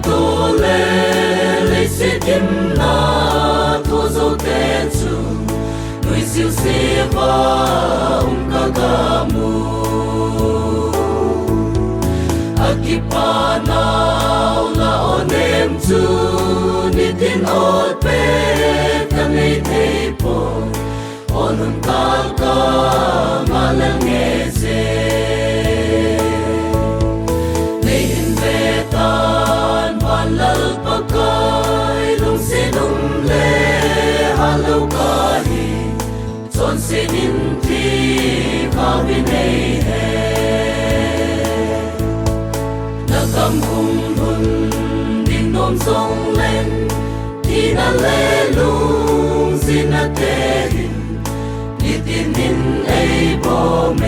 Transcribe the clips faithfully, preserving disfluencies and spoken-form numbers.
Tole leiset gimna thoh jouse chu, nuisiu siva um kagamu. Akipah nau la onem chu, nitin ot pet kanei thei poi. Onung kalkal ngalel nge je. Nei hin ve tan van Lal Pakai, lungset um le halou kahi. Chonset in thi khavi nei he. Nagam hung lhun ding nom jongleng, thina le lungsetna te hin, nitin in eibom e.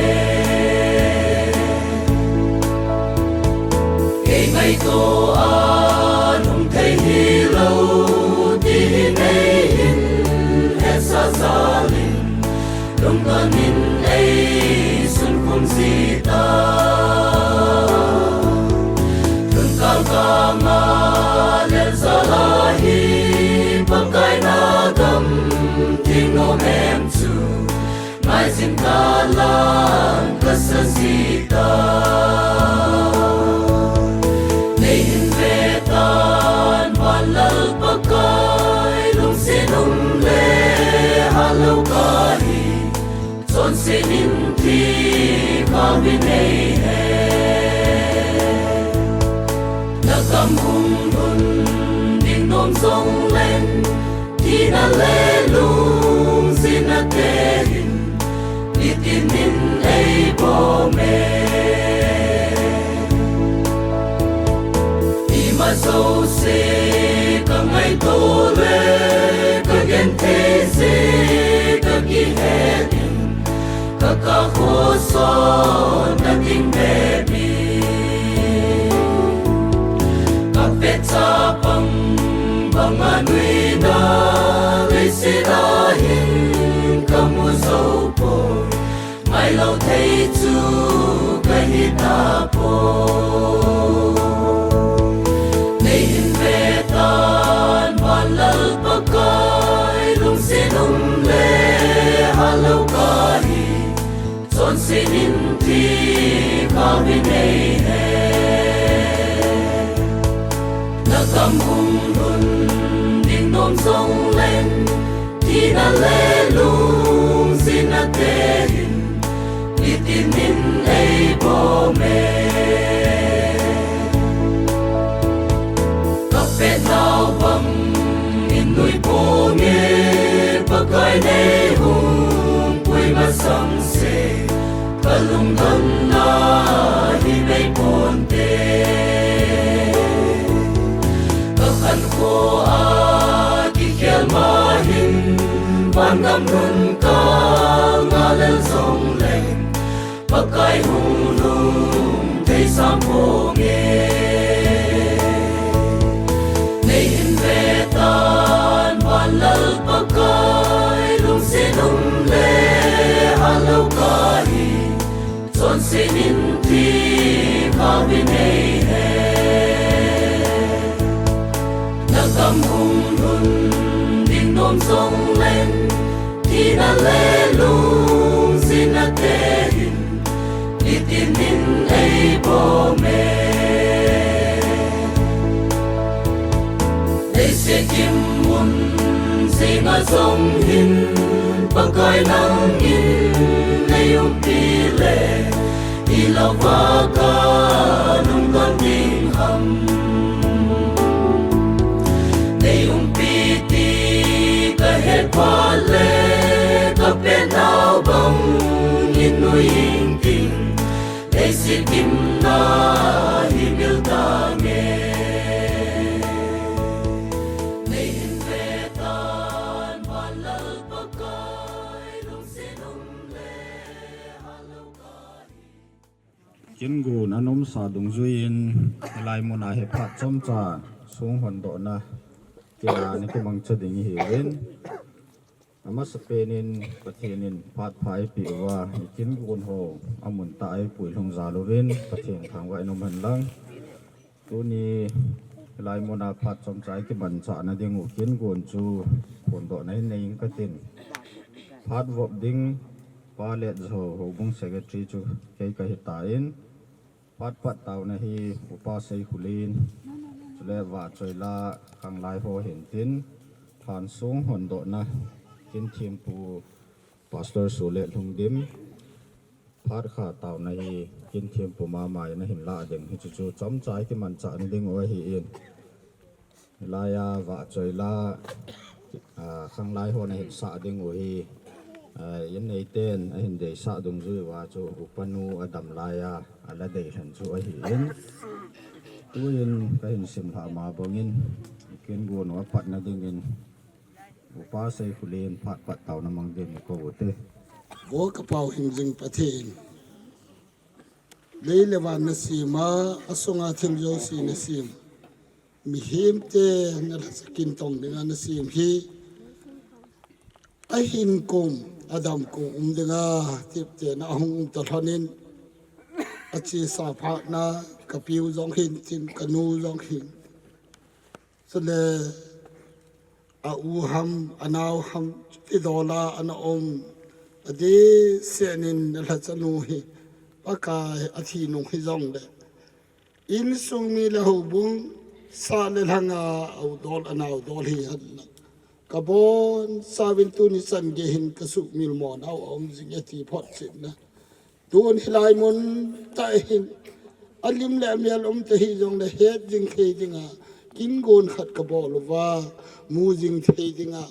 Kei ngaito a lhung thei hilou, ti hi nei hin hetsah jal in, lungdon in eisun khum jita. Lungkal kanga lel jal a hi, Pakai nagam theng nom em chu, ngaijin kalang kasa jita. Nei hin ve tan van Lal Pakai, lungset um le halou kahi. Chonset in thi khavi nei he. Nagam hung lhun ding nom jongleng, thina le lungsetna te hin, nitin in eibom e. Ima jouse kangaito le, kagenthei je kakihet in, kakah khoson nading bep in. Kapet chapang banga nuina, leiset a hin kamu jou poi. Ngailou thei chu kahi tapoi. Nei hin ve tan van Lal Pakai, lungset um le halou kahi. Chonset in thi khavi nei he. Nagam hung lhun ding nom jongleng, thina le lungsetna te hin, nitin in eibom e. Kapet nau bang in nuipou nge, Pakai nei hung pui masang se, kalungdonna hi bei ponte. Kakhankho a kikhel ma hin, vangam lhun kanga lel jongleng, Pakai hung lhung thei sam ponge. Nei hin ve tan van Lal Pakai, lungset um le halou kahi. Chonset in thi khavi nei he. Nagam hung lhun ding nom jongleng, thina le lungsetna te hin, nitin in eibom e. Leiset gim mun jenga jong hin, Pakai nangin nei umpi le, ilouva kalungdon ding ham. Nei umpi ti kahet phat le, kapet nau bang in nui ing ting, leiset gimna hi mil tange. Nei hin ve tan van Lal Pakai, lungset um le halou kahi. Kingun anomsa dungjuiyin, hilai muna hi phat chomcha song hondohna tia nikimangcha ding ihiuvin. Amasapen in Pathen in phat pha eipeh uva, ikingun ho amun tah a eipuilhung jal uvin, Pathen thangvah in um hen lang. Tuni Hilai muna phat chomcha i kimanchahna ding u kin gon chu phondohna hin nei ing katin. Phat vop ding Pa Letjo, Houbung Secretary chu kei kahi tan. Phat pat taona hi Upa Seikhulin, chule Vahchoila khanglai ho hin tin, phat sung hondohna Kinthempu Pastor Sulet Lhungdim, phat khat taona hi Kinthempu mama in ahin lah ding, hichu chu chomcha i kimanchahna ding u ahin. Hilai a Vahchoila, ah, khanglai hon ahin sah ding u hi, ah, in neiten ahin deisah dungjui uva chu Upanu adam lai a, ala deilhen chu ahin. Tuin kahin simlhah ma bangin, kin gon u a patna dingin, Upa Seikhulin phat pat taona mang dingin kou u hite. Vo ka Pau hing jing Pathen. Lei le van nasem a, asunga thil jouse nasem. Mihemte nalhachapa kintong dinga nasem hi. Ahin kum, adam kum um dinga, tiptena ahung um talhon in. Achesa phatna, ka piu jong hin tin, ka nu jong hin. Chule, a u ham, a nao ham, ti dola ana um. Adeh seh in nalhachanu hi, Pakai athi nung hijongle. Insung mi le houbung, sah le lhanga, a u dol, a nao dol hihen lang. Ka bonchauvin tuni chan gei hin ka sumil mo nau a um jing e ti photchetna. Tun hilai mun tah hin, alim le amel umte hijongle het jing thei dinga, kin gon khat ka bol uva, mu jing thei dinga,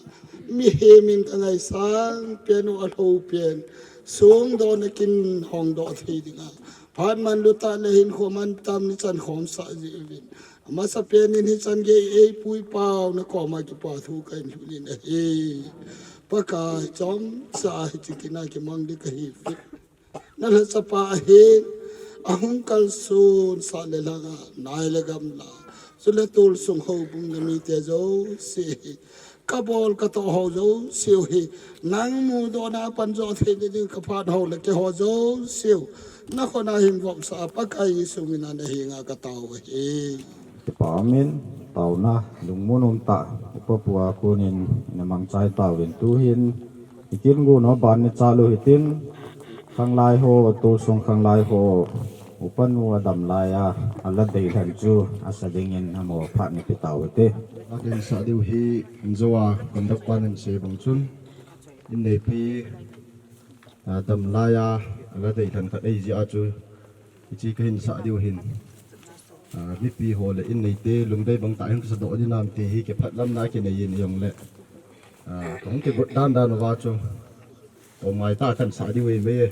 mihem in ka ngaisang pen u alhou pen, songdohna kin hongdoh thei dinga, phat manlu tah le hinkho mantam nichan khomsah jeh uvin. Amasapen in hichan gei eipu ipau na koma kipa thu kahin lhun in ahi. Pakai chomcha hiche kin a kimang ding kahi. Nalhachapa ahin, ahung kalson sah le lhanga, nai le gamla, chule tolsung houbung na mite jouse hi, ka bol ka toh ho jouse u hi, nang mudohna a pan jo thei ding ka phat ho le keiho jouse u, na khut a hin vopsah a Pakai Jesu min a na henga ka tao u ahi. Kipa umin, taona lungmon um tah, Upa pu a konin ina mangchai tauvin tuhin, i kin gon u a ban ni chalu hitin, khanglai ho, tolsung khanglai ho, Upanu adam lai a, ala deilhen chu asa dingin amaho phat ina pe tau hite. Akin sah diu hi, injo a, conductor in asei bang chun, inneipi, a, adam lai a, ala deilhen khat eijia chu, hiche kahin sah diu hin. A, mipi ho le inneite lungdei bang tah in kasadoh ding nam ti hi kiphatlamna kinei in jongle. A, kahung kigot dan dan uva chu. Kou ngai tah kahin sah diu ahi mai e.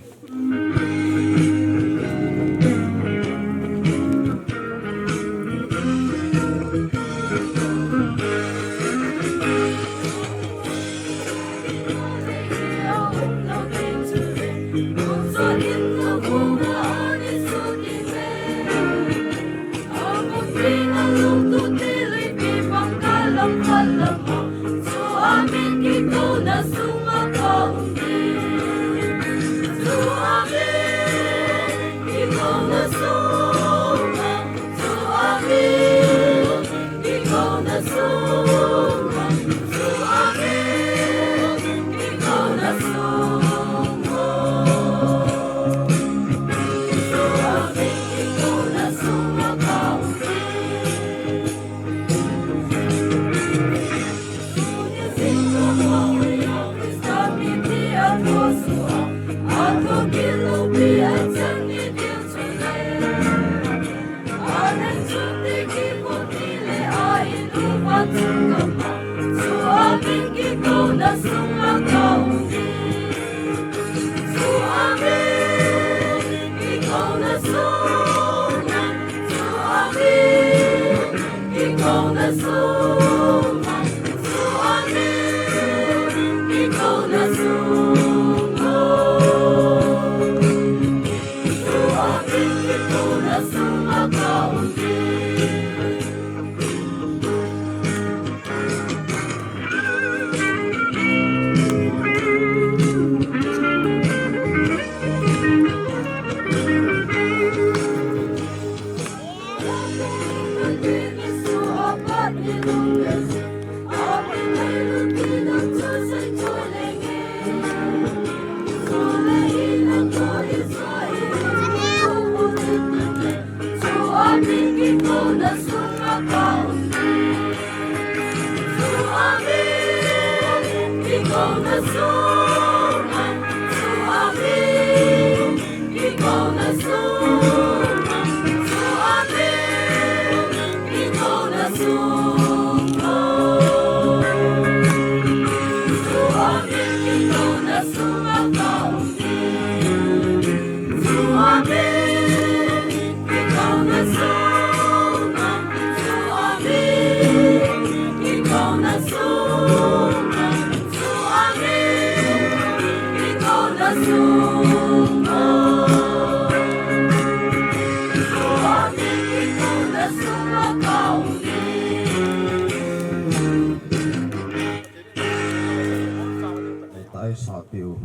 Taisahpiu.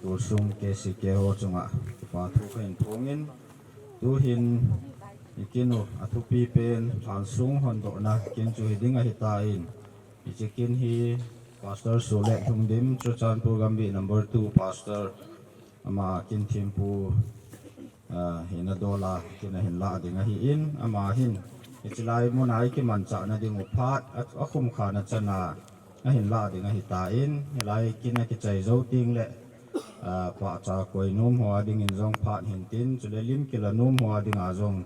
Tulsung K C K ho chunga pa thu kahin phongin, tuhin i kin u athupi pen lhansong hondohna kin chu hiding ahitan, hiche kin hi Pastor Sulet Lhungdim, Churachandpur Gambih number two Pastor, ama kin thempu, ah, hina dola kin ahin lah ding ahin, ama hin hiche lai muna i kimanchahna ding u phat a, akhum khana chana ahin lah ding ahitan, hilai kin akichai jou tengle, ah, pahcha koi nom ho adingin jong phat hintin, chule lim kila nom ho adinga jong,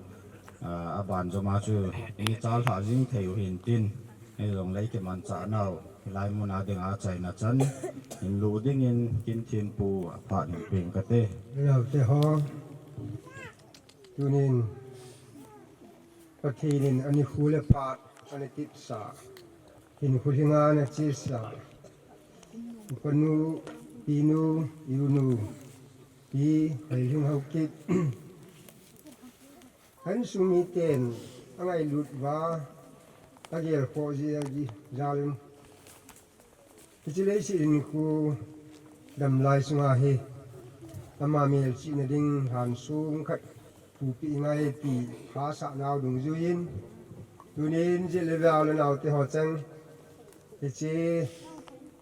ah, aban joma chu i chalhah jing thei u hintin, hijongle i kimanchahnau hilai muna dinga achaina chan hinlo dingin kin thempu aphat hin peng kate. Lhaote ho, tunin Pathen in ani khu le phat ana tipsa, hin khu hinga ana chesa, panu, pinu, iunu, pi, Hailhing Haokip, insung miten angailut uva, agel khoh jeh a jal in, hiche leiset hinkho damlai sunga hi ama melchihna ding lhansong khat pupeh ngai ti hahsatnau dungjuiyin, tunin jileh le vale naote ho cheng, hiche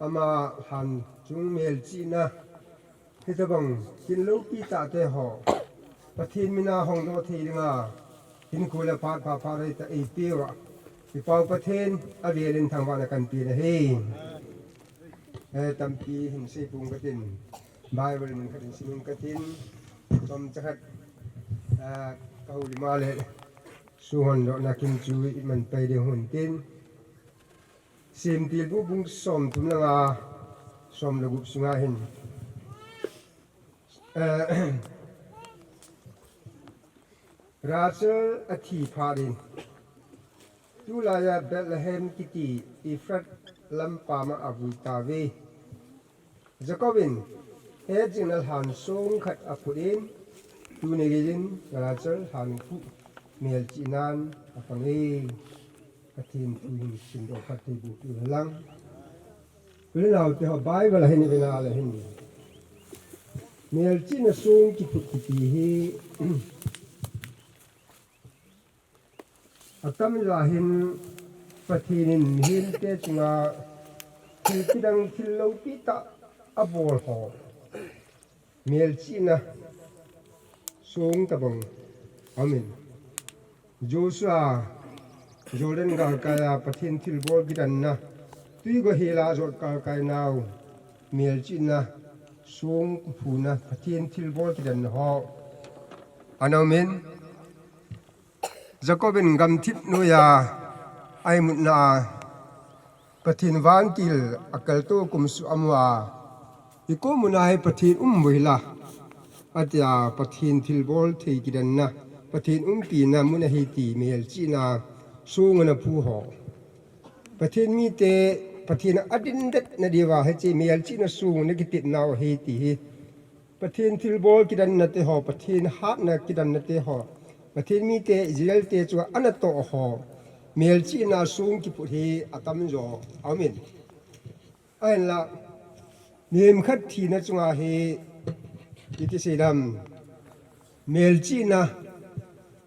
ama lhansong melchihna hitabang kin loupi tahte ho Pathen mina hongdoh thei dinga hinkho le phat pha pha rei ta eipeuva, i Pau Pathen avelin thangvahna kahin pe ahi. Eh, tampi hin seipong katin, Bible mun khat hin simin katin, chomcha khat, ah, kahoulim a le song hondohna kin chu iman pai ding hon tin, Semtilbu bung somthum le nga, som le gup sunga hin, eh, Rachel athi phat in, tulaiya Bethlehem kiti Ephrath lampam a avui tauve. Jacob in hetjingna lhansong khat aphut in, tuni geiyin Rachel lhankhuh melchihnan apange. Pathen thu hin simdoh phatthei boh peh hen lang. U le naote ho, Bible a hin ivena le hin, melchihna song kiphut kiti hi, atamjo hin Pathen in mihemte chunga thil kidang thil loupi tah abol ho melchihna song tabang aumin. Joshua Jordan galkai a Pathen thilbol kidanna, twi gohel a jot galkai nau, melchihna song kiphutna, Pathen thilbol kidanna ho ana umin. Jacob in gamthip noiya a imutna a, Pathen vantil akaltou kum suh amu a, hiko muna hi Pathen um uvin la, atia Pathen thilbol thei kidanna, Pathen umpina mun ahi ti melchihna song ana phu ho. Pathen mite, Pathen a adindet nadiuva hiche melchihna song ana kitetnau ahi ti hi Pathen thilbol kidanna te ho, Pathen hatna kidanna te ho, Pathen mite Israel te chunga ana toh ho melchihna song kiphut hi atamjo aumin. Ahinla, mihem khat thina chunga hi, iti seidam, melchihna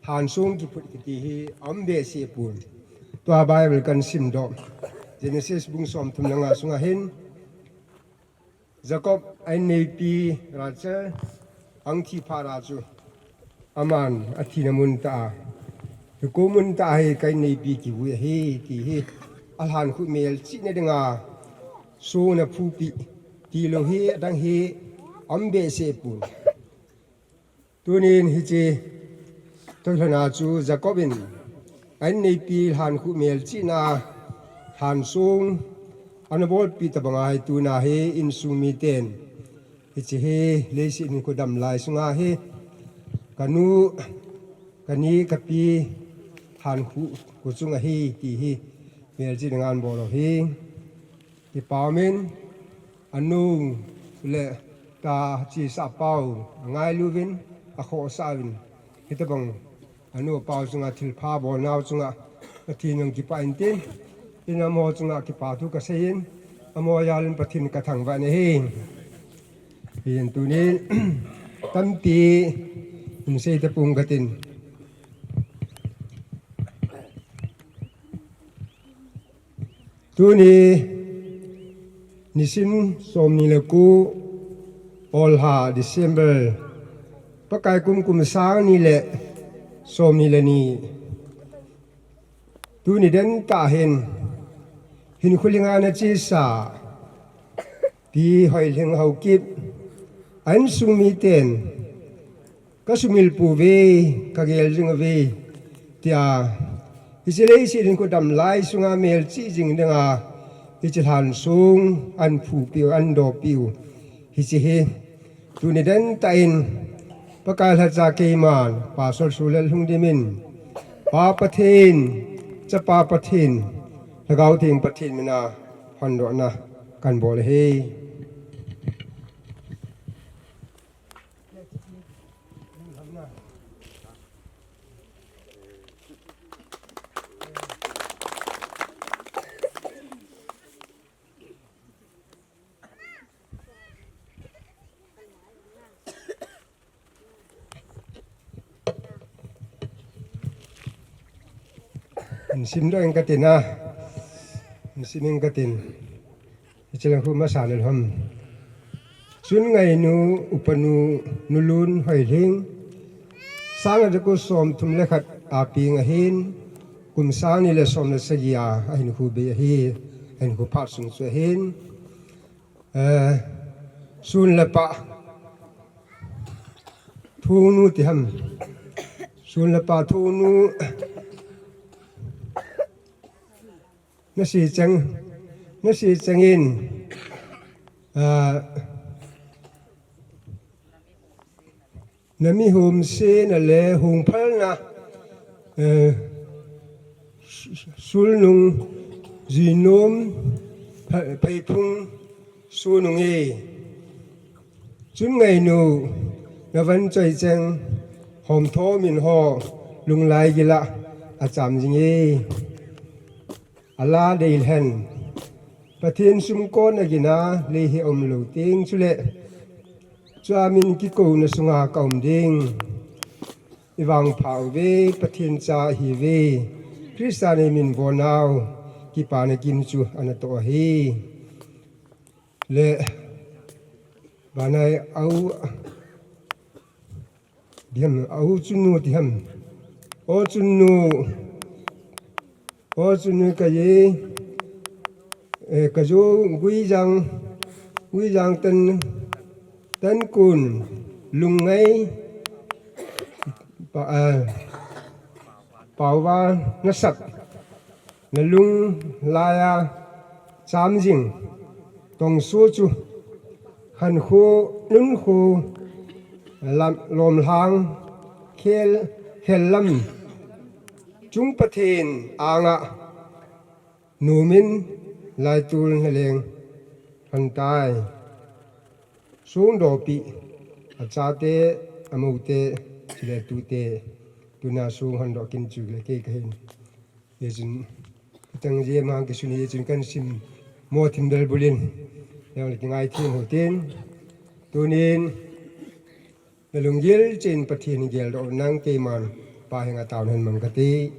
lhansong kiphut kiti hi aum behseh pon. Tua Bible kan simdoh Genesis bung som thum le nga sunga hin, Jacob a inneipi Rachel ahung thi phat a chu, aman athina mun tah a, hiche mun tah a hi ka inneipi kivui ahi, ti hi alhankhuh melchihna dinga song ana phupi, tilou hi adang hi aum behseh pon. Tunin hiche toilhona chu Jacob in a inneipi lhankhuh melchihna lhansong ana bolpi tabang ahi. Tuna hi insung miten hiche hi leiset hinkho damlai sunga hi kanu, kani, kapi lhankhuh kho chung ahi, ti hi melchihna ana bol u hi. Kipa umin, anu le apa chesa pau angailuvin, akhohsah uvin, hitabang anu apa chunga thilpha bolnau chunga Pathen jong kipah intin, in amaho chunga kipa thu kaseiyin, amaho jalin Pathen kathangvah in ahi. Hin tunin tampi hin sei tapong katin. Tuni nisim somni le ko, Olha December, Pakai kum kum sang ni le somni le ni. Tuni den tah hin, hinkho lhinga ana chesa Pi Hoilhing Haokip, a insung miten, kasumil pouve, kagel jing uve, tia, hiche leiset hinkho damlai sunga melchih jing dinga hiche lhansong ana phupiu, ana dopiu hiche hi, tuni den tah in Pakai lhacha keiman Pastor Sulal Lhungdim in, Pa Pathen, Chapa Pathen, Lhagao Theng Pathen mina hondohna kahin bol ahi. Hin simdoh ing katin a, hin sim ing katin. Hiche lang khu masa le lhom. Chun ngainu upanu Nulun Hoilhing, sang le ja ko som thum le khat a peng ahin, kum sang ni le som le sagi a ahinkho bei ahi, ahinkho phat sung chu ahin. Eh, sun le pah thonu ti ham. Sun le pah thonu nasi chang, nasi changin, ah, nami homsena le hungphalna, eh, sulnung, juinom, pha-, pheiphung, sunung e. Chun ngainu, na van choi cheng, hom thom in ho, lunglai gila, acham jing e. Ala dei lhen. Pathen sumkon a gina, lei hi umlou teng chule. Chua min kikouna sunga ka um ding. I vangpha uve, Pathen cha ihiuve. Christa nei min bonau, kipana kim chu ana toh ahi. Le, banai au, Diam, a u chunnu ti ham. O chunnu. O chunnu ka ye. Eh, ka jo Guijang, Guijang tan, tan kun, lungngai, pa, eh, pauva, nasak. Na lunglai a cham jing, tongso chu, khankho, nunkho, lam, lomlhang, khel, khel lam, chung Pathen anga, numin laitul na leng, han tai. Song dopi, achate, amoute, chule tute, tuna song han doh kin chu le kei ka hin. Hichun, kitang je mang kisun hichun kan sim mo thim bel bulin. Yang le kingai thim ho tin. Tunin, na lunggil chen Pathen geldoh nang keiman Pa henga taona hin mang kati.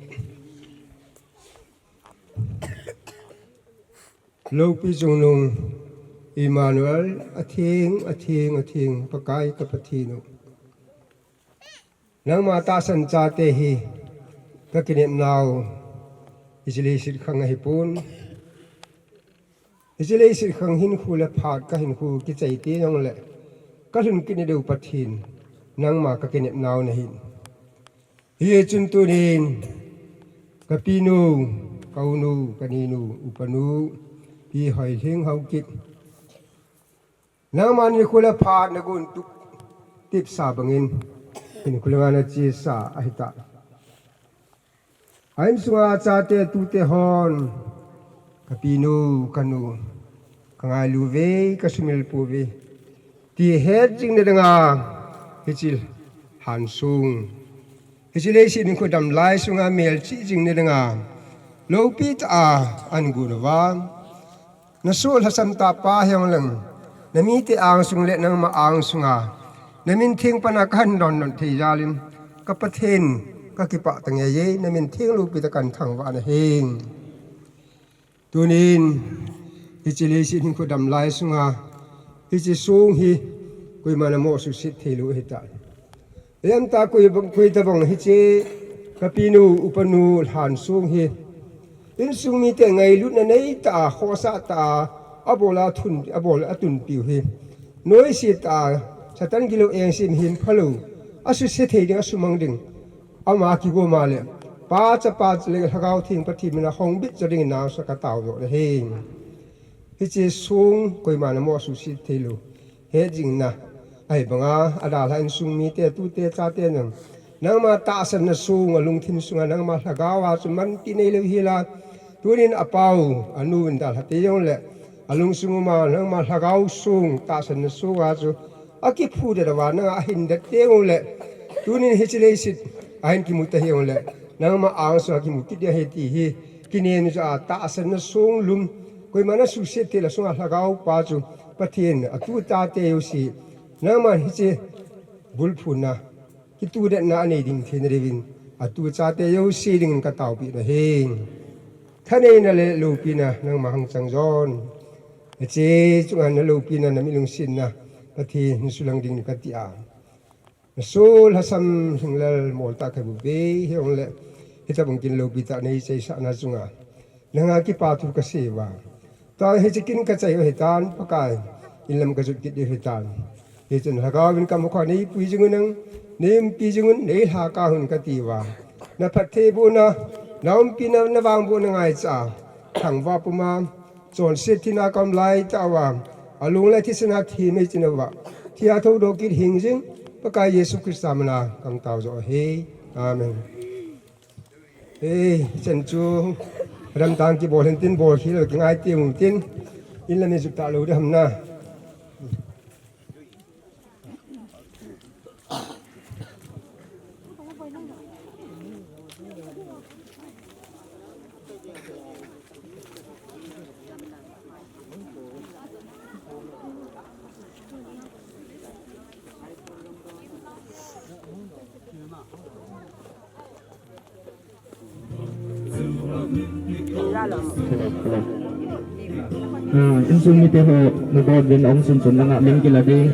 Loupi Chungnung, Emmanuel, atheng, atheng, atheng, Pakai ka Pathen u. Nangma tahsan chate hi ka kinepnau, hiche leiset khang ahipon. Hiche leiset khang hinkho le phat ka hinkho kichai teng jongle, ka lhun kit nading u Pathen, nangma ka kinepnau nahin. Hichun tunin, ka pinu, ka unu, ka ninu, upanu, Pi Hoilhing Haokip. Nangman hinkho le phat nagon tup, tepsa bangin, hinkho le nga nachesa ahitai. A insunga chate tute hon, ka pinu, ka nu, ka ngailu uve, ka sumil pouve, ti het jing nadinga, hiche lhansong, hiche leiset hinkho damlai sunga melchih jing nadinga, loupi tah a ahin gon uva. Nasoh lhasam tah pa hijongleng, namite angsung le nangma angsunga, namin theng pana kahin donlon thei jal in, ka Pathen, ka kipah tange e, namin theng loupi tah kahin thangvah nahi. Tunin, hiche leiset hinkho damlai sunga, hiche song hi, koiman amoh suhset theilou ahitai. Ajeh chu koi, koi tabang hiche, ka pinu, upanu, lhansong hi, insung mite ngailutna neitah a, khohsah tah a, abol a thun, abol a tunpiu hi, noise tah a, Satan gilou engse mihem phalou, asuhset thei ding, asumang ding, ama kigoma le, Pa, Chapa, Chariah, Lhagao Theng Pathen mina hongbit jo dingin nangma ka taodoh nahi. Hiche song koiman amoh suhset theilou, het jing na, ahivanga, adalhah insung mite, tute, chate nang, nangma tahsanna song, alungthim sunga nangma lhagao a chu manpi neilou hela, tunin apau, anu in dalha teng jongle, alungsung uma nangma lhagao song, tahsanna song a chu, akiphudet uva nanga ahin det teng jongle, tunin hiche leiset ahin kimu ta hijongle, nangma angsunga kimu kit ding ahi ti hi, kinem jo a tahsanna song lum, koiman asuhset theilou sunga lhagao pa chu, Pathen, atu chate jouse, nangman hiche bulphunna, kitudetna anei ding theina diuvin, atu chate jouse dingin ka taopi nahi. Thaneina le loupina nangma hung chang jon. Hiche chunga naloupina, nami lungsetna, Pathen in sulang ding kati a. Nasoh lhasam lhinglel moltah kahiuve, hijongle, hitabang kin loupi tah neiseisahna chunga, nanga kipathu kasei uva. Tua hiche kin kachai u ahitan, Pakai, inlam kajot kit diu ahitan. Hichun Lhagao vin kamu kha neipui jing un nang, neiumpi jing un, neilhakang un kati uva. Naphattheibohna, naumpina, navangbohna ngaicha, thangvah puma, chonset thina kaum laitah uva, alung le thisan a thim eichin uva, thia thoudoh kit hing jing, Pakai Jesu Christa mina kahung taodoh ahi. Amen. Ei, hichan chu, ramtang kibol hintin, bolkhel kingai teng utin, inlam ijot talou ding ham na. Hello, hello. Ah, insung mite ho, nabol uvin aum sunsun langa min kila ding.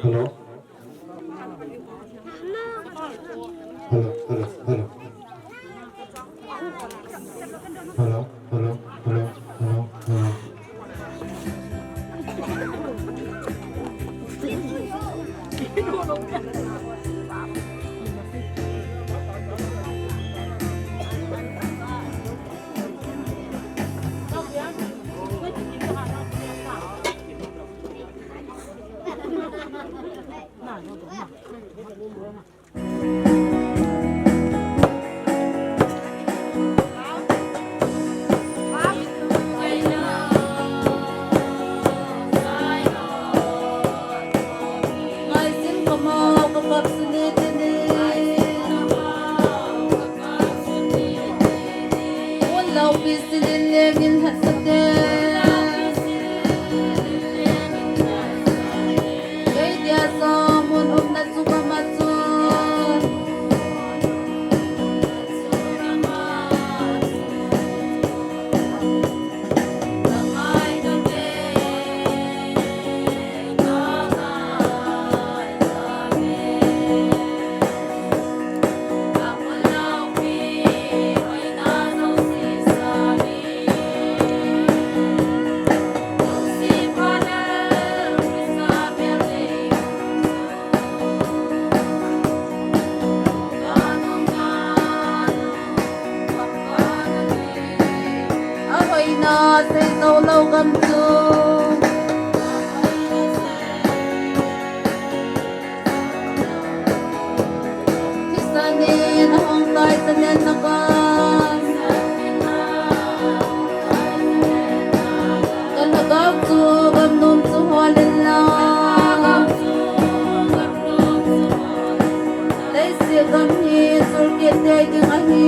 Hello. Hello, hello, hello. Hello, hello, hello, hello, hello. Seito lou gam chu. Kisanin ahung tai sanin na gam. Kalhagao chu gam nom chu hol in lang. Leiset gam hi sulkit tei ding ahi.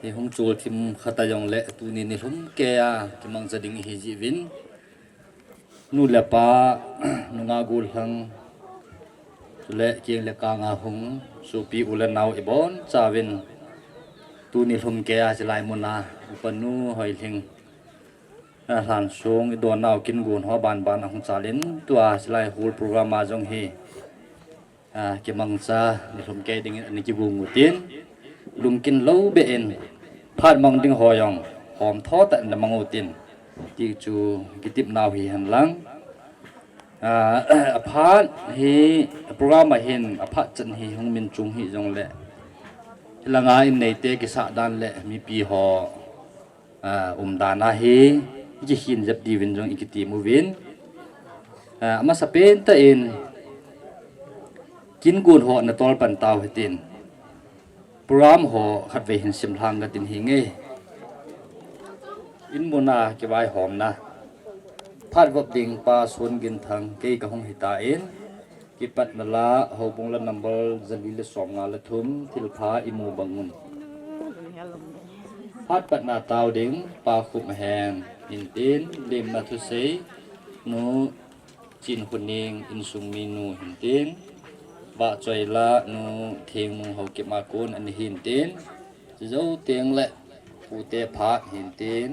Hi hung chol thim khat a jong le tuni nilhum kei a kimangcha ding hi jeh uvin. Nu le pa, nungah gollhang, chule keng le kang a hung, sopi u le nao ibon chauvin, tuni nilhum kei a chilai mun a, upa nu Hoilhing, a lhansong idon nau kin gon ho banban ahung chal in, tua chilai hall program a jong hi, a, kimangcha, nilhum kei dingin ana kigon u tin, lungkin lou beh in, phat mang ding ho jong, hom tho tah in ana mang u tin, ti chu kitep nau hi hen lang. A, aphat hi, program a hin, aphat chan hi hung min chung hi jong le, hilanga in neite kisah dan le mipi ho, a, umdan a hi, i kikhin jep diuvin jong i kitem uvin. A, amasa pen tah in, kin gon ho na tol pan tau hitin. Program ho khatvei hin sim lhang ka tin hi nge. In mun a kivaihomna. Phat vop ding pa Suanginthang kei ka hung hi ta in. Kipatna la, houbung la number zali le somnga le thum, thilpha imu bang un. Phat patna tao ding, pa Khuphen, hintin, limna thusei, nu Chinkhoning, insung minu hintin, Vahchoila, nu Thengnu Haokip a kon ana hintin, chujou teng le, pute phat hintin,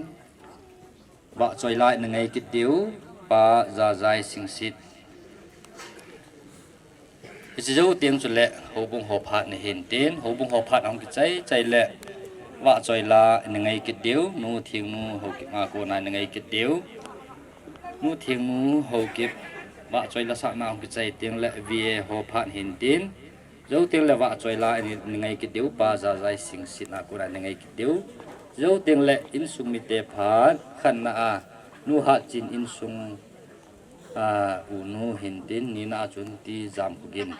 Vahchoila ina ngai kit diu, pa Zazai Singsit. Hiche jou teng chule, houbung ho phat nahin tin, houbung ho phat ahung kichai chai le, Vahchoila ina ngai kit diu, nu Thengnu Haokip a kona ina ngai kit diu. Nu Thengnu Haokip, Vahchoila sahna ahung kichai teng le, V A ho phat hin tin. Jou teng le Vahchoila ina ngai kit diu, pa Zazai Singsit a kona ina ngai kit diu. Jou teng le insung mite phat, khatna a, nu Hatchin insung, a, u nu hin tin, nina a chun ti Jamkhogin.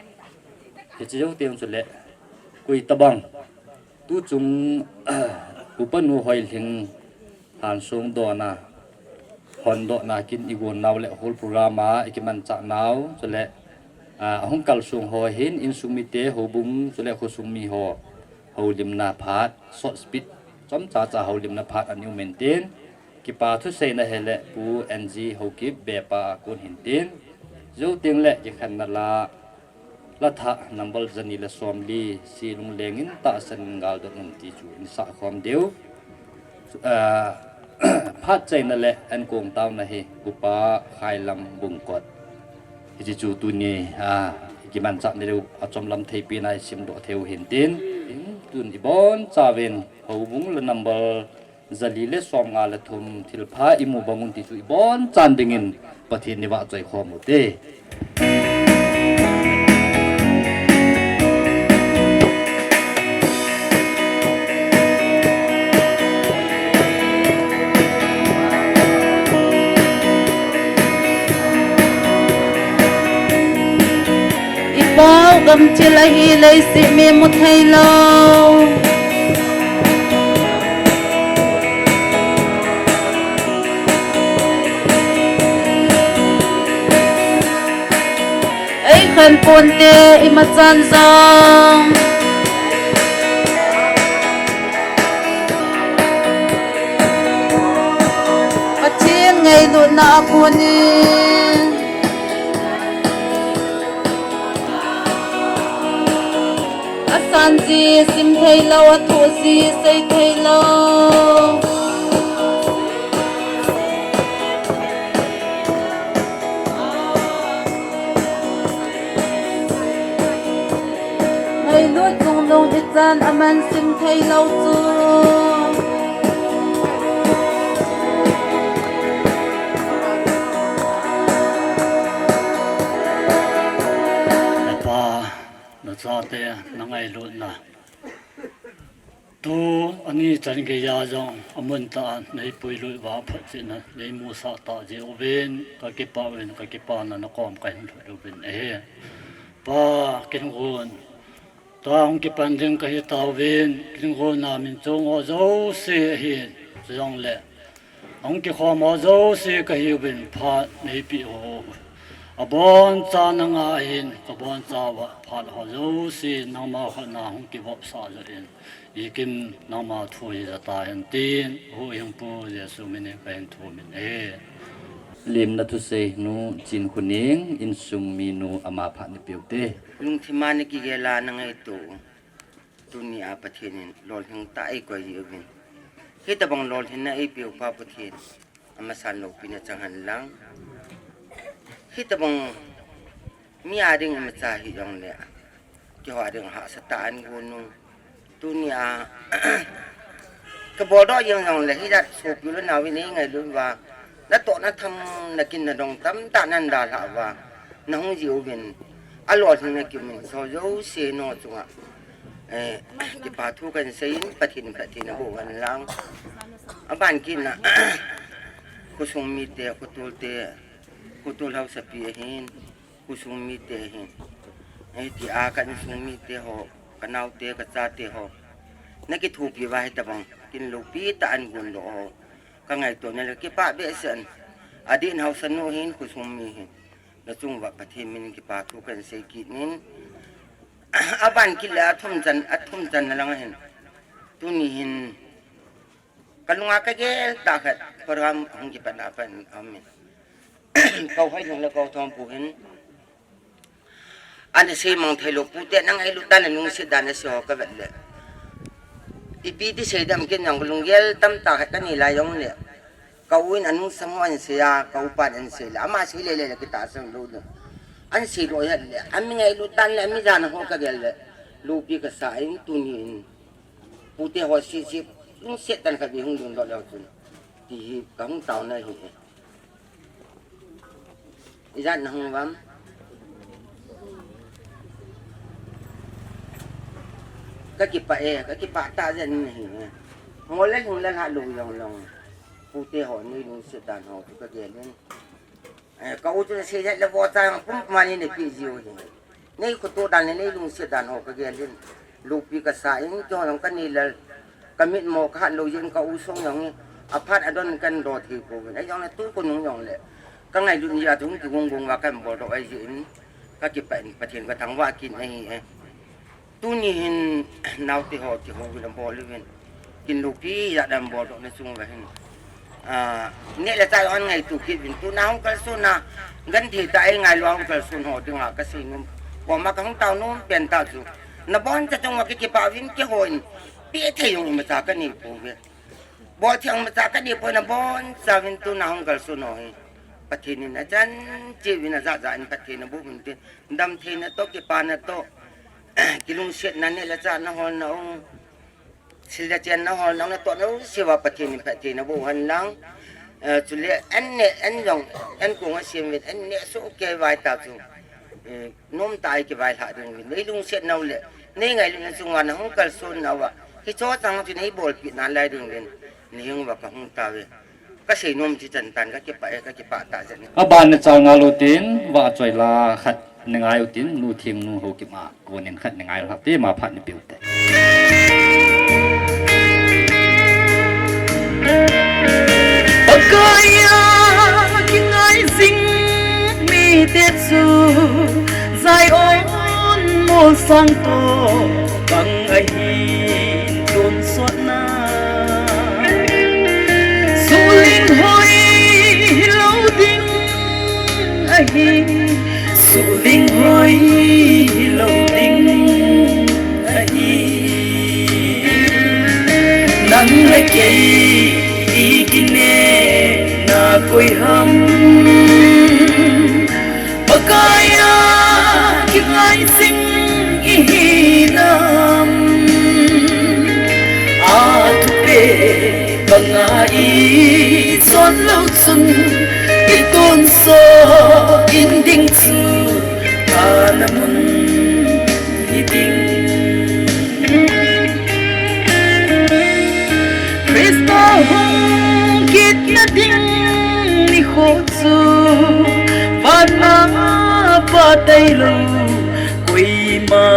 Hiche jou teng chule, koi tabang. Tuchung, upa nu Hoilhing, Hansung dona, hon dona kin i gon nau le whole program a i kimanchah nau, chule, a, ahung kalsung ho hin insung mite, houbung, chule khosung mi ho, houlimna phat, short speech, chomcha cha houlimna phat ana um in tin, kipa thuseina hile Pu N G Haokip Bepa a kon hin tin, jou teng le kikhenna la, Latha number jani le somli, si lungleng in tahsan in galdot un ti chu in sah khom diu. Ah, phat chaina le ankong taona hi, Upa Khailam Bungkot. Hiche chu tuni, ah, kimanchah na diu achom lam theipi na i simdoh thei u hin tin. Tun i bonchauvin, houbung la number jali le somnga le thum thilpha i mu bang un ti chu i bonchan dingin Pathen in i vahchoi khom u te. Gamthil ahi leiset mi mu thei lou. Ei khen ponte ima chan jong. Pathen ngailutna a konin. A san ji sim thei lou, a thoh ji sei thei lou. Ngailut chungnung ichan a man sim thei lou chu. Napa, nachate, na ngailutna. Tu ani chan geiya jong amun tah a nei puilut uva phatchihna nei musah tah jeh uvin, ka kipah uvin, ka kipana na kom ka hin lhut uvin ahi. Pa, kin gon. Tua hung kipan ding ka hi tauvin, kin gon a min chung ho jouse ahin, chujongle. Hung kikhom ho jouse ka hiuvin phat nei peh ho. Aboncha nanga ahin, ka boncha uva phat ho jouse nangma khut na hung kivopsah joh in. Ikim nangma thu hi jata hen tin, huhhingpu Jesu min in ka hin thumin ahi. Lemna thusei nu Chinkhoning, insung minu ama phat nei peh ute. Lungthim a na kigel a na ngaito. Tuni a Pathen in lolhing tah a eikoi jiuvin. Hitabang lolhinna eipeupa Pathen, amasan loupina chang hen lang. Hitabang mi a ding imacha hijongle, keiho a ding hahsa tah a gon nung. Tuni a, ka boldoh jeng jongle, hijat sopi le nao in eingailut uva, natoh natham nakin nadong tamtah nan dalhah uva, nahung jiuvin, alolhing na kimin so jouse nangho chunga. Eh, kipa thu kahin seiyin, Pathen in phatthei naboh hen lang. Aban kit na, khosung mite, khotol te, khotol haosapi ahin, khosung mite ahin. Eh, tia ka insung mite ho, ka naote, ka chate ho. Na kithopi uva hitabang, kin loupi tah a gon doh ho. Ka ngaito na le kipah behseh in. Adeh in haosa nu hin, khosung mi hin. Na chung uva Pathen min in kipa thu kahin sei kit in. Aban kit le athum chan, athum chan na lang ahin. Tuni hin. Ka lunga ka gel tah khat program hung kipat na pan amin. Ka u Hoilhung le ka u Thompu hin. Ana seimang thei lou pute na ngailut dan le lungset dan asei ho ka vet le. Ipi ti sei dam kin jong ka lunggel tamtah khat ka nei lai jongle. Ka u in anung sang ho ahin sei a, ka u pan ahin sei le, ama sei le le le kitahsan lou ding. Ahin sei lou het le, ami ngailut dan le, ami jana ho ka gel le, loupi kasa in tuni in. Pute ho sei sei, lungset dan khat vei hung lhung doh leu chun. Ti hi ka hung taona hi. Ijat na hung uvam. Ka kipah e, ka kipah tah jeng in ahi e. Ngol le lhung le lha lou jong long. Pute ho nei lungset dan ho chu ka gel in. Eh, ka u chu na sei jat le vohcha jong pumpum a nei na pe jiu hi. Nei khoto dan le nei lungset dan ho ka gel in. Loupi kasa in keiho jong ka nei lel. Ka mitmo ka hat lou jeh in ka u song jong hi. Aphat adon kan do thei pouvin. Ahi jongle tu khonung jongle. Ka ngailut jeh a chu hung kigung gung uva kan boldoh ahi jeh in. Ka kipah in Pathen ka thangvah kit in ahi e. Tuni hin naote ho kihou uvin abol uvin. Kin loupi jat dan boldoh na chung uva hin. Ah, neh le chah jong an ngaito kit uvin. Tuna hung kalson na, genthei tah a eingailu a hung kalson ho dinga ka seinom. Koma ka hung taonom pen tah chu. Na boncha chunga ka kipah uvin keiho in. Pe thei jong imacha ka nei pouve. Bol thei jong imacha ka nei pouve na boncha uvin tuna hung kalson ho hi. Pathen in achan cheh uvin ajat jat in phatthei naboh uvin tin. Damtheina toh, kipana toh, kilungsetna neh le chah na holna u, sil le chenna holna u, natohna u, siva Pathen in phatthei naboh hen lang. Eh, chule, an neh, an jong, an kong asem uvin, an neh soh kei vai tah chu. Eh, nomtah a kivailhah ding uvin, nei lungsetna u le, nei ngailutna chunga na hung kalsonna uva. Hiche chang chu nei bolpeh nalai ding uvin, nei hung uva ka hung tauve. Ka seinom chu chan tan, ka kipah e, ka kipah tah jeng e. Aban na chal ngal u tin, vahchoi la khat. Ni ngai u tin, nu Thing, nu Haokip a konin khat ni ngai u hite, ma phat ni peh u te. Pakaiya kingai jing mite chu Zion molsang to bang ahin tonsot na. Suling hoi lo ding ahi, suling hoi lo ding ahi. Nang le kei i kinepna koi ham? Pakaiya kingai jing i hinam? Athupi banga i chon lou chun, i tonsot in ding chu kana mun hi ding. Christa hung kit na ding nikho chu, van a Pa tailou koima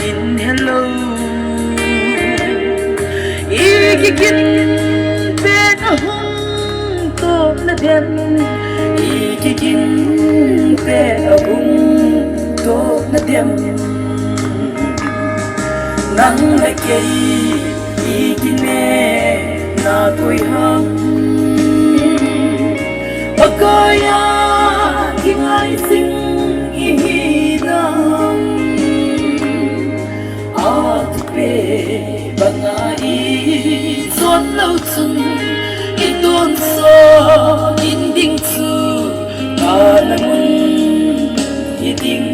in helou. I kigin pet ahung to na dem, i kigin pet ahung to na dem. Nang le kei i kinepna koi ham? Pakaiya kingai jing i hinam? Athupi banga i chon lou chun, i tonsot in ding chu kana mun hi ding.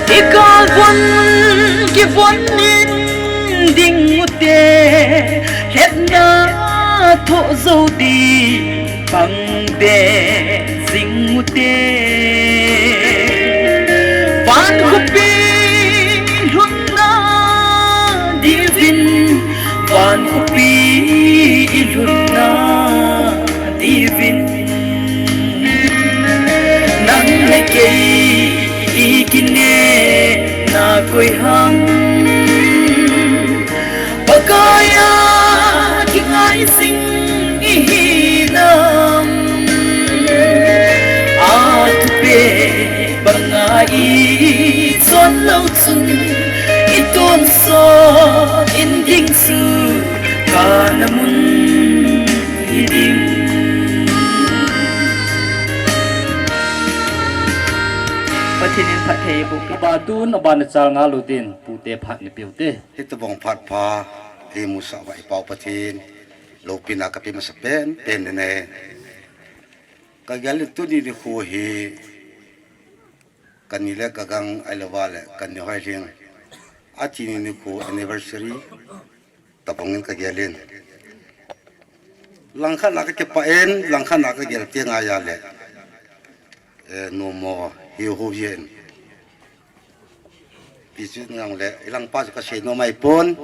I kalvon kivon in ding u te, hetna thoh jou ding pang be jing u te. Van khopi lhunna diuvin, van khopi i lhunna diuvin, nang le kei i kinepna koi ham? Pakaiya kingai jing i hinam? Athupi banga i chon lou chun, i tonsot in ding chu kana mun hi ding. Pathen in phatthei boh peh. Aba tun, aba nachal ngal u tin, pute phat ni peh u te. Hitobang phat pha i musah uva i Pau Pathen loupina kapeh masa pen pen in ahi. Kagel in tuni nikho hi kani le kagang ahilouva le kani Hoilhing a thi ni nikho anniversary tobang in kagel in. Langkhat na kakipah in, langkhat na kagel teng ahi a le, eh, nommo hi hou jeng in. Ti chu nang le, i langpa chu kasei nom ahipon.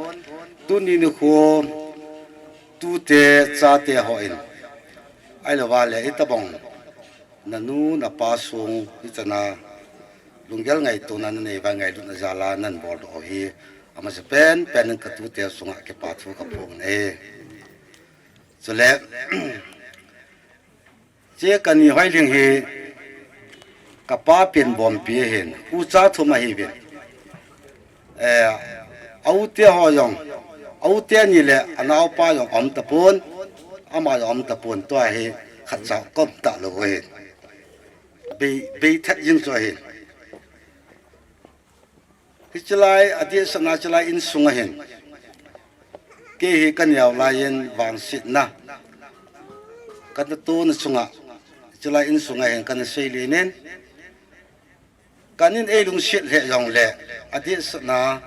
Tuni nikho, tute, chate hon, ahilouva le, hitobang nanu, napa sung, hichan a lunggel ngaitona nanei uva ngailutna jal a nabol doh u hi, amasa pen pen in katute chunga kipa thu kaphong e. Chule, che kani Hoilhing hi kapa pen bompi ahin, ucha thum ahiuvin. Eh, a u te ho jong, a u te ni le anaopa jong aum tapon, ama jong aum tapon, tua hi khatcha kaum talou ahin. Bei, bei that jing chu ahin. Hichelai, adehset na chelai insung ahin, kei hi kaneo lai in vangsetna kana tona chunga, chelai insung ahin kana seilen in, kanin eilungset lheh jongle, adehset na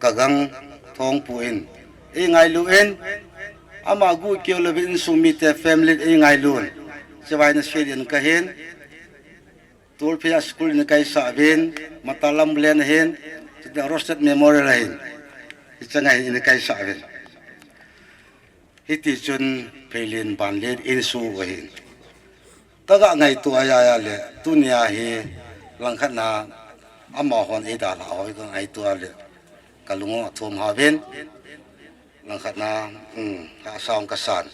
kagang Thongpu in eingailu in, ama guh keu louvin insung mite family in eingailu in, Chevai na Selian kahin. Tulphei a school in kaisah uvin, Matalam Bulen ahin, Rostet Memorial ahin. Hicheng ahin in kaisah uvin. Hiti chun Pheilin Banlen in su ahin. Kaga ngaito a ya ya le, tunia hi langkhat na amahon eidalha ho ka ngaito a le, kalung athum hauvin. Langkhat na, um, ha saung kasan.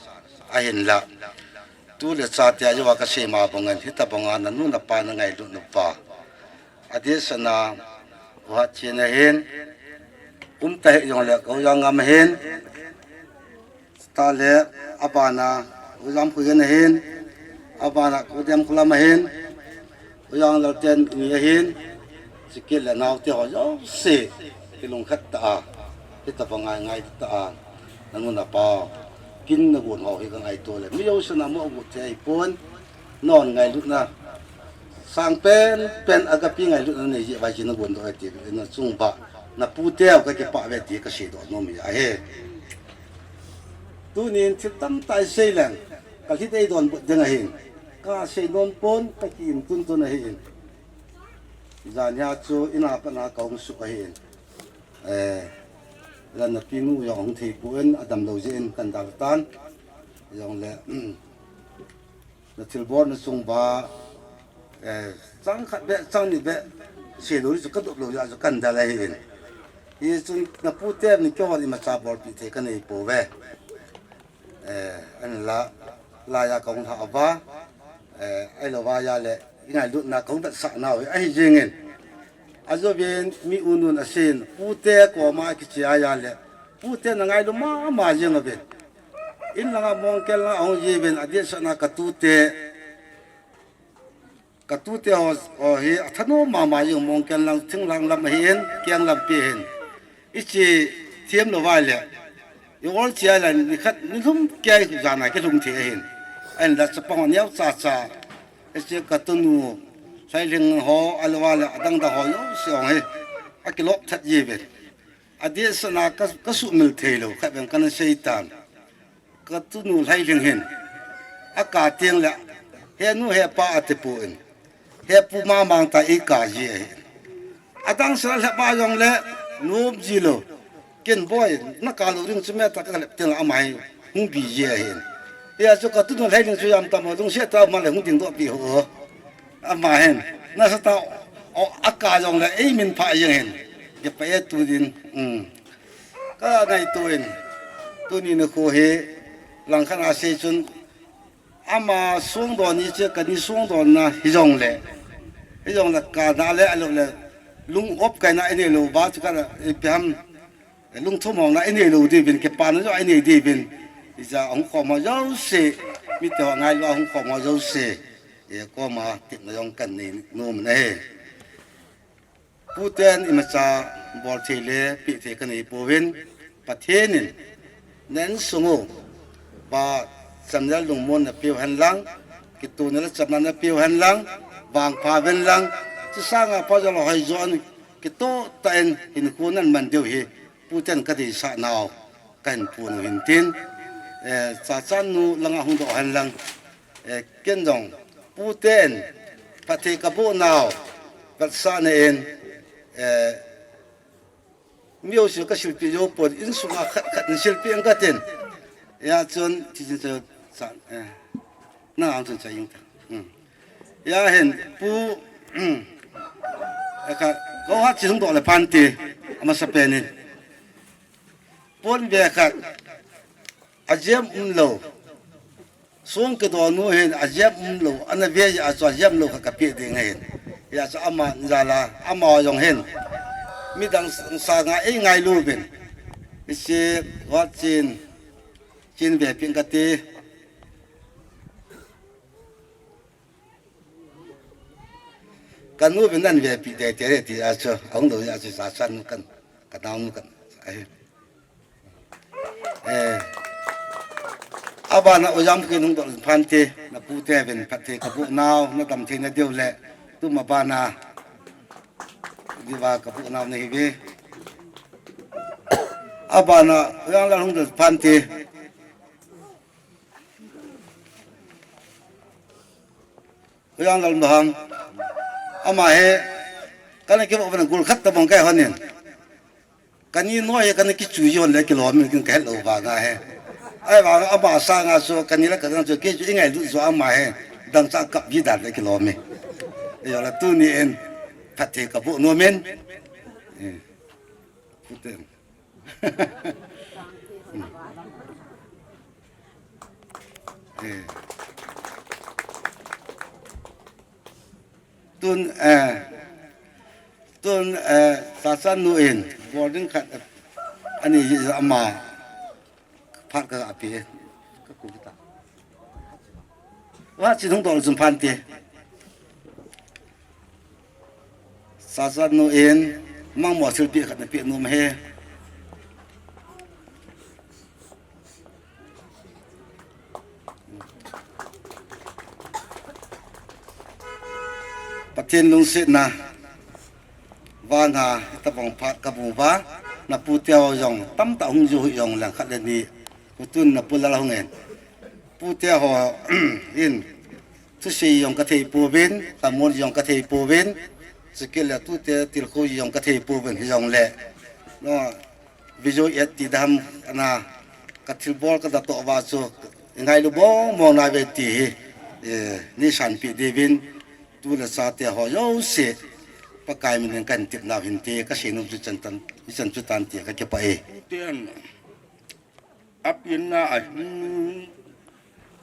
Ahinla. Tu le cha tia joa kasei ma bangin, hitabanga nanu napa na ngailut nau pa. Adeh sana, uhat china hin, um ta hi jong le, kau jang ngam hin, ta le, abana, u jam khu gen hin, abana, ku dem khu lam hin, U Jang Lalten ni ahin, chikit le naote ho jouse, kilungkhat ta a, hitabang ngai ngai ta a, nanu napa, kin nagon ho hi ka ngaito le, mi jouse na mo gu te ahi pon, non ngailutna, sang pen, pen agapi ngailutna nei ji vai ji nagon do ti, na chung ba, na pute ho ka kipah ve ti ka seidoh nom ahi. Tunin thil tamtah i sei leng, ka lhit ei donbut ding ahin. Ka sei nom pon, ka ki-in tuntun ahin. Jan hia chu in a pat na ka hung suk ahin. Eh, jan na pi nu jong hung thei pon, a damlou jeh in kan dal tan. Jong le, na thilbol na chung ba, eh, chang khat beh, chang ni beh, seilou ni chu ka dop lou jeh a chu kan dal ahin. Hichun na pute ni keiho imacha bolpeh thei ka nei pouve. Eh, ahinla, laiya ka hung lhah uva, eh, ahilou va ya le, i ngailutna ka hung vetsah nau hi ahi jingin. Ajouvin mi u nun asin, pute koma kiche a ya le, pute na ngailu mama jing uvin. In langa mongkel langa ahung jiuvin, adeh sana ka tute, ka tute ho, ho hi athanom mama jing, mongkel lang, thinglang lam ahin, keng lampi ahin. Iche thiam lou vai le, i ol chia le, ni khat, ni lhum kia i jan a kilhung thei ahin. Ahinla chapang ho neo cha cha, iche ka tunu, Lhailhing ho, ahilou va le, adang dang ho jouse hung hi, akilop that jiuvin. Adeh sana ka, ka sumil thei lou, khat veng kana sei tan. Ka tunu Lhailhing hin. Aka teng le, he nu he pa ati pon. He pu mamang ta i ka ji ahi. Adang sana lhep a jong le, nom ji lou. Ken boi, na ka lou ding chu me ta ka lhep teng le ama hi, hung bi ji ahi. Hia chu ka tunu Lhailhing chu jam tam ho, lungset tah a um le hung dingdoh pi ho. Ama hin, nasa tah, o, aka jong le, ei min pha jeng hin. Kipah e tu din, um. Ka ngaito in, tuni nikho hi, langkhat a sei chun, ama songdon ni che, ka ni songdon na hi jong le. Hi jong le, ka da le, ahilou le, lung op kaina i nei lou va, chu ka, eh, ipi ham, eh, lungthim hong na i nei lou diuvin, kipana jong i nei diuvin. Ija hung khom ho jouse, mite ho ngailu a hung khom ho jouse. Eh, koma, tepna jong kan nei nom na hi. Puten imacha bol thei le peh thei ka nei pouvin, Pathen in na insung u, pa chamna lungmon na peh u hen lang, kituna le chamna na peh u hen lang, vangpha uvin lang, chusanga pa jal hoi jo an kitoh tah in hinkho nan man diu hi, puten ka deisah nau. Ka hin pun u hin tin, eh, Chachan nu langa hung doh hen lang, eh, ken jong, puten, phatthei ka boh nau, vetsahna in, eh, mi jouse ka silpeh jou pon, insunga khat khat in silpeh ang ka tin. Hia chun, ti chin cha, cha, eh, na ang chun cha ing ta. Hmm. Hia hin, pu, hmm, eh, ka, ko ha chi hung doh le phan ti, amasa pen in. Pon ve khat, a jep um lou. Song kidon u hin, a jep um lou. Ana ve a chu a jep um lou khat ka peh ding ahin. Hia chu ama jal a, ama jong hin. Midang sanga ei ngailu uvin. Isi, wat chin, chin ve ping ka ti. Ka nu vin nan ve pi te te ti a chu, a hung doh a chu Chachan nu kan, ka nao nu kan. Ai. Eh. Abana u Jamkin hung doh phan te, na pute vin phatthei ka boh nau, na dam thei na diu le, tuma bana. Diva ka boh nau na hi ve. Abana, u Janglal hung doh phan te. Yang Lalmahang. Ama hi, kana kivo vana gol khat tabang kai honin. Kani noi kana kichu yon le kilom in kin kahet lou vanga hi. Ahivang ama sanga chu kani la kana chu kei chu ingailut chu ama hi. Dangchah kap ji dan le kilom e. Ijola tuni in phatthei kaboh nom in. Eh. Pute. Eh. Tun, eh, tun, eh, Sachan nu in, boarding khat, eh, ani ama phat ka api, ka ku kita. Wa chi thung dol chun phan ti. Sachan nu in, mangmo thilpeh khat na peh nom e. Pathen lungsetna vanga, hitabang phat kamu uva, na pute ho jong, tamtah hung jou hih jongleng khat le ni, kutun na pu lal hung in. Pute ho in, thusei jong kathei pouvin, lamon jong kathei pouvin, chukit le tute tilkhou jong kathei pouvin, hijongle. No, Vijay et ti dam ana ka thilbol ka datoh uva chu, ngailu mong mong na ve ti hi, eh, nei sanpeh diuvin, tu le cha te ho jouse, Pakai min in kahin tep nau hinte, kasei nom chu chan tan, hichan chu tan ti kakipah e. Ten, apenna ahin,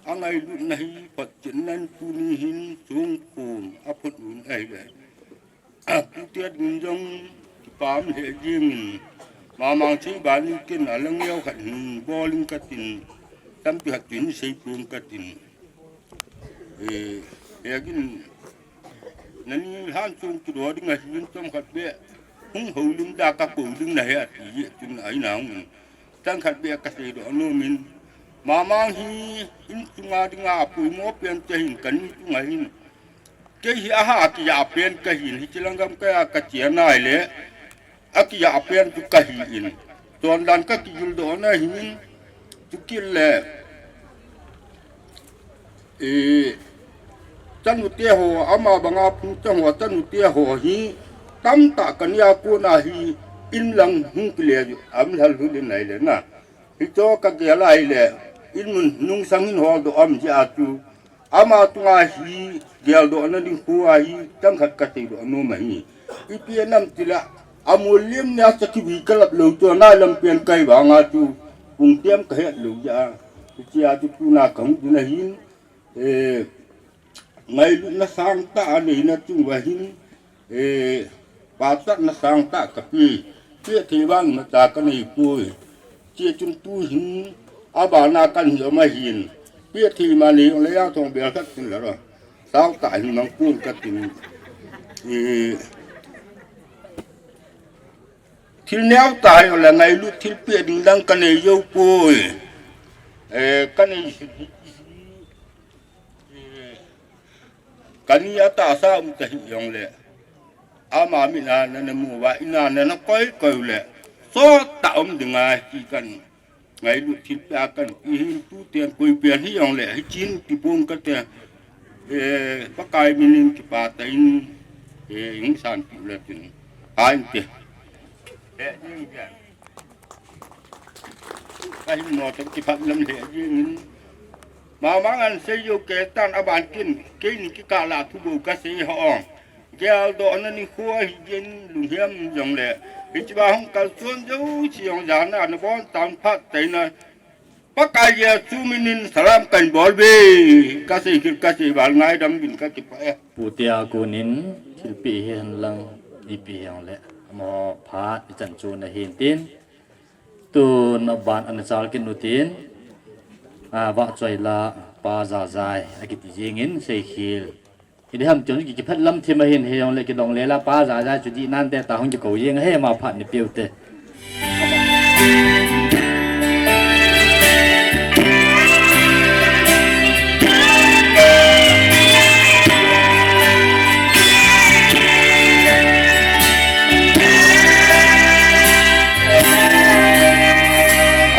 angailutna hi, phatchennan tuni hin, songkhom, aphut un ahile. Pute ding jong kipah lheh jengin, mamang sei bani ken alang neo khat hin bol ing katin, tampi khat chu hin sei pon katin. Eh, hegin, nani lhan chung kido ding ahin chomkhat beh, hung houlim da kakou ding nahi ati jeh chun ahi nahung in. Chomkhat beh kasei doh nom in, mamang hi in chunga dinga apoimo pen chu ahin kani chunga hin. Kei hi aha akija pen kahin, hiche lang gamkai a kache nai le, akija pen chu kahin. Chondan kakijil doh na hin, chukit le, eh, chanute ho, ama banga phung chang ho, chanute ho hi, tamtah kani a kona hi, in lang hung kile ju, am lhal lhul in ahile na. Hicho kagel ahile, in mun nungsang hin holdoh am jeh a chu, ama chunga hi geldohna ding khu ahi, chomkhat kasei doh nom ahi. Ipi anam tile, amol lim nia cha kivi kalap lou chu, nai lampen kai vanga chu, pung tem kahet lou jeh a. Hichea chu tuna kahung ding ahin, eh, ngailutna sangtah aneina chung uva hin, eh, pachatna sangtah kapeh, peh thei vang imacha kanei poi. Hiche chun tu hin, abana kahin um ahin, peh thei ima nei jongle jang thong bel khat tin la ro. Sangtah hin mang pon katin. Eh, thil neo tah hi ole ngailut thilpeh ding dang kanei jou poi. Eh, kanei Kani atahsa um tahih jongle, ama mit a nana mu uva, in a nana koi koi u le, sottah um ding ahi ti kan ngailut thilpeh a kan ti hin, tuten koi pen hijongle, hiche hin kipon kate, eh, Pakai min in kipah tah in, eh, hung sanpeh u le tin, ahin te. Eh, Kahin mo tah kipah lam lheh jengin. Mamang an sei jou kei tan aban kin, keini kikah la thu bou kasei ho ong. Geldohna nikho ahi jeh in lunghem jongle, hiche ba hung kalson jouse jong jana nabon tan phatah in, Pakai Jesu min in salam kahin bol uve. Kasei khel kasei val ngaidam uvin kakipah e. Pute a konin thilpeh hihen lang ipi hijongle, amaho phat ichan chon ahin tin. Tun aban ana chal kit u tin, a, Vahchoila Pa Jajai akiti jengin, Seikhel. Hiti ham ti hung kiphet lam thim ahin, hijongle kidong le la Pa Jajai chu dih nante ta hung kikou jeng ahi, ama phat ni peu te.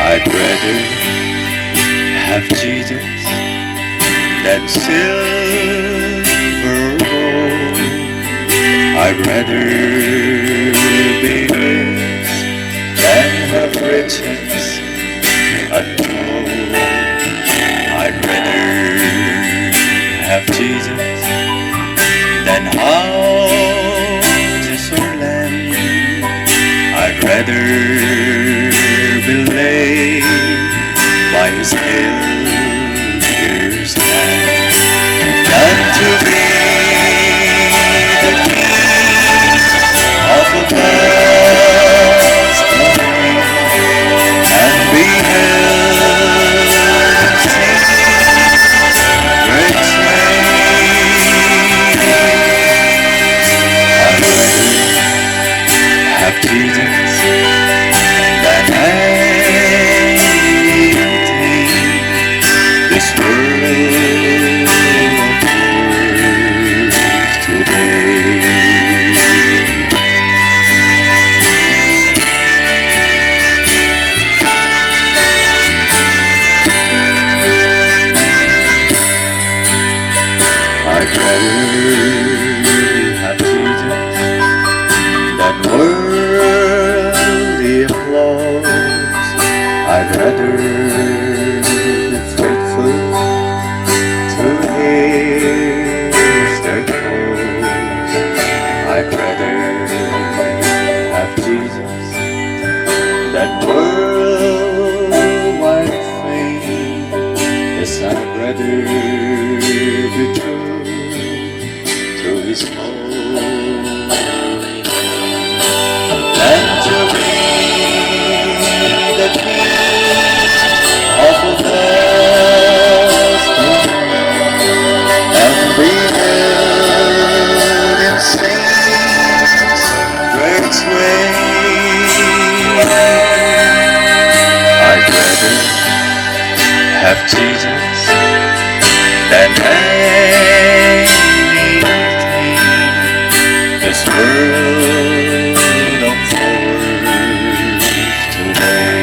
I'd rather have Jesus than silver I'd rather be rich than have riches untold. I'd rather have Jesus than houses or land. I'd rather be laid by his Savior's hand than to be the king of a vast domain and be held in great state. I'd rather have Jesus than anything this world offers today. I'd rather have Jesus than worldly applause. I'd rather be faithful to his dear cause. I'd rather have Jesus than worldwide fame. Yes, I'd rather be true to his call than to be the king of the vast and be held in saints' great sway. I'd rather have Jesus than anything this world offers today.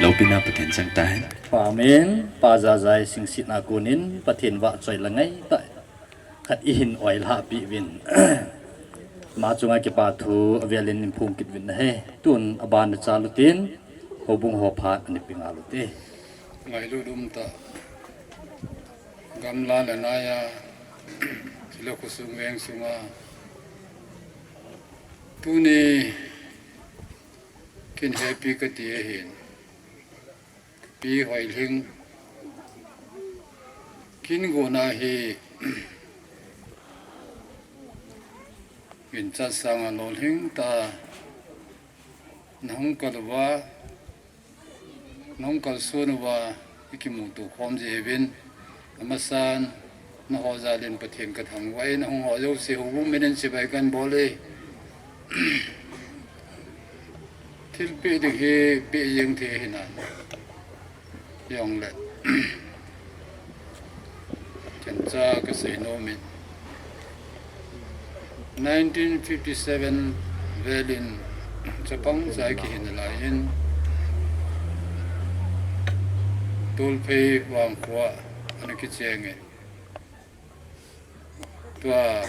Lopina Pathen chang tahen. Amen. Pa Jajai Singsit a konin Pathen vahchoi la ngai ta. Khat ihin oilha pi uvin. Ama chunga kipa thu avelin in phung kit uvin ahi. Tun aban na cha lutin, houbung ho phat ani pinga lute. Ngailut um ta. Gamla le naiya, chule khosung veng sunga. Tuni kin hepi kati ahin. Pi Hoilhing, kin gona hi ginchat sanga lolhing ta nahung kal uva, nahung kalson uva, ikimuto khom jeh uvin, amasan, Nangho jalin Pathen kathangvah e, nahung ho jouse houbung minin chibai kahin bol e. Thilpeh ding hi peh jeng thei hinam. Jongle. Ken cha kasei nom in. Nineteen fifty-seven velin chapang cha kihin lai in. Tulphei vangkhua ana kicheng e. Tua,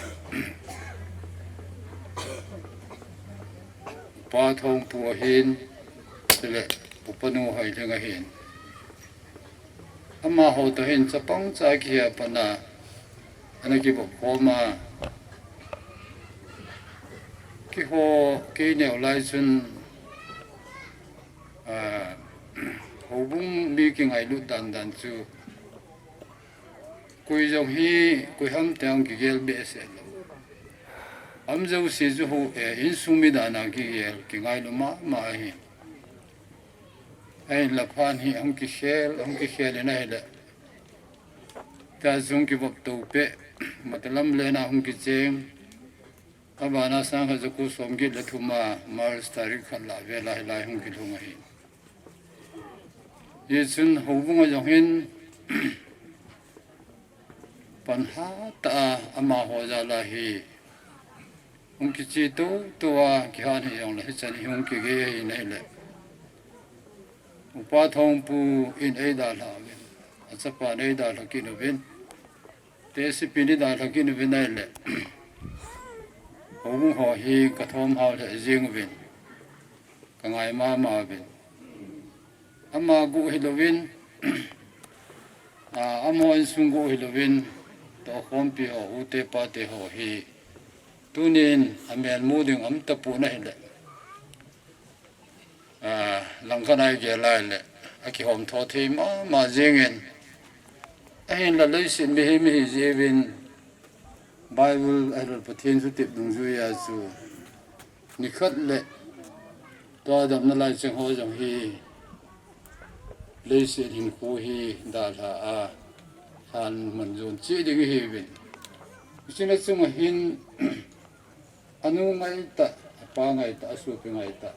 Upa Thongpu ahin, chule Upa Nu Hoilhing ahin. Amaho toh hin chapang cha kihe a pat a, ana kivop khom a. Keiho, kei neo lai chun, ah, houbung mi kingailut dan dan chu, koi jong hi, koi ham teng kigel behseh lou. Ham jouse chu ho, eh, insung mi dan a kigel, kingailu mama ahi. Ahinla phat hi hung kikhel, hung kikhel in ahile. Tua jong kivop to peh, Matalam len a hung kicheng. Abana sangkhat jako somget le thum a March tarik khat lah vel a hilai hung kilhung ahi. Hichun houbung a jong hin pan hatah a amaho jal a hi hung kiche toto a kihat hi jongle hichan hi hung kigei ahi nahile. Upa Thongpu in eidalha uvin, achapan eidalha kit uvin, T S P in eidalha kit uvin ahile, houbung ho hi kathom hao lheh jeng uvin, kangai mama uvin. Ama guh hilouvin, a, amaho insung guh hilouvin, tohkhompi ho, ute pate ho hi, tunin amelmu ding aum tapon ahile, a, langkhat a igel a ahile, akihomtho thei mama jengin, ahinla leiset mihem ihi jeh uvin, Bible ahiloule Pathen thutep dungjuiya chu, nikhat le tua damna laicheng ho jong hi, leiset hinkho hi dalha a, lhan manjon cheh ding ihiuvin. Hichea chunga hin, anu ngaitah, apa ngaitah, asopi ngaitah,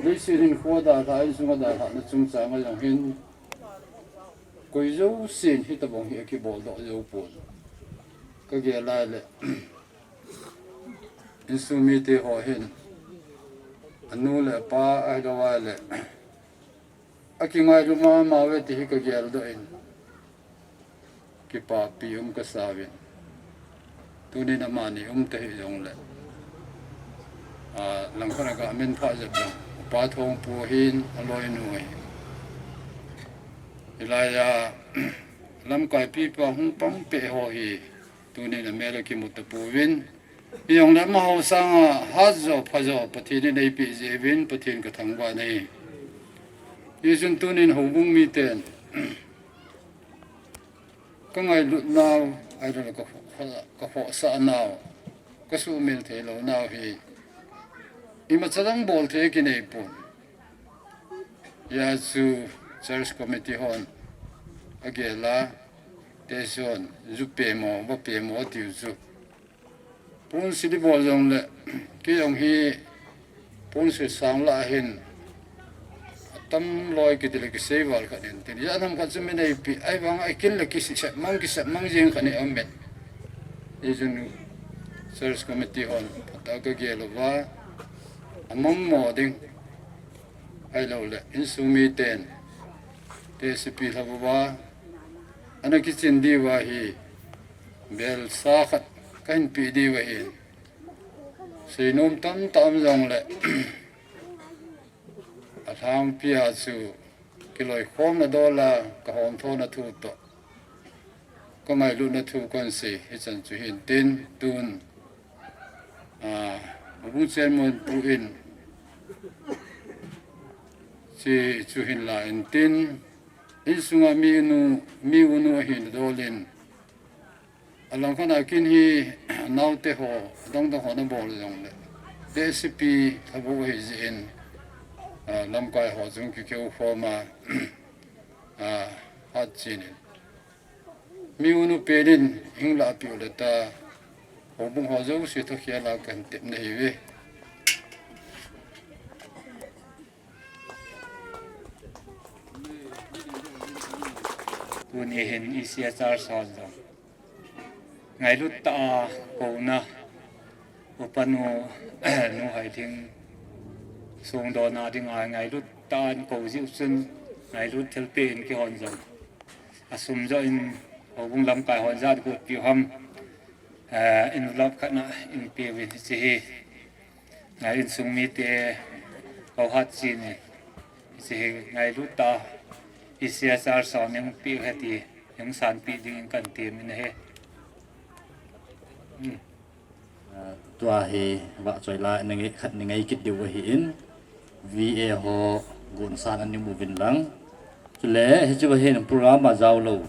leiset hinkho dalha, insunga dalhahna chungchanga jong hin, koi jousen hitobang hi akiboldoh joupon. Kagel a ahile, insung mite ho hin, anu le apa ahilou ahile, akingailu mama uve ti hi kageldoh in, kipapi um kasauvin. Tunin amani um tahih jongle, a, langkhat a gamin phah jep jong, Upa Thongpu hin aloinu ahi. Hilaiya, lamkaipipa hung pang peh ho hi, tunin amel akimu tapouvin. Hijongle amaho sanga hatjo phajo Pathen in eipeh jeh uvin Pathen kathangvah e. Hichun tunin houbung miten, kangailutnau, ahiloule kakho-, kakhohsahnau, kasuhmil theilou nau hi, imacha dang bolthei akineipon. Hijeh chun church committee hon agel a, teson, ju pemo, va pemo atiu chu, ponsil ibol jongle, kei jong hi ponsil sang lah a hin, atam loi kitile kisei val khat in tin, ijat ham khat chu min eipeh, ahivanga ikin le kisep mang, kisep mang jeng khat in aumin. Hichun church committee hon phatah a kagel uva, amangmo ding, ahiloule insung miten, T S P lhah uva, ana kichin diuva hi, belsa khat kahin peh diu ahin. Seinom tamtah um jongle, alhangpia chu kiloikhomna dola kahomthona thu toh, kangailutna thu kahin sei hichan chu hintin, tun, a, houbung chairman pu in, hiche chu hinla intin, insunga mi unu, mi unu ahina dolin, alangkhat a kin hi, naote ho, adangdang ho nabol jongle, T S P lhabou ahijeh in, a, lamkai ho chung kikeukhom a, a, hatchen in, mi unu pen in hung lahpeh uleh ta, houbung ho jouse thokhel a kahin tepna ahiuve. Tuni hin E C H R hon jong ngailut tah a kouna, upanu, Nu Hailhing songdohna dinga ngailut tah a kou jiu chun, ngailut thilpeh in keihon jong asum joh in, houbung lamkai hon jat gotpiu ham, eh, envelope khat na inpeuvin hiche hi, eh, insung mite, kou hatchen e, hiche hi ngailut tah a E C H R hon eipeh u ahi ti, eisanpeh dingin kahin temin ahi. Hmm. Ah, tua hi vahchoi la, na ngai khat na ngai kit diu ahin, V A ho gonsan ana um uvin lang. Chule hiche va hin program a jaolou,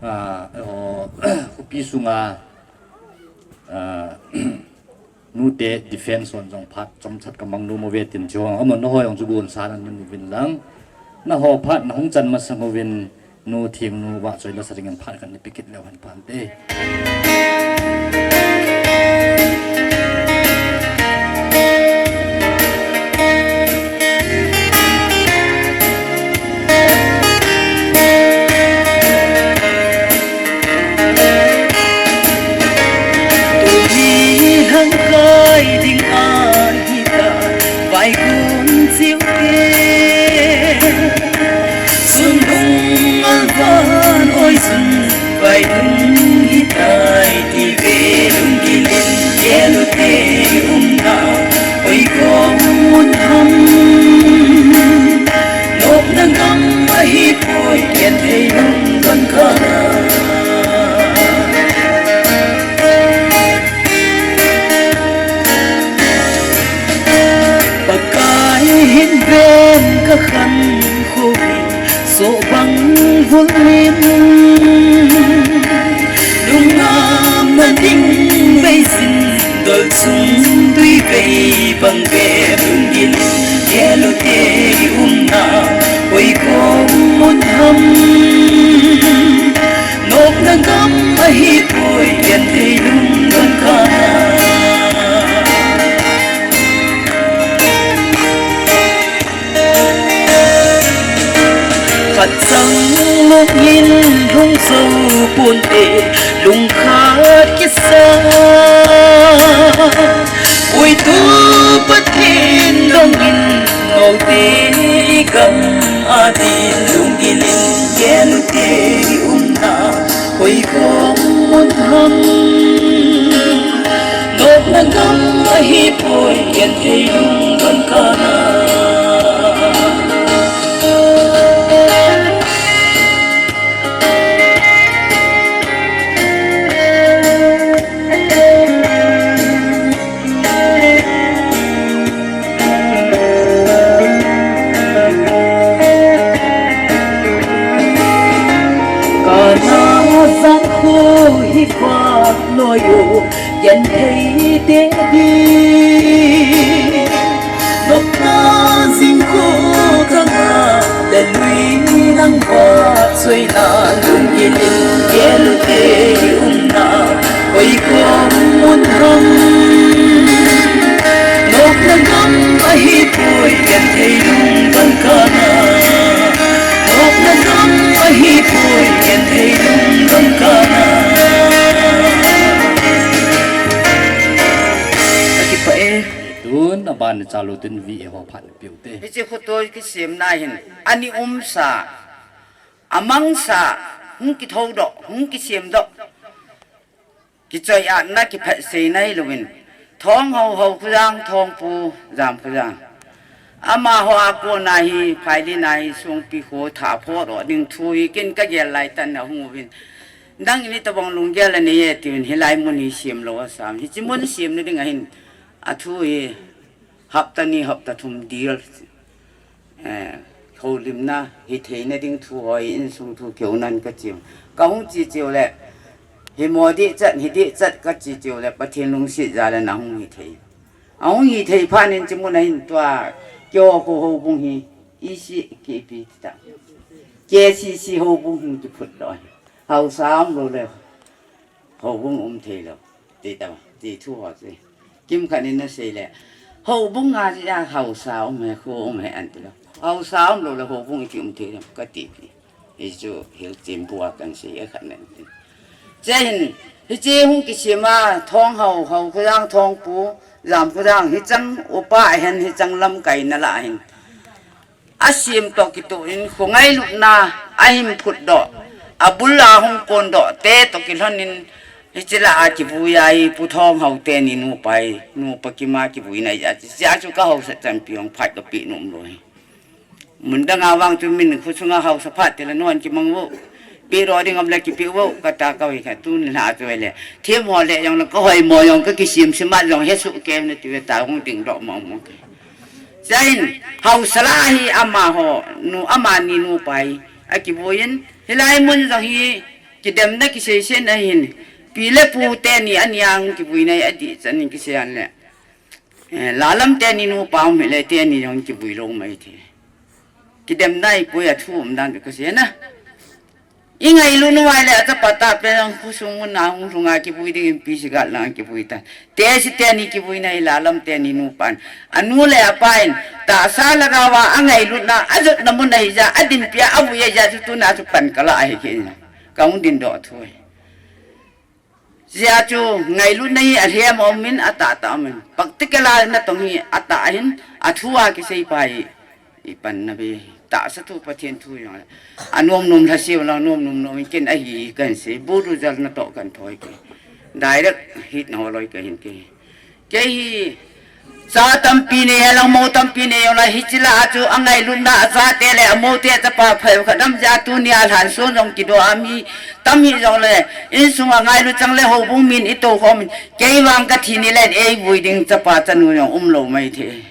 ah, eiho khopi sunga, ah, nute defence hon jong phat chomchat kamang nom uve tin, chuho amaho jong chu gonsan ana um uvin lang. Naho phat nahung chan masang uvin, Nu Thingnu vahchoi la sa dingin phat khat nape kit leu hen phante. Tuni lhangkai ding ahitai, vai gun chiu te. Lungam na ding vei sin, dol sung tui vei bang ve lungin, gel u te umna, oi ko mun ham. Nopna gam ahi poi, genthei lungdon kana. Khat chang lungin lhung zo ponte, lungkhat kisa. Puitu Pathen dongin, note i gam adin lungin, gel u te umna, hoi ko mun ham. Nopna gam ahi poi, genthei lungdon kana. Kana jan khu hi pa no yo, genthei te di. Nopna jing khu kanga, le lui nang va soina, lungin gel u te umna, oi ko mun ham. Nopna gam ahi poi, genthei lungdon kana. Nopna gam ahi poi, genthei lungdon kana. Akipah e. Tun aban chalu tun vi e ho phat piu te. Hiche khu toh kisemna hin, ani umsa, amangsa, hung kithoudoh, hung kisemdoh. Kichoi-atna, kiphatseina hilouvin, Thongho, Hokhuljang, Thongpu, Jamkhuljang. Amaho a kona hi, phailin a hi, Songpi kho thah phodoh ding thu hi, ken kagel lai tah in ahung uvin. Nangin itobang lunggel anei e, tiuvin, hilai mun hi semlou asam. Hiche mun semna ding ahin, athu hi, hapta ni, hapta thum dil. Eh, houlimna, hitheina ding thu ho, insung thu keunan kache u. Kahung che cheu le, himo dehchat, hidehchat kache cheu le, Pathen lungset jal in ahung hithei. Ahung hithei phat in hiche mun ahin tua, keiho kho houbung hi, E C K P ti ta. K C C houbung hung kiphutdoh ahi. Haosa umlou le, houbung umtheilou. Ti ta, ti thu ho chu. Kimkhat in asei le, houbung a jeh a haosa um e, kho um e anti lou. Haosa umlou le houbung iti umthei dem kati pi. Hichu hilchenpu a kahin sei a khat na. Chehin, hiche hung kisem a, Thongho, Hokhuljang, Thongpu, Jamkhuljang, hicheng upa ahin, hicheng lamkaina lah ahin. Asem toh kitoh in, kho ngailutna ahin phutdoh, abul a hung kondoh te toh kilhon in, hiche lah a kivui a hi Pu Thongho teni nupa hi, nupa kima kivuina hi, hiche a chu kahaosa chanpi hung phat kapeh nom lou hi. Mun dang a vang chu min khosunga haosa phat tile non kimang vo. Pehdoh ding um le kipeh vo, kata kahi kha tuni lha chu le. Themmo le jong le kahoimo jong kakisem semat jong hesoh kei na ti ve ta hung dingdoh mong mong kei. Chuin, haosa lah a hi amaho, nu, amani nupa hi, akivuiyin, hilai mun jong hi, kidemna kiseisetna hin, pi le pu teni ani a hung kivuina hi adih chan in kisei an le. Eh, Lalam teni nupa um hile teni jong kivui lou mai thei. Kidemna hi poi athu umdan beh kasei na. I ngailut uva ahile achapa tahpen khosung mun a hung lhunga kivui ding in P C Ghat lang kivui tan. Tesi teni kivuina hi Lalam teni nupan. Anu le apan tahsa lhagao a angailutna, ajotna mun ahi jeh a, adinpi a avui ahi jeh a chu tuna chu pan kalah ahi kei. Kahung dingdoh thu ahi. Jeh a chu ngailutna hi alhem a um in, atahtah a um in. Practical a natong hi atah ahin, athu a kisei pa hi. I panna ve, tahsa thu Pathen thu jong le. Anom nom lhaseu lang, nom nom nom in ken ahi kahin sei, budu jal natoh kahin thoi kei. Direct hit na holoi kahin kei. Kei hi, cha tampi nei, helang mo tampi nei jong le, hiche lah a chu angailutna achate le, amote achapa phabep khat dam jeh a tunia lhanson jong kidoh a mi tam hih jong le, insung a ngailut chang le houbung min itou khom in, kei vang kathi ni le, eivui ding chapa chanu jong umlou mai thei.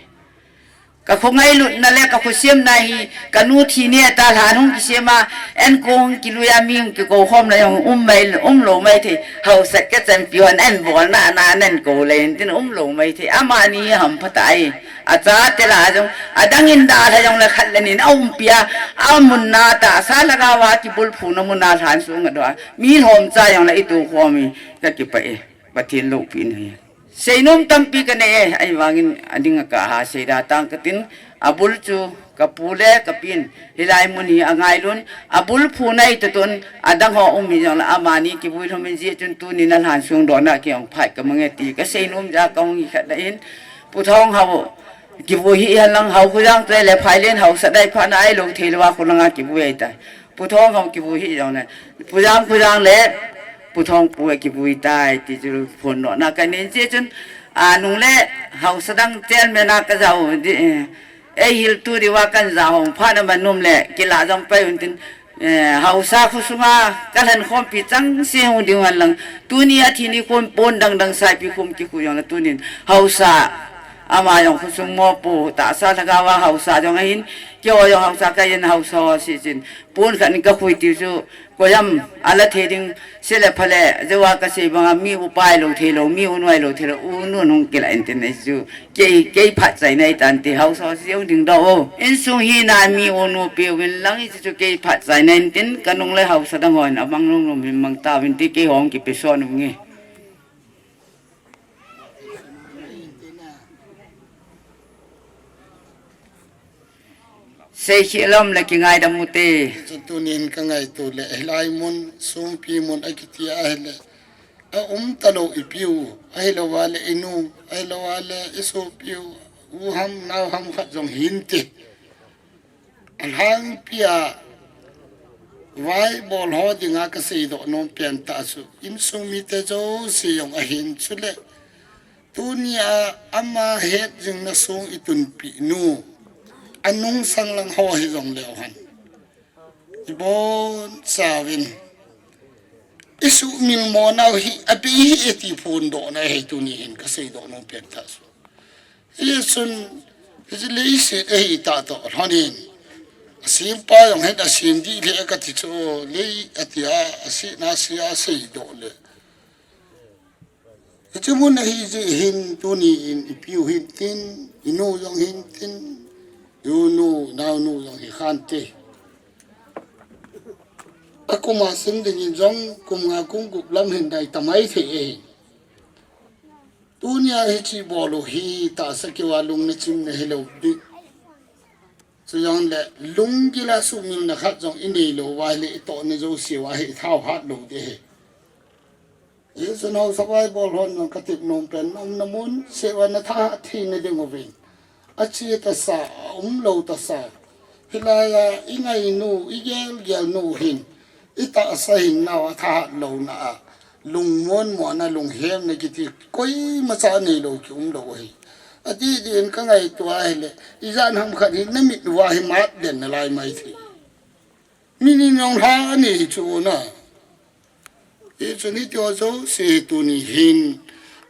Ka khongailutna le ka khosemna hi, ka nu thi ni ta lhan hung kisem a, en ko hung kilui a mi hung kikou khom na jong um mai, um lou mai thei. Hausat ka chanpi hon en bol na, na nen ko le in tin um lou mai thei. Amani hi hampha tai. Acha te la jong, adang in da la jong le khat le nin a umpi a, amun na tahsa lhagaova kibulphuna mun a lhan sung a doh a. Mi lhom cha jong le i tu khom i, ka kipah e. Pathen loupina hi. Seinom tampi ka nei e, ahivangin ading a ka ha seida tang ka tin, abul chu ka pu le ka pin, hilai mun hi angailun, abulphuna i tutun, adang ho um hi jong le amani kivui lhum in jeh chun tuni na lhan sung doh na kei hung phat ka mang e ti, ka seinom ja ka hung hi khat na in, Pu Thong Hau, kivui hi hen lang Hau Khojang te le phai len Hau Sadai pha na ai lou thei lou a khu langa kivui ai tai. Pu Thong Hau kivui hi jong le, Pu Jam Khojang le, Pu Thong Pu kivui tai, ti chu phon no na ka nin che chun, a nung le, Hausa dang chairman a ka jau, di, eh, ei hil tu di wa kan ja hong pha na manum le, kila jong pai un tin, eh, Hausa khu sunga, ka lhan khom pi chang se hong ding wan lang, tuni a thi ni khom pon dang dang sai pi khom ki khu jong le tunin, Hausa, ama jong khu sung mo pu, tahsa lhagaova Hausa jong ahin, kio jong Hausa ka in Hausa ho si chin, Pon khat in ka khui tiu chu, koiham, ala thei ding, se le pha le, jewa ka sei banga, mi upa ai lou thei lou, mi unu ai lou thei lou, unu nung kila in tin nei chu, kei, kei phat chai nei tan ti, Hausa ho si jong ding doh o. Insung hi na mi unu pe uvin lang i chu kei phat chai nei tin, ka nung le Hausa dang hon, amang nung nung min mang ta uvin ti kei hong kipe son u nge. Sei khi lom le kingaidam u te. Chun tunin ka ngaito le, hilai mun, sungpi mun a kiti a hile, a um ta lou i piu, ahilou a le i nu, ahilou a le i sopiu, u ham, nau ham khat jong hin ti. A lhangpi a, vai bol ho dinga ka seidoh nom pen tah chu, insung mite jouse jong ahin chule, tuni a ama het jing na sung i tunpi nu, a nungsang lang ho hi jong leu hen. I bon chauvin, i sumil mo nau hi, a bei hi e ti phondoh na hi tuni hin ka seidoh nom pen tah chu. Hichun, hiche leiset ahi tah toh lhonin. Asempa jong hin asem dih le ka ti chu lei ati a, asena se a seidoh le. Hiche mun ahi jeh hin tuni in i piu hin tin, i nu jong hin tin, i u nu, nau nu jong hi khan te. A kum a sim ding in jong kum nga kum gup lam hin nai tamai thei e hin. Tunia hiche bol u hi tahsa keu a lung na chim na hilou ding. Chujongle lunggil a sumil na khat jong i nei lou uva ahile i toh na jouse uva hi i thao hat lou ding ahi. Hichun Hausa vai bol hon jong ka tep nom pen, na um na mun seh uva na thahat thei na ding uvin. A che tasa, a um lou tasa. Hilai a i ngai nu, i gel gel nu hin. I tahsa hin nau a thahat louna a, lungmon mona, lunghemna kiti koima cha nei lou ki um lou ahi. Adih dih in ka ngaito a ahile, ijat ham khat hi na mit uva hi mat den na lai mai thei. Mi ni nong lha a nei chu na. Hichun hiti ho jouse hi tuni hin,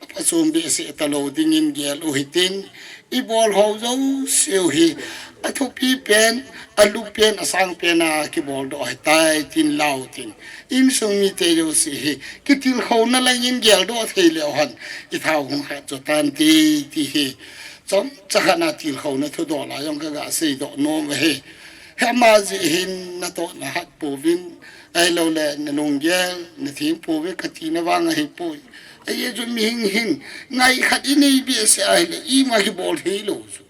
a phachom behseh ta lou ding in gel u hitin, i bol ho jouse u hi, a thupi pen, a lu pen, a sang pen a kibol doh ahi tai tin lau tin. Insung mite jouse hi, kitilkhouna lang in gel doh thei leu hen, i thao hung hat jo tan ti, ti hi. Chomcha khat na tilkhouna thudol a jong ka ga seidoh nom ahi. Hi ama jeh hin na toh na hat pouvin, ahilou le na lunggel, na thim pouvin ka tina vang ahi poi. Ahi chu mihing hin, ngai khat i nei behseh ahile, ima kibol thei lou chu.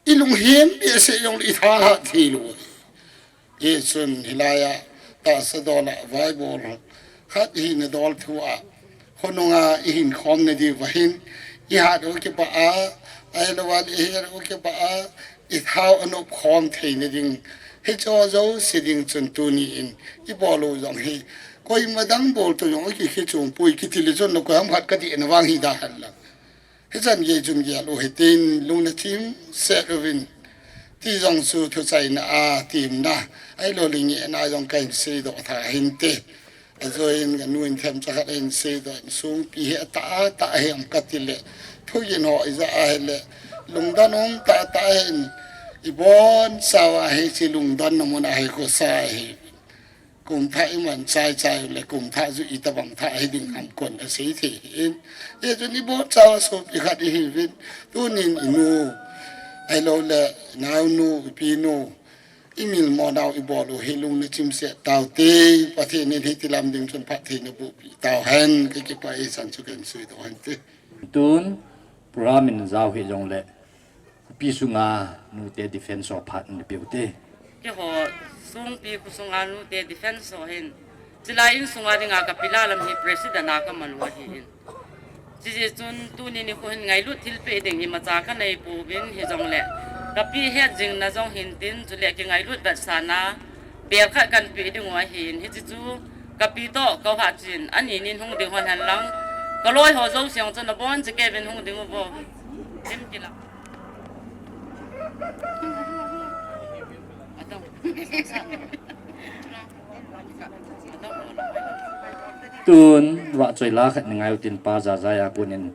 I lunghem behseh jongle i thahat thei lou. Hichun hilai a, tahsa dol a, vai bol khat hina dol thu a, khonung a i hin khom na diu va hin, i hat u kipah a, ahilou a le i het u kipah a, i thao a nop khom thei na ding. Hiche jouse ding chun tuni in, i bol u jong hi, koima dang bol toh jong, i ki khi chung pui, kiti le chun na koiham khat ka dih na vang hi da hen lang. Hichan gei chun gel u hitin, lung na chim set uvin. Ti jong chu thuchaina a, temna. Ahilou le ngehna jong ka hin seidoh tha hinte. Ajoin ka nu in themcha khat a hin seidoh in sungpi hi atah a, atah a hem ka ti le. Thu gin ho i ja ahile. Lungdon um tah tah in, ibon chauva hiche lungdon na mun a hi khosa hi. Kum thah iman chai chai le kum thah chu itobang thah hiding ham kon asei thei hin. Hijeh chun ibon chauva sopi khat ihiuvin. Tunin inu, ahilou le, naonu, ipinu, imilmo nau ibol u hi lung nachim seh taute, Pathen in hiti lam ding chun phatthei naboh peh tauhen, kakipah e, chan chu kahin seidoh hen te. Tun, program in jao hih jongle, khopi sunga nute defence ho phat in peh u te. Keiho songpi khosunga nute defence ho hin, chulai insunga dinga kapi la lam hi president a kaman u ahin. Hijeh chun tuni nikho hin ngailut thilpeh ding imacha kanei pouvin hijongle, kapi hetjingna jong hintin, chule kingailut vetsahna bel khat kahin peh diu ahin, hiche chu kapi toh ka u Hatchin, ani nin hung ding hon henlang, kaloi ho jouse jong chun abon cheh keivin hung ding uvo. Dim kila. Tun, vahchoi la khat nei ngai utin, Pa Jajai a konin,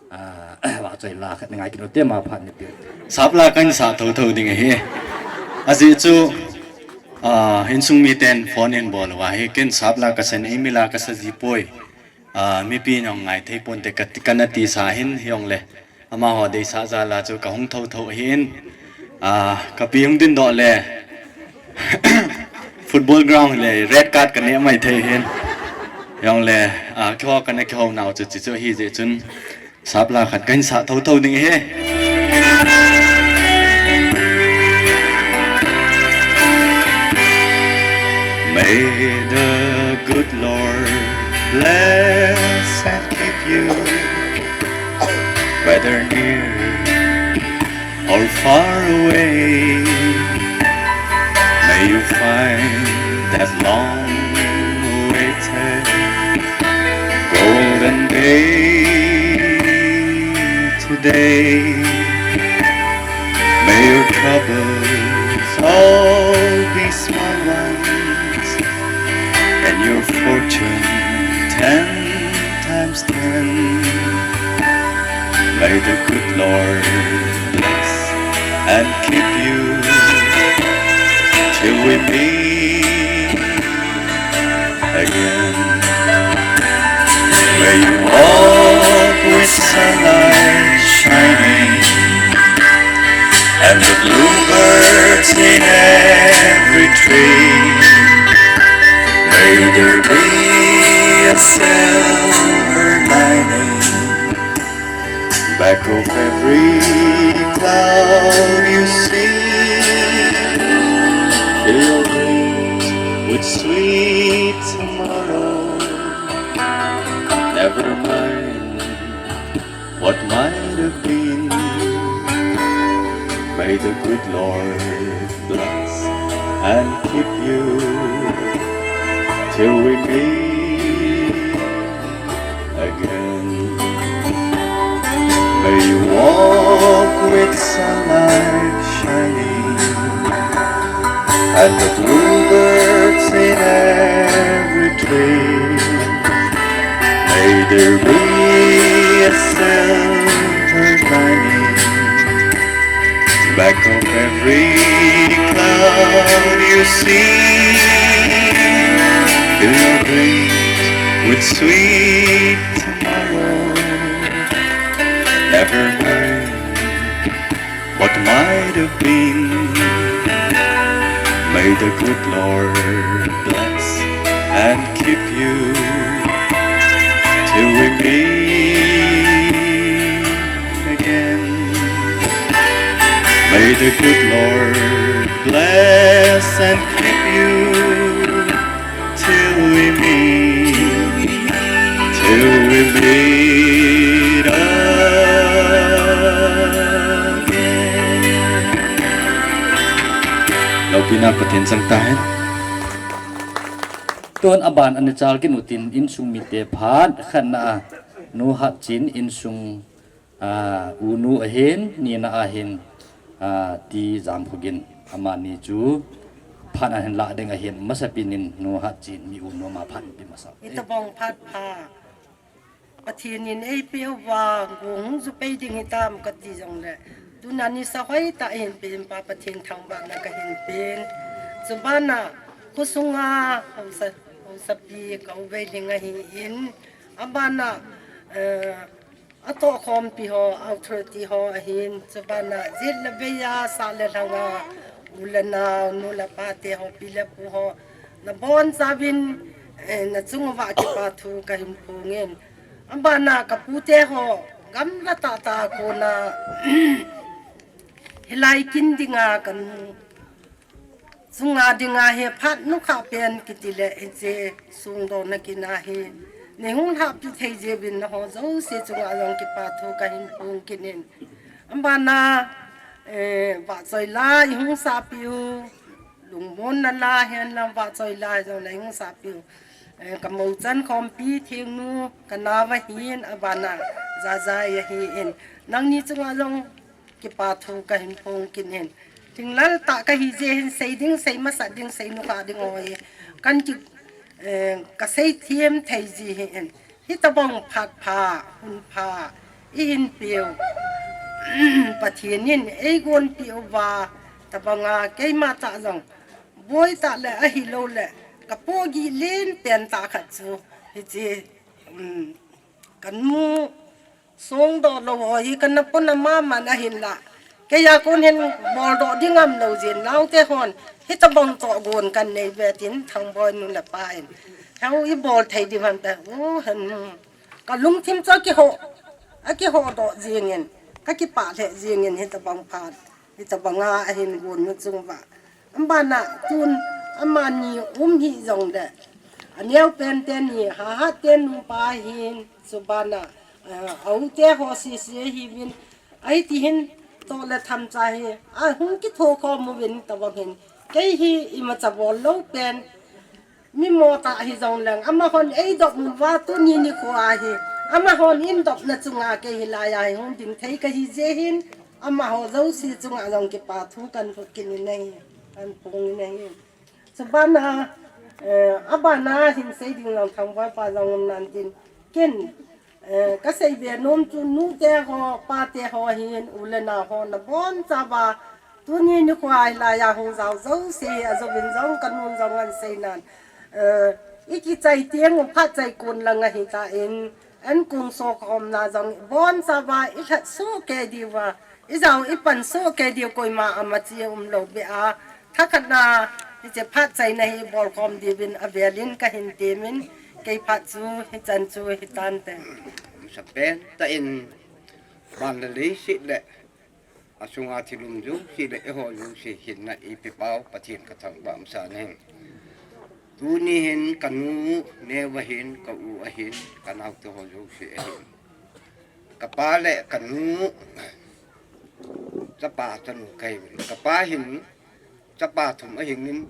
ah, vahchoi la khat nei ngai kit ute, ama phat nei peh u. Sap la kahin sah thotho ding ahi. Ajeh chu, ah, insung miten phone in bol uva hi, ken sap la kasan, eimi la kasa ji poi. Ah, mipi in jong ngai thei ponte ka, kana tisa hin hijongle, amaho deisah jal a chu kahung thotho ahin. Ah, kapi hung dindoh le, football ground le red card kaneh mai thei hin. Hijongle, ah, keiho kana kihou nau chu hiche chu ahijeh chun, sap la khat kahin sah thotho ding ahi. May the good Lord bless and keep you, whether near or far away. May you find that long-awaited golden day today. May your troubles all be small ones, and your fortune ten times ten. May the good Lord bless and keep you till we meet again. May you walk with sunlight shining and the bluebirds in every tree. May there be a silver lining back of every cloud you see. Fill your dreams with sweet tomorrow. Never mind what might have been. May the good Lord bless and keep you till we meet again. May you walk with sunlight shining and the bluebirds in every tree. May there be a silver lining back of every cloud you see. Fill your dreams with sweet tomorrow. Never mind what might have been. May the good Lord bless and keep you till we meet again. May the good Lord bless and keep you till we meet, till we meet again. Loupina Pathen chang tahen. Tun aban ana chal kit utin insung mite phat khatna a, Nu Hatchin insung, ah, unu ahin, nina ahin, ah, T. Jamkhogin, amani chu phat ahin la ding ahin, masapen in Nu Hatchin mi unu ama phat pe masa. Itobang phat pha. Pathen in eipeh uva, gong hung ju pei ding hitam kati jongle, Tuna nisa hoitah a hin pen Pa Pathen thangvahna kahin pen. Chubana khosunga hausa, hausapi ka u Veiding ahin, abana, eh, atohkhompi ho, authority ho ahin, chubana jet le vei a, sah le lhanga, u le nao, nu le pa te ho, pi le pu ho, nabonchauvin, eh, nachung uva kipa thu kahin phongin. Abana ka pute ho, gamla tahtah a kona, hilai kin dinga kanu chunga dinga hi phat nukha pen kiti le hiche sungdohna kin ahi. Nei hung lhahpi thei jeh uvin nangho jouse chunga jong kipa thu kahin phong kit in. Abana, eh, vahchoi la eihung sahpi u, lungmonna la hen lang vahchoi la jong la eihung sahpi u. Eh, ka mochan khompi Thingnu, ka nao ahin, abana Jajai ahin. Nangni chunga jong kipa thu kahin phong kit in. Thinglhang tah kahi jeh hin sei ding, sei masat ding, sei nukha ding ho hi. Kan ki, eh, ka seithem thei ji hin. Hitobang phat pha, hun pha, eihin peh u. Pathen in eigonpeh uva, tobanga keima tah jong. Boi tah le ahilou le, ka pohgih len pen tah khat chu. Hiche, um, kanu songdoh lou ho hi kana pona mama ahin la. Keiya kon hin boldoh ding umlou jeh in naote hon. Hitobang tohgon kanei uve tin Thangboi nu le pa in. Heo ibol thei diu ham ati. U hen. Ka lungthim chu akiho. Akiho doh jingin. Ka kipah lheh jingin hitobang phat. Hitobanga ahin gon nu chunga. Abana tun amani um hih jongle. Aneo pen teni, Hahat te nupa hin, chubana, eh, a u te ho sese ahiuvin. Ahi tihin toh le thamcha hi, ahung kithokhom uvin tobang hin. Kei hi imacha bol lou pen. Mi mo tah hijongleng, amahon eidop uva tuni nikho a hi. Amahon eidopna chunga kei hilai a hi hung ding thei kahi jeh hin. Amaho jouse chunga jong kipa thu kahin phong kit in ahi. Kahin phong in ahi. Chubana, eh, abana hin sei ding jong Thangboi pa jong um nan tin. Ken, eh, ka seibe nom chu nute ho, pate ho hin, u le nao ho nabonchauva. Tuni nikho a hilai a hung jao jouse, ajouvin jong kanun jong ahin sei nan. Eh, ikichai teng u phat chai kon lang ahi tan, ankong sokhomna jong bonchauva, ilhat soh kei diuva. Ijao ipan soh kei diu koima amacha umlou beh a. Thakhatna, hiche phat chaina hi bolkhom diuvin avelin kahin temin, kei phat chu hichan chu hitante. Sa pen tah in, van le leiset le, asunga thil um jouse le, eiho jouse hinna eipeh pau Pathen kathangvah masa in. Tuni hin kanu neo ahin, ka u ahin, kanaote ho jouse ahin. Kapa le kanu, chapa chanu kahiuvin. Kapa hin, chapa thum ahingin,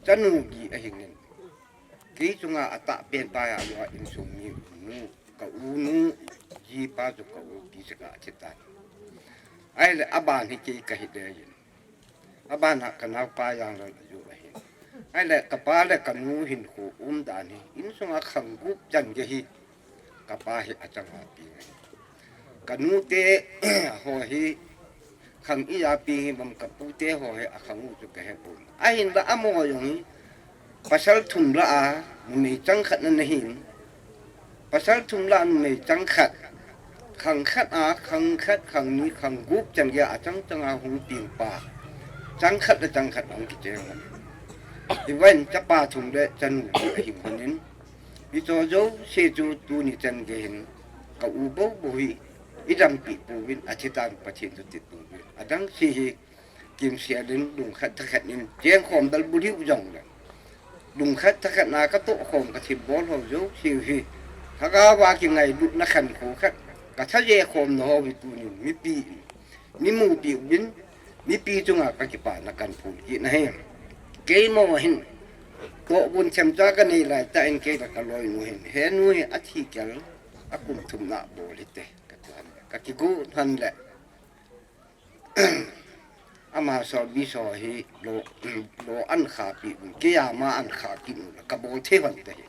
chanu gi ahingin. Kei chunga atahpen pa ahilouleh insung mi nu, ka u nu, jipa chu ka u ti saka athi tan. Ahile aban hi kei kahi ding ahin. Abana kanaopa Janglal aju ahin. Ahile kapa le kanu hinkho umdan hi, insunga khang gup chan gei hi, kapa hi achanga pi ngai. Kanute ho hi khang ija pi hi bam, kapute ho hi akhang u chu kahepon. Ahinla amaho jong hi pasal thum lah a numei chang khat ana hin. Pasal thum lah a numei chang khat. Khang khat a, khang khat, khang ni, khang gup chan gei a achang changa hung peng pa. Chang khat le chang khat hung kicheng. Hiven chapa thum le chanu ahin konin. Hicho jouse chu tuni chan gei hin ka u bou bou hi idampi pouvin, athi tan Pathen chu ti pouvin. Adang se hi kimsel in lungkhat thakhat in chengkhom dal bulhiu jongle. Lungkhat thakhat na katohkhom kathilbol ho jouse hi. Lhagaova kingailutna khankho khat. Kathaje khomna ho hi tunin mipi in. Mimupi uvin, mipi chunga kakipana kahin phong kit ahi. Keima hin, tohgon themcha kanei laitah in kei le kaloinu hin, henu hi athi kel, akum thumna bol hite, kati lhon le, kakigo lhon le. Ama service ho hi lo, lo ahin khahpi un, kei ama ahin khahpi un, kabol thei lhon te hi.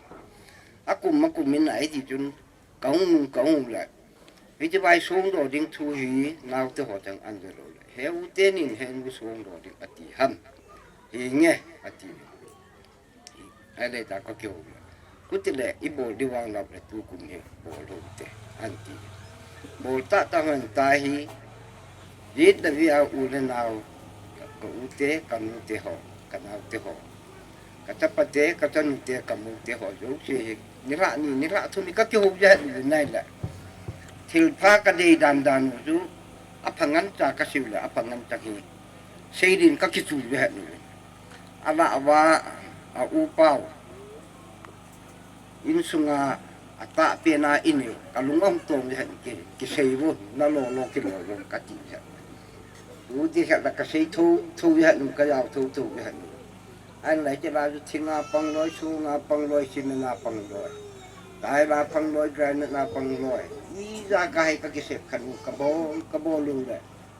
Akum akum in ahi ti chun, kahung, kahung le. Hiche vai songdoh ding thu hi naote ho chang an ve lou le. He u tenin he nu songdoh ding ati ham. Hinge ati. Ahile ta ka kihou le. Kutile i bol di vang lap le tukum hi bol hou te. Anti. Bol tah tah hon ta hi. Jit da via u le nao. Ka u te, ka nu te ho, ka nao te ho. Ka chapa te, ka chanu te, ka mu te ho jouse hi. Nilhah ni, nilhah thum hi ka kihou jeh le nai le. Thilpha ka dei dan dan u chu. Apha ngen cha ka sei u le, apha ngen cha hi. Seidin ka kichu jeh le. Ala ava, a u pau. Insunga atahpena inei, ka lung ahung tong jeh in ki, kisei vo, na lolo kilolo kati jeh. Tuti jeh la kasei thotho jeh in, kajao thotho jeh in. Ahin lai chela chu thinga pang loi, sunga pang loi, cement a pang loi. Tile a pang loi, granite a pang loi. Ija kahi kakisep khat u, kabol, kabol u le.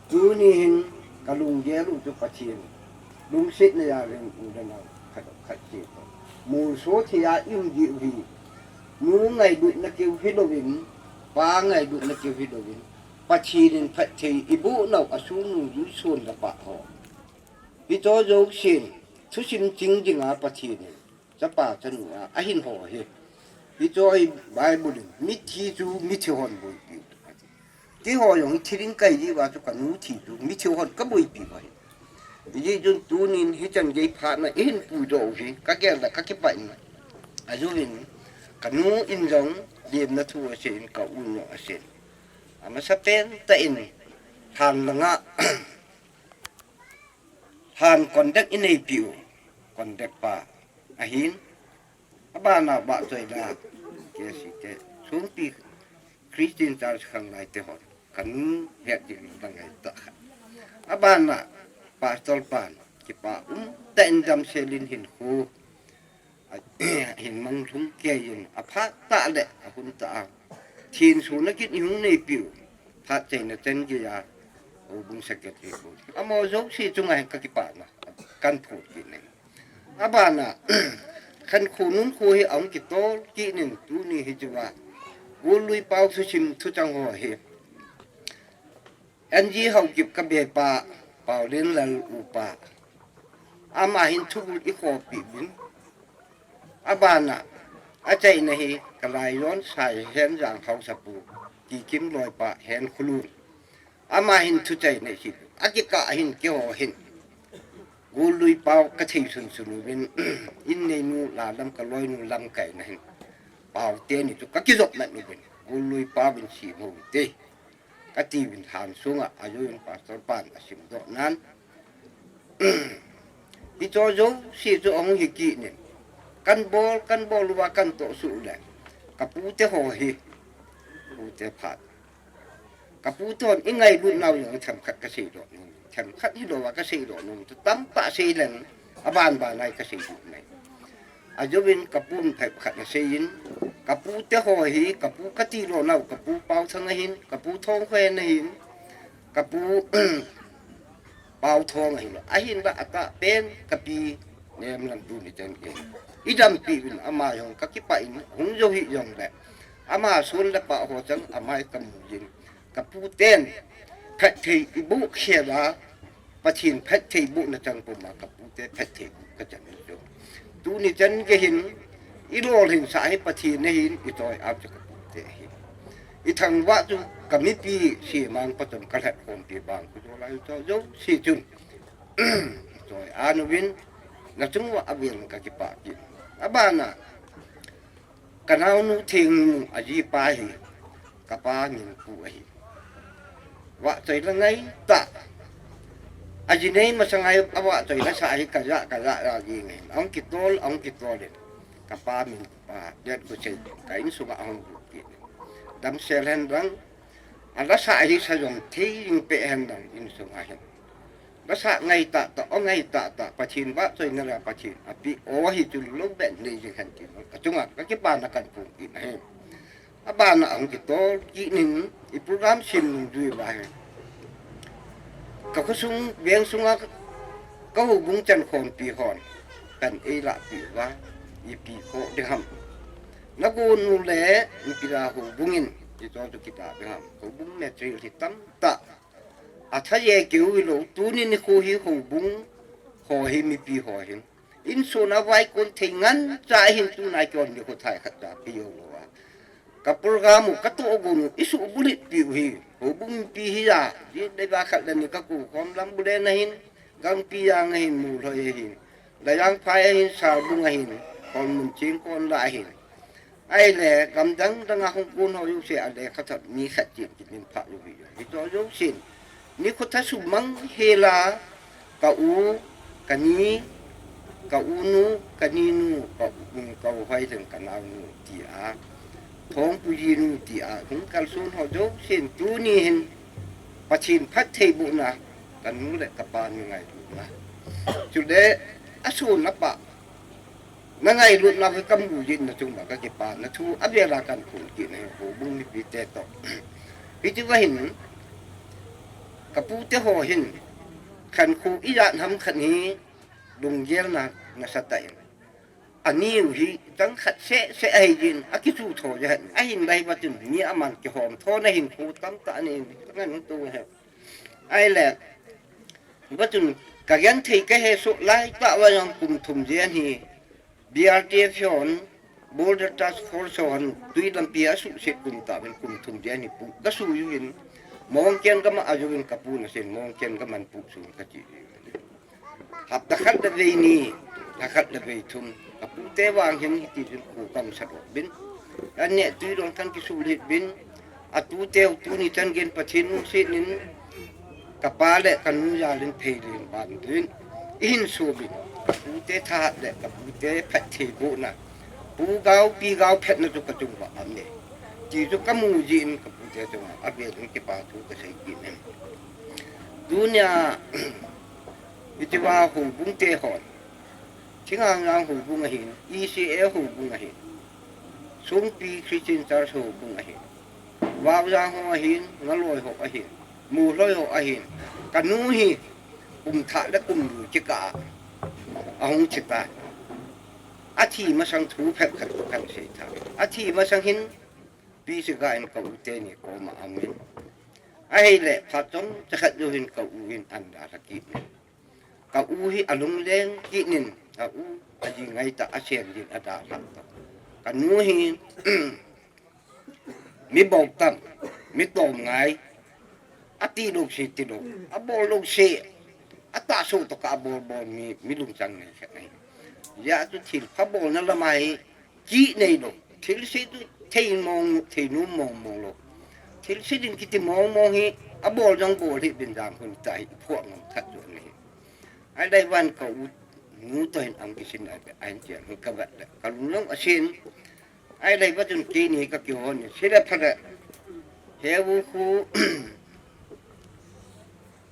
Tuni hin kalunggel u chu Pathen lungsetna jal in u le nao khat khat cheh toh. Molso thei a i um diu hi. Nu ngailutna keu hilouvin, pa ngailutna keu hilouvin, Pathen in phatthei iboh nau a sung nung lui son le pah ho. Hicho jousen, thusim ching dinga Pathen in Chapa chanu a, ahin ho hi. Hicho hi Bible in, mithi chu mithi hon boipi u ati. Keiho jong thi ding kahi jeh uva chu ka nu thi chu mithi hon ka boipi u ahi. Hijeh chun tunin hichan gei phatna ihin puidoh u hi, ka gel le ka kipah in. Ajeh in, ka nu in jong lemna thu asei in, ka u in jong asei in. Amasapen tah in, lhan langa, lhan conduct ineipi u, conduct pa ahin, abana Vahchoila, K C te, Songpi Christian Church khanglai te hon, ka nu het ding dang ngai tah khat. Abana Pastor pan, kipa um tah in damsel in hinkho ahin mang lhung kei in, aphat tah le ahun tah a, thenso na kit ihung neipi u, phat cheina chan gei a, houbung secretary pu. Amaho jouse chunga hin ka kipana kan phut kit nei. Abana, khankho nunkho hi ahung kitol kit nin tuni hiche va. Gollui pau thusim thuchang ho hi. N G Haokip ka bepa, Paolenlal upa. Ama hin thubul i khopi uvin. Abana, achaina hi ka laijon Saihenjang haosapu, Kikim loipa Henkhulun. Ama hin thuchaina hi, akikah hin keiho hin. Gollui pau ka thei sunsun uvin, in neinu lalam ka loinu lamkaina hin. Pau teni chu ka kijop mat uvin, Gollui pau in simho te. Kati uvin lhan sunga, ajeh in Pastor pan asimdoh nan. Hicho jouse chu ahung hi kit nin. Kan bol, kan bol uva kan toh suh le. Ka pute ho hi. Pute phat. Ka pute hon i ngailut nau jong themkhat ka seidoh nom. Themkhat hilouva ka seidoh nom. Tamtah sei leng. Aban ban a hi ka seidoh nei. Ajeh in ka pun phai khat na seiyin, ka pute ho hi, ka pu kati lou nau, ka pu Paothang ahin, ka pu Thongkhoen ahin, ka pu Paothong ahin. Ahinla atahpen ka pi Nemlam tuni chan gei. I dampi uvin ama jong ka kipah in, hung jou hih jongle. Ama son le pah ho chang, ama hi ka mu jin. Ka puten, phatthei i boh khel a, Pathen phatthei bohna chang puma ka pute phatthei boh ka chan in chu. Tuni chan gei hin, i lolhinsah hi Pathen ahin, i choi-at chu ka pute ahi. I thangvah chu ka mipi semang pachom ka lhat khompi bang khu jo lai cho jouse chun. I choi-at uvin, na chung uva avel in ka kipah kit. Abana, ka naonu Thengnu a jipa hi, ka pa min Pu ahi. Vahchoila ngai tah. A ji nei masang a hi, a vahchoila sa hi ka ja, ka ja, ja ji ngai. Ahung kitol, ahung kitol in. Ka pa min, a, det ko sei, ka insunga ahung bu kit. Damsel hen lang, a la sa hi sa jong thei jing peh hen lang insunga hin. Ka sa ngai tah tah, o ngai tah tah, Pathen vahchoina le Pathen api, o hi chu lou ben nei jing hen tin. Ka chunga, ka kipana kan pung in ahi. Abana ahung kitol kit nin, i program sim nung jui uva hi. Ka khosung, veng sunga, ka houbung chankhompi hon, kan eilahpi uva, ipi khoh ding ham. Na gonu le, ipi la houbung in, Hicho chu kitah ding ham. Houbung material hi tamtah. Atha je keu hilou, tuni nikho hi houbung ho hi mipi ho hin. Insung a vaikon thei ngen cha hin tuna kihon nikho thai khat cha pe jou lou a. Ka program u ka tohgon u, isuh bulhit piu hi. Houbung mipi hi a, ji dei ba khat le ni ka kou khom lam bule na hin, Gangpi jang ahin, Mulhoi ahin, Lajangphai ahin, Salbung ahin, Kholmun Chingkon la ahin. Ahile, gam dang dang a hung kon ho jouse a le khat mi khat chin kimin pha jou hi. Hicho jousen. Nikho thah sumang hela, ka u, ka ni, ka u nu, ka ni nu, ka u, ka u hoi leng ka nao nu, ti a. Thongpu ji nu, ti a. Hung kalson ho jousen, tuni hin, Pathen phattheibohna, ka nu le ka pa ni ngailutna. Chule, asun a pa, na ngailutna hi ka mu jin na chung ba ka kipana thu, a vela kan phun kit na hi houbung mipi te toh. Hiti va hin, ka pu te ho hin, khankho ijat ham khat hi, lunggel na, nasatah in. Ani u hi, tang khat seh seh ahi jin, a kichu tho ja hen. Ahin lai va chun, mi aman kihom tho na hin khu tamtah ni, ka ngan tu he. Ahile, va chun, ka genthei ka hesoh lai tah va jong kum thum jen hi, B R T F hon, Border Task Force hon, tui lampi a suhset kum tah ven kum thum jen hi pu, ka su uvin, Mongken gam a uvin ka pu na sen, Mongken gam a pu su ka chi uvin. Hapta khat le vei ni, lha khat le vei thum, ka pu te vang hin hiti jin khu kam sa uvin. An ne tui dong kan kisu lit uvin, a tu te u tuni chan gen Pathen lungset in, ka pa le ka nu jal in phei lin ban uvin. I hin su uvin, ka pu te thahat le ka pu te phattheibohna. Pu gao, pi gao phatna chu ka chung va am ne. Ti chu ka mu jin ka pu te chung a vel in kipa thu ka sei kit in. Tunia, Hiti va houbung te hon. Thingang Lang houbung ahin, E C A houbung ahin. Songpi Christian Church houbung ahin. Vaojang ho ahin, Ngaloi ho ahin. Mulhoi ho ahin. Ka nu hi, kum thah le kum lui kikah a. Ahung thi ta. Athi masang thu phabep khat kan sei ta. Athi masang hin, Pi Siga in ka u te ni koma amin. Ahile, phat chomcha khat jou hin ka u in an dalha kit in. Ka u hi alungleng kit in, ka u aji ngai tah a sen jin adalha tah. Ka nu hi, mi bol tam, mi tom ngai, ati lou se ti lou, abol lou se, atahsa toh kah a bol bol mi, mi lungchang nei khat ahi. Hijeh chun thilpha bolna lam a hi, Kih nei lou. Thilse chu thei mong, thei nom mong mong lou. Thilse ding kiti mong mong hi, abol jong bol hih uvin jang hun ta hi, phuah ngam khat chu ahi. Ahilai van ka u nu toh hin ang kisin a, ahin chian hi ka vet le. Ka lung jong asin. Ahilai va chun keini ka kihon, se le pha le. He u khu,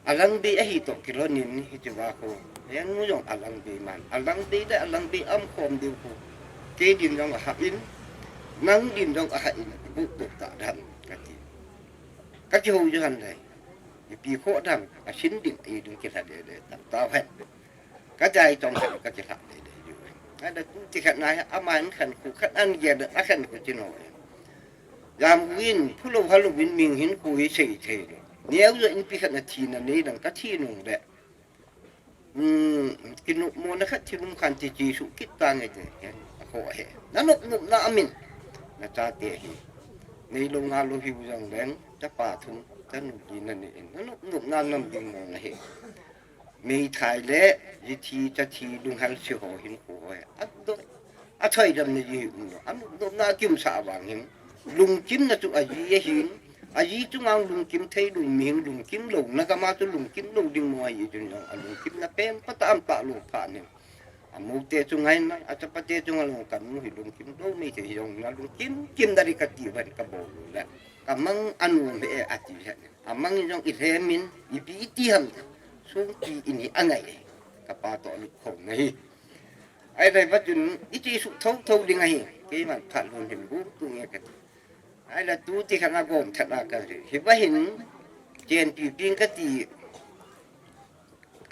Alangbei ahi toh kilhon in hiti va khu. Heng nu jong alangbei man. Alangbei le alangbei a um khom diu khu. Kei din jong ahah in. Nang din jong ahah in. Buk buk ta dam kati. Ka kihou ju han dai. Ipi kho dam. Asin ding, ei ding kilha dei dei ta. Ta het. Ka jai chom khat ka kilhah dei dei diu. Ahile tu ti khat na hi, aman khankho khat an gel a khankho chin ho. Jam u in, phu lou hal lou in ming hin khu hi sei thei lou. Neo jo in pi khat na thina nei dang ka thi nung le. Hmm, kinopmo na khat thi lum khan ti chi su kit ta nge te. Hen, a kho he. Na nop nop na amin. Na chate hi. Nei lou nga lou hiu jong leng, chapa thum, chanu li na nei in. Na nop nop na nam ding mo na he. Meithai le, jithi, chathi, lunghel se ho hin khu ho he. Adoh, athoi dam na ji hi um lo. Anop nop na kimsa vang hin. Lungkimna chu aji ahin. Aji chunga lungkim thei lou, mihem lungkim lou. Na kama chu lungkim lou ding mo ahi chun jong. Alungkimna pen, pa tam ta lou pha ni. Amu te chu ngai na, achapa te chu ngai lou, ka nu hi lungkim lou, mi te hi jong na lungkim, kim dari kati van ka bol lou le. Ka mang anu me e ati le. Amang in jong i lhem in, ipi iti ham. Sungpi in hi angai e. Ka pa toh lut khom na hi. Ahilai va chun, iti su tho tho ding ahi. Keiman phat lhun hin bu tu nge ka ti. Ahilai tu ti khan agom that a ka ri. Hi va hin, chen pi ping ka ti.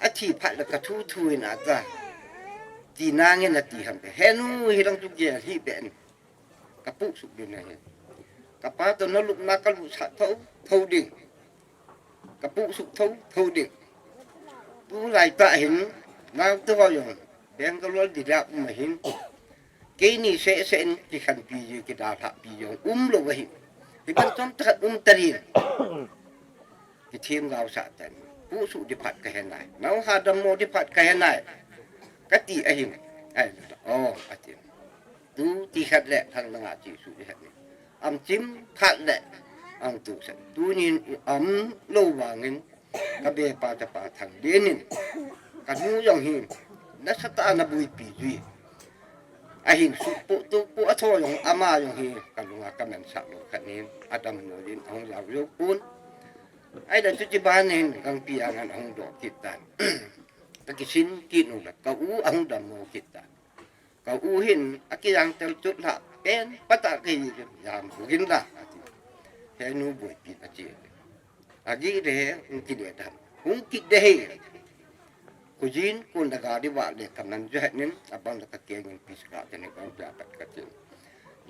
Athi phat le ka thu thu in ata. Ti na nge na ti ham. He nu hi lang tu ge hi ben. Ka pu su ding na hi. Kapa toh nalupna kalutsah thou thou ding. Kapusuh thou thou ding. Tulai tah hin, naote ho jong, Bangalore dila um ahin. Keini seh seh in kikhenpi ji, kidalhahpi jong umlou ahin. Hiban chom tah khat um tadin. Kithemgaosah tan. Pusuh ding phat kahe nai. Naoha dammo ding phat kahe nai. Kati ahin. Ai, o, ati. Tu ti khat le thang langa chesuh ding khat ni. Am chim phat le ang tu san. Tunin i am lou vangin kabepa chapa Thanglen in kanu jong hi nasatah a nabuipi jui. Ahin suhpoh tohpoh a tho jong ama jong hi kalunga kamensah lou khat ni. Adammo din ahung jao jou pon. Ahile chuti ban hin Gangpi angan ahung doh kit tan. Kakisin kit nung le ka u ahung dammo kit tan. Ka u hin akijang tel chut lhah pen patah kahi jam hugin la ati. Henu boipi ati. Agi de he hung kit de dam. Hung kit de he. Kujin kun da gari vah le kaman jo het nin abang da kakeng in pis ka te ne kang pia pat katin.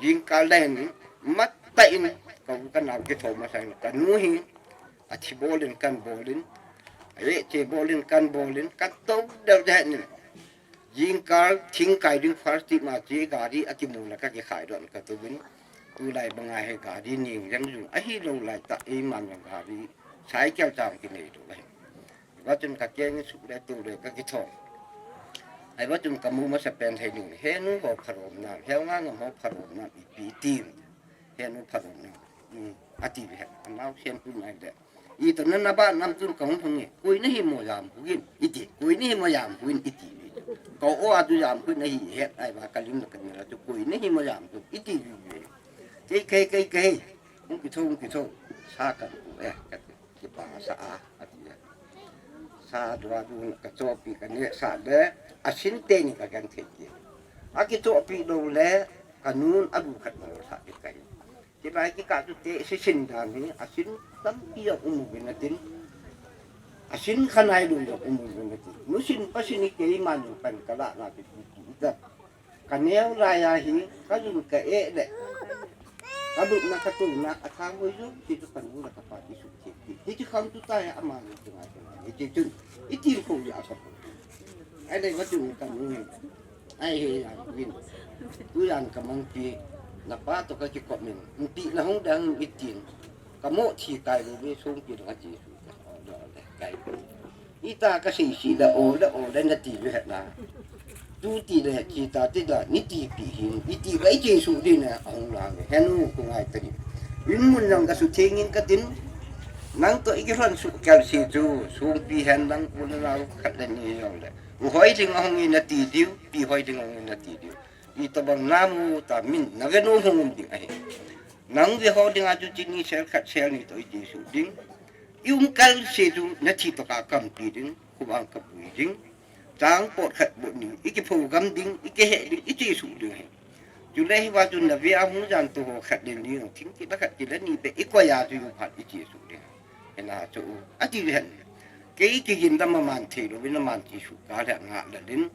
Jingkah le hin matah in ka u kanao kithou masa in kanu hi athi bol in kan bol in. Aye che bol in kan bol in katou del jo het nin. Jingkah thingkai ding first tip ma che gari akimu la kakikhai don katouvin. Tulai banga he gari ning jang jung ahilou lai tah eiman jong gari cycle chang kinei lou ahi. Hiva chun kakeng in suh le tou le kakithou. Hiva chun kamu masa pen thei ning henu ho pharom nam, heu nga ngam ho pharom nam ipi tim. Henu pharom nam. Ati ve he. Anao sian tu nai le. Itoh nana ba nam tun kahung hung e. Koi nahi mo jam hugin iti. Koi nahi mo jam hugin iti. Ka o atu jam hugin nahi het ai ba kalim na kanila tu koi nahi mo jam hugin iti. Kei kei kei kei. Hung kithou hung kithou. Sa kan ku e. Kati. Kipa sa a ati e. Sa dua du kachopi kane sa le. Asin teni kakan thei ki. Akichopi lou le kanun adu khat mo sa ki kai. Kilai kikah chu te sisin dan hi, asin tampi a um uvin atin. Asin khanai lou a um uvin atin. Nusin pasin hi keiman jong pan kalah na ti ti ti ta. Kaneo lai a hi, kajun ka eh le. Kalupna katouna, athang hoi jong, ti chu kanu le kapa ti suk ti ti. Ti chu kham tu ta ya ama le tu ngai tu ngai. Ti chun, iti ko ya ka. Ai le va tu kanu. Ai he, Jangvin. Tu jan kamangpi, napa toh kakikop in. Nti na hung dang itin. Kamo thi kai lou ve sung pi dang ati su. Kai. Ita kasei si da o da o da nati ve na. Tu ti le chi ta ti da ni ti pi hin. Iti vai chi su di na hung la ve. Henu ku ngai ta di. Vin mun nang kasu thengin katin. Nang toh ikilhon su kal si chu. Sung pi hen nang u na khat le ni jong le. U hoi ding ahung in ati diu, pi hoi ding ahung in ati diu. Itobang namu ta min, nave nom hung um ding ahi. Nang ve ho ding a chu chini sel khat sel ni toh iti su ding. I um kal se chu nathi toh kakampi ding, khubang kapui ding. Chang pot khat bot ni, ikipho gam ding, ikihe ding, iti su ding ahi. Chule hiva chu nave a hung jan toh ho khat le ni, thing kila khat kila ni pe, ikoi a chu yu phat iti su ding. Hena chu u, ati ve hen. Kei kigin dam a man thei lou, vin a man ti su ka le nga la din.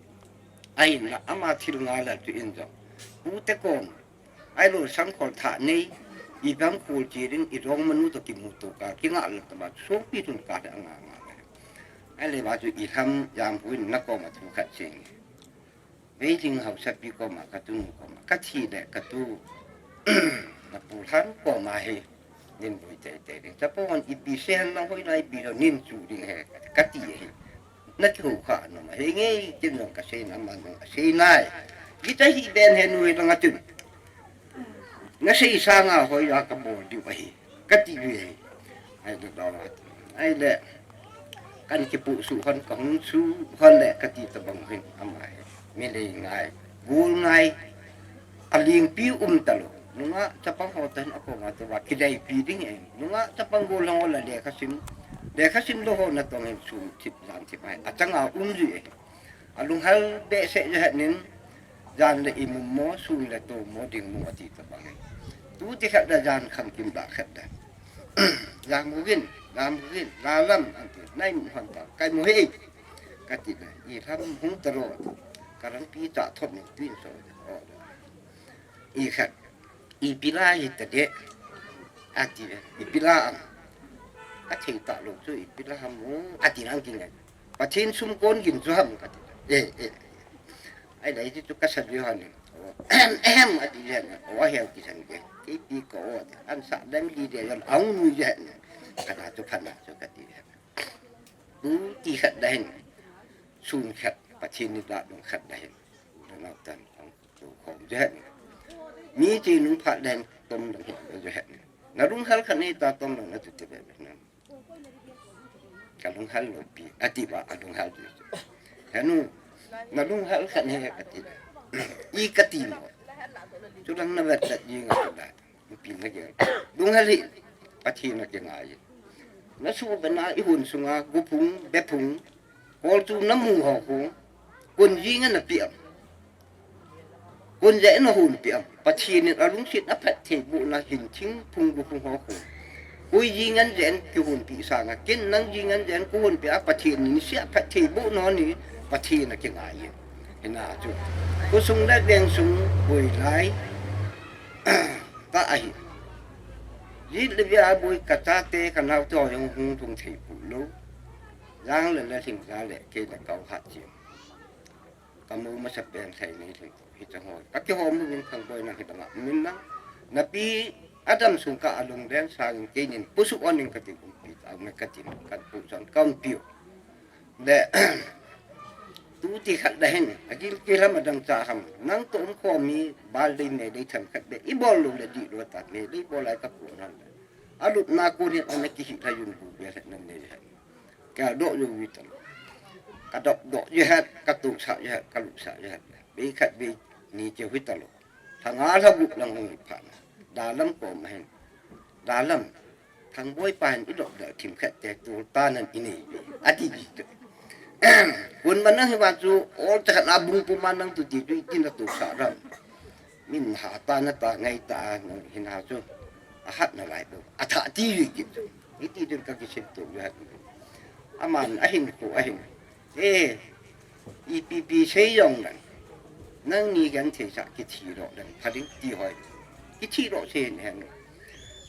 Ahin la ama thil nga la chu in jong. U te kom. Ai lo sang khol tha nei. I bam khol chi ding, i rong manu toh kimu toh ka, kinga la ta ba, song pi tun ka le nga nga la. Ai le ba chu i ham jam hu in na kom a thu khat ching. Vei ding hausapi koma, katu nu koma, kathi le katu, na pu lhan koma hi, nin bui tei tei ding. Chapang hon ipi se han na hoi na ipi lo nin chu ding he, kati he. Na kiho kha na ma he nge, kin jong kasei na man jong kasei nai. Kita hi ben he nu he langa tun. Nasei sanga hoi a kabol diu ahi. Kati ve. Ai le, ai le. Kan kipusu hon, kahung su hon le kati tabang hin ama hi. Milei ngai, gol ngai. Alingpi um talou. Nunga chapang ho tan akoma toh va kideipi ding e. Nunga chapang gol hong la lekha sim. Lekha sim lou ho natong hin sum thip jan thip ai. Achanga um ji e. Alunghel behseh jeh nin, jan le imum mo, sun le to mo, ding mo ati tabang e. Tu ti khat da jan kham kim da khat da. Jan mu gin, jan mu gin, la lam, ati, nai mu han ta, kai mu he. Kati da, i lam hung ta ro, ka lam pi ta thop ni, pi so. O. I khat, ipi la hi ta de. ati, ipi la am. Athei talou chu ipi la ham u, ati nang kingai. Pathen sum kon gin chu ham kati. Eh, eh. Ahile hichu kasa ji hon. Ahem, ahem, ati ji hon. O, ahem kisan ke. Keipi ka o, an sa dang di de, an ang nu ji hon. Kana chu phana chu kati ji hon. Tu ti khat da hin. Sun khat, Pathen ni da dong khat da hin. Nalung tan ang tu khom ji hon. Mi chi nung phat da hin, tom dang hin ji hon. Nalung hal khat ni ta tom dang na tu te be be na. Kalung hal lou pi, ati ba, alung hal pi. Henu, nalung hal khat ni kati. I kati mo. Chulang na vet vet ji nga da. Pi na ke. Lung hal hi, Pathen na ke ngai. Na su ba na i hun sunga, guphung, bephung, kol chu na mu ho khu. Kun ji nga na pi am. Kun je na hun pi am. Pathen in alungset a phatthei bohna hin thingphung guphung ho khu. Koi ji ngan jen kihunpi sanga. Ken nang ji ngan jen kihunpi a Pathen in sia phatthei bohna ni Pathen a kingai. Hina chu. Khosung le vengsung boi lai. Ta ahi. Jit le via boi ka chate ka naote ho jong hung thung thei pu lou. Jang le le thing ja le kei le kau hat chi. Ka mu masa pen sai nei thei to. Hi chang ho. Ka kihom uvin Thangboi nang hi banga. Min nang. Na pi Adam sung ka alung den sangin keinin pusu onin kati kumpi. Au me kati kan pu san kan piu. De, tu ti khat da hin. Agil kilam adang cha ham. Nang to um khomi bal dei me dei tham khat de. I bol lou le di lou ta me dei bol ai ka pu nan. Alup na ko ni ana kihi la yun bu be nan nei. Ka doh jong ui talou. Ka doh doh jong het, ka tuk sah jong het, ka lup sah jong het. Bei khat bei ni jong ui talou. Lha nga lha gup lang hung hi phat na. Dalam kom ahin. Dalam. Thangboi pa hin i doh doh thim khat te tu ta nan i nei. Ati ji tu. Kun man nang hi wan chu ol ta khat na bung pu man nang tu ti tu i tin la tuk sah ram. Min ha ta na ta ngai ta nang hin ha chu. A hat na lai bu. A tha ti ui kit chu. Iti dun ka kisim tu ui hat. Aman ahin khu ahin. Eh, ipi pi sei jong lang. Nang ni gan thei sa kithi ro lang. Pha ding ti hoi. Kithi ro sei hen hen.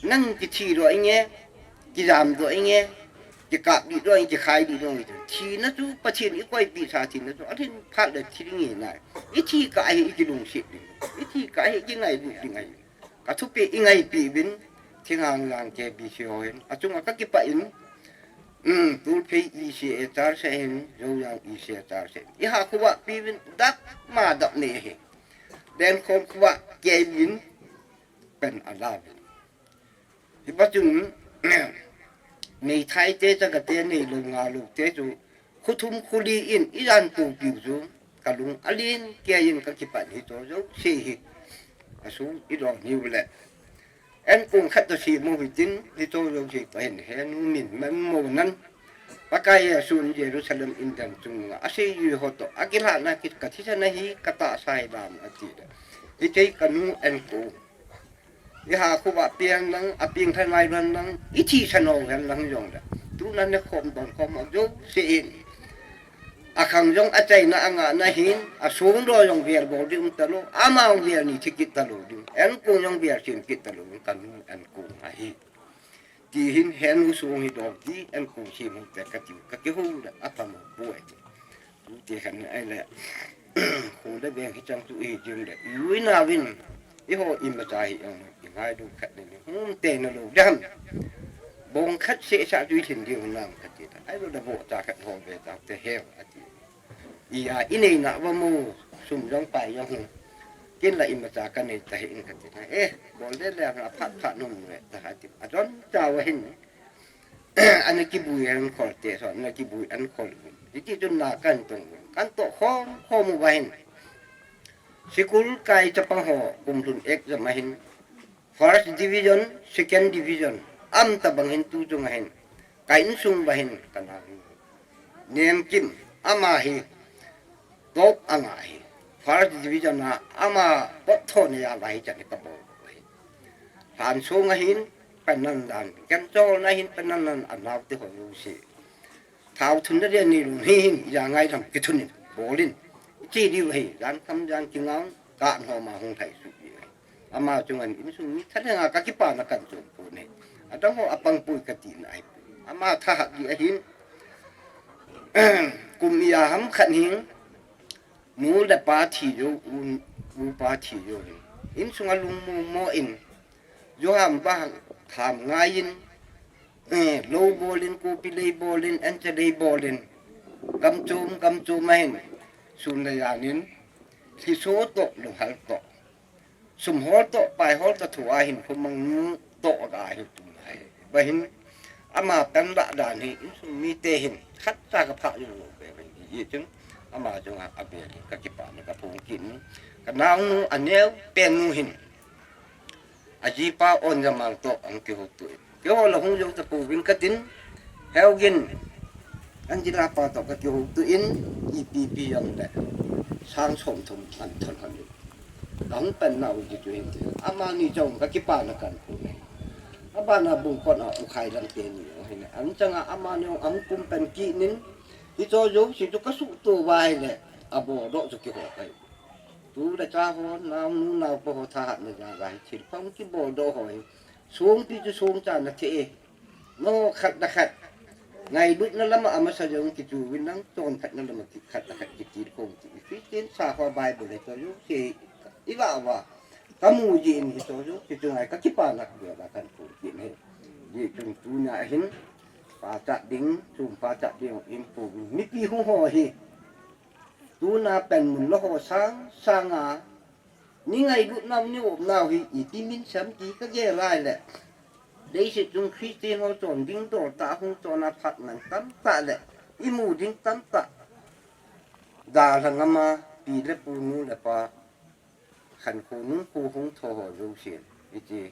Nang kithi ro inge. Kijam ro inge. Kikap di ro inge. Kikhai di ro inge. Thina chu Pathen i koi pi sa thina chu. Athin phat le thi ding hi nai. I thi ka ahi i kilungset ding. I thi ka ahi i kingai bu ding ahi. Ka thupi i ngaipi uvin, thinghang lang K B C ho hin. Achunga ka kipah in, um, Tulphei E C A char se hin, Zoyang E C A char se hin. I ha khuwa pi uvin, dak ma dak ne hi. Den khom khuwa ke uvin, pen ala uvin. Hi pa chun, nei thai te cha ka te nei lou nga lou te chu, Khuthum khuli in i jan tu piu chu, ka lung alin, kia in ka kipan hi to jo, se hi. A su i lo niu le. En kung khat to si mo hi tin, hi to jo si pa hin he nu min man mo nan. Pakai a sun Jerusalem in dan chung a, a se yu ho to, a kila na ki ka thi sa na hi, ka ta sai bam a ti da. Hi te ka nu en kung. I ha khuwa pian lang, a ping than mai lan lang, i thi sa no hen lang jong da. Tu na ne khom don khom a jo se in. A khang jong a chai na a nga na hin, a sung do jong vial bol di um ta lo, a ma jong vial ni thi kit ta lo di. En kung jong vial sim kit ta lo, kan en kung a hi. Ti hin hen u sung hi do di, en kung sim um te ka ti, ka ki hu da, a pa mo bu e. Ti khan ai le. Khu le veng hi chang tu i jing le. I ui na vin. I ho i ma cha hi ang i ngai du khat le. Hum te na lo dam. Bong khat se sa tu i thin di nam khat ti ta. Ai lo da bo cha khat ho ve ta te he a ti. I a i nei na va mu. Sum jong pai jong hu. Kin la i ma cha ka nei ta hi in khat ti ta. Eh, bol le le na phat phat num le ta ha ti. A don cha wa hin. Ana kibui an khol te so, ana kibui an khol. Hiti chun na kan tong, kan to khom khom u va hin. Sikul kai chapang ho kum lhun exam a hin. First division, second division, am tabang hin tu chung a hin. Ka insung va hin, ka na hin. Nem kim, ama hi. Top anga hi. First division a ama pot tho ne ya va hi chan ka bol hi. Han sung a hin, panan dan. Kan chol na hin panan nan a nau te ho yu si. Thau thun da dia ni lung hi hin, ya ngai tham ki thun in, bol in. Chi di hi, jan kam jan ki ngang, ka no ma hung thai su di. Ama chung an insung mi tha le nga ka ki pa na kan chung pu ne. Tang ho apang pui kati na ai. Ama thahat di ahin. Kum ijat ham khat hin. Nu le pa thi jou, u, u pa thi jou hin. Insunga lungmo mo in. Joham ba ham ngai in. Eh, lou bol in, kopi lei bol in, ancha lei bol in. Gam chom, gam chom ahin. Sun le jan in. Lhiso toh, lunghal toh. Sum hol toh, pai hol toh thu ahin khumang nu toh ga hi tum hai. Bahin ama tan la dan hi insung mite hin khat cha ka pha jong lo pe bai hi chun ama jong a, a be ka kipana ka phong kin. Ka naunu aneo pen nu hin. Ajipa on jamang toh ang kihou tu. Keiho la hung jou tapouvin katin, heugin, Angela pa toh kakihouto in, ipi pi jong le, sang som thum an thon hon in. Kahung pan nau ji chu hin ti. Amani jong kakipana kan pu ne. Abana bung kon a ukhai lam teni jong hin. Ang changa amani jong ang kum pan kit in, hicho jouse chu kasuhto uva ahile, abodoh chu kihou kai. Tu le cha ho, naonu naopa ho thahatna jal a hi thil phong kibodoh ho hi. Songpi chu songcha na thei e. Nangho khat le khat ngailutna lama amasa jong kichu uvin lang, chonphatna lama khat le khat kitilkhou ti. Christian sakho Bible le to jong se ila uva kamu jin hicho jong kichu ngai kakipana kibela kan pu kit ne. Ji chun tuna hin pachat ding, chom pachat ding in pu mipi hung ho hi. Tuna pen mun lo ho sang sanga, ni ngailutnau ni opnau hi iti min sam ti kagel lai le. Leiset chung Christian ho chon ding dol tah hung chon a phat nang tamtah le, imu ding tamtah. Dalha ngama, pi le pu nu le pa, khankho nungkho hung tho ho jouse, iti.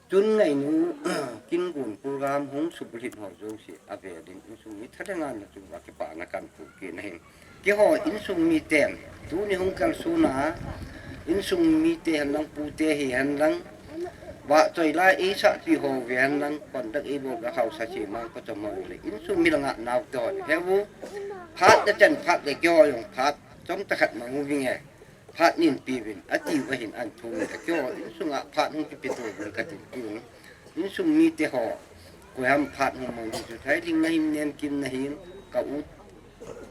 Chun ngainu, kin gun program hung subulhit ho jouse, avel in insung mi thalenga na chunga kipana kan pu kit na hin. Keiho insung miten, tuni hung kalsona, insung mite henlang pute hi henlang, vahchoi lai eisahpi ho uve henlang, contact eibol ka haosa chemang kachom ho le, insung mi langa naote ho, heu, phat le chan phat le keiho jong phat, chomcha khat mang uvinge. Phat nin peuvin, atiu ahin an thum in, keiho insunga phat hung kipeto uvin katin tun. Insung mite ho, koiham phat hung mang ding chu Thailhing na hin, Nemkim na hin, ka u,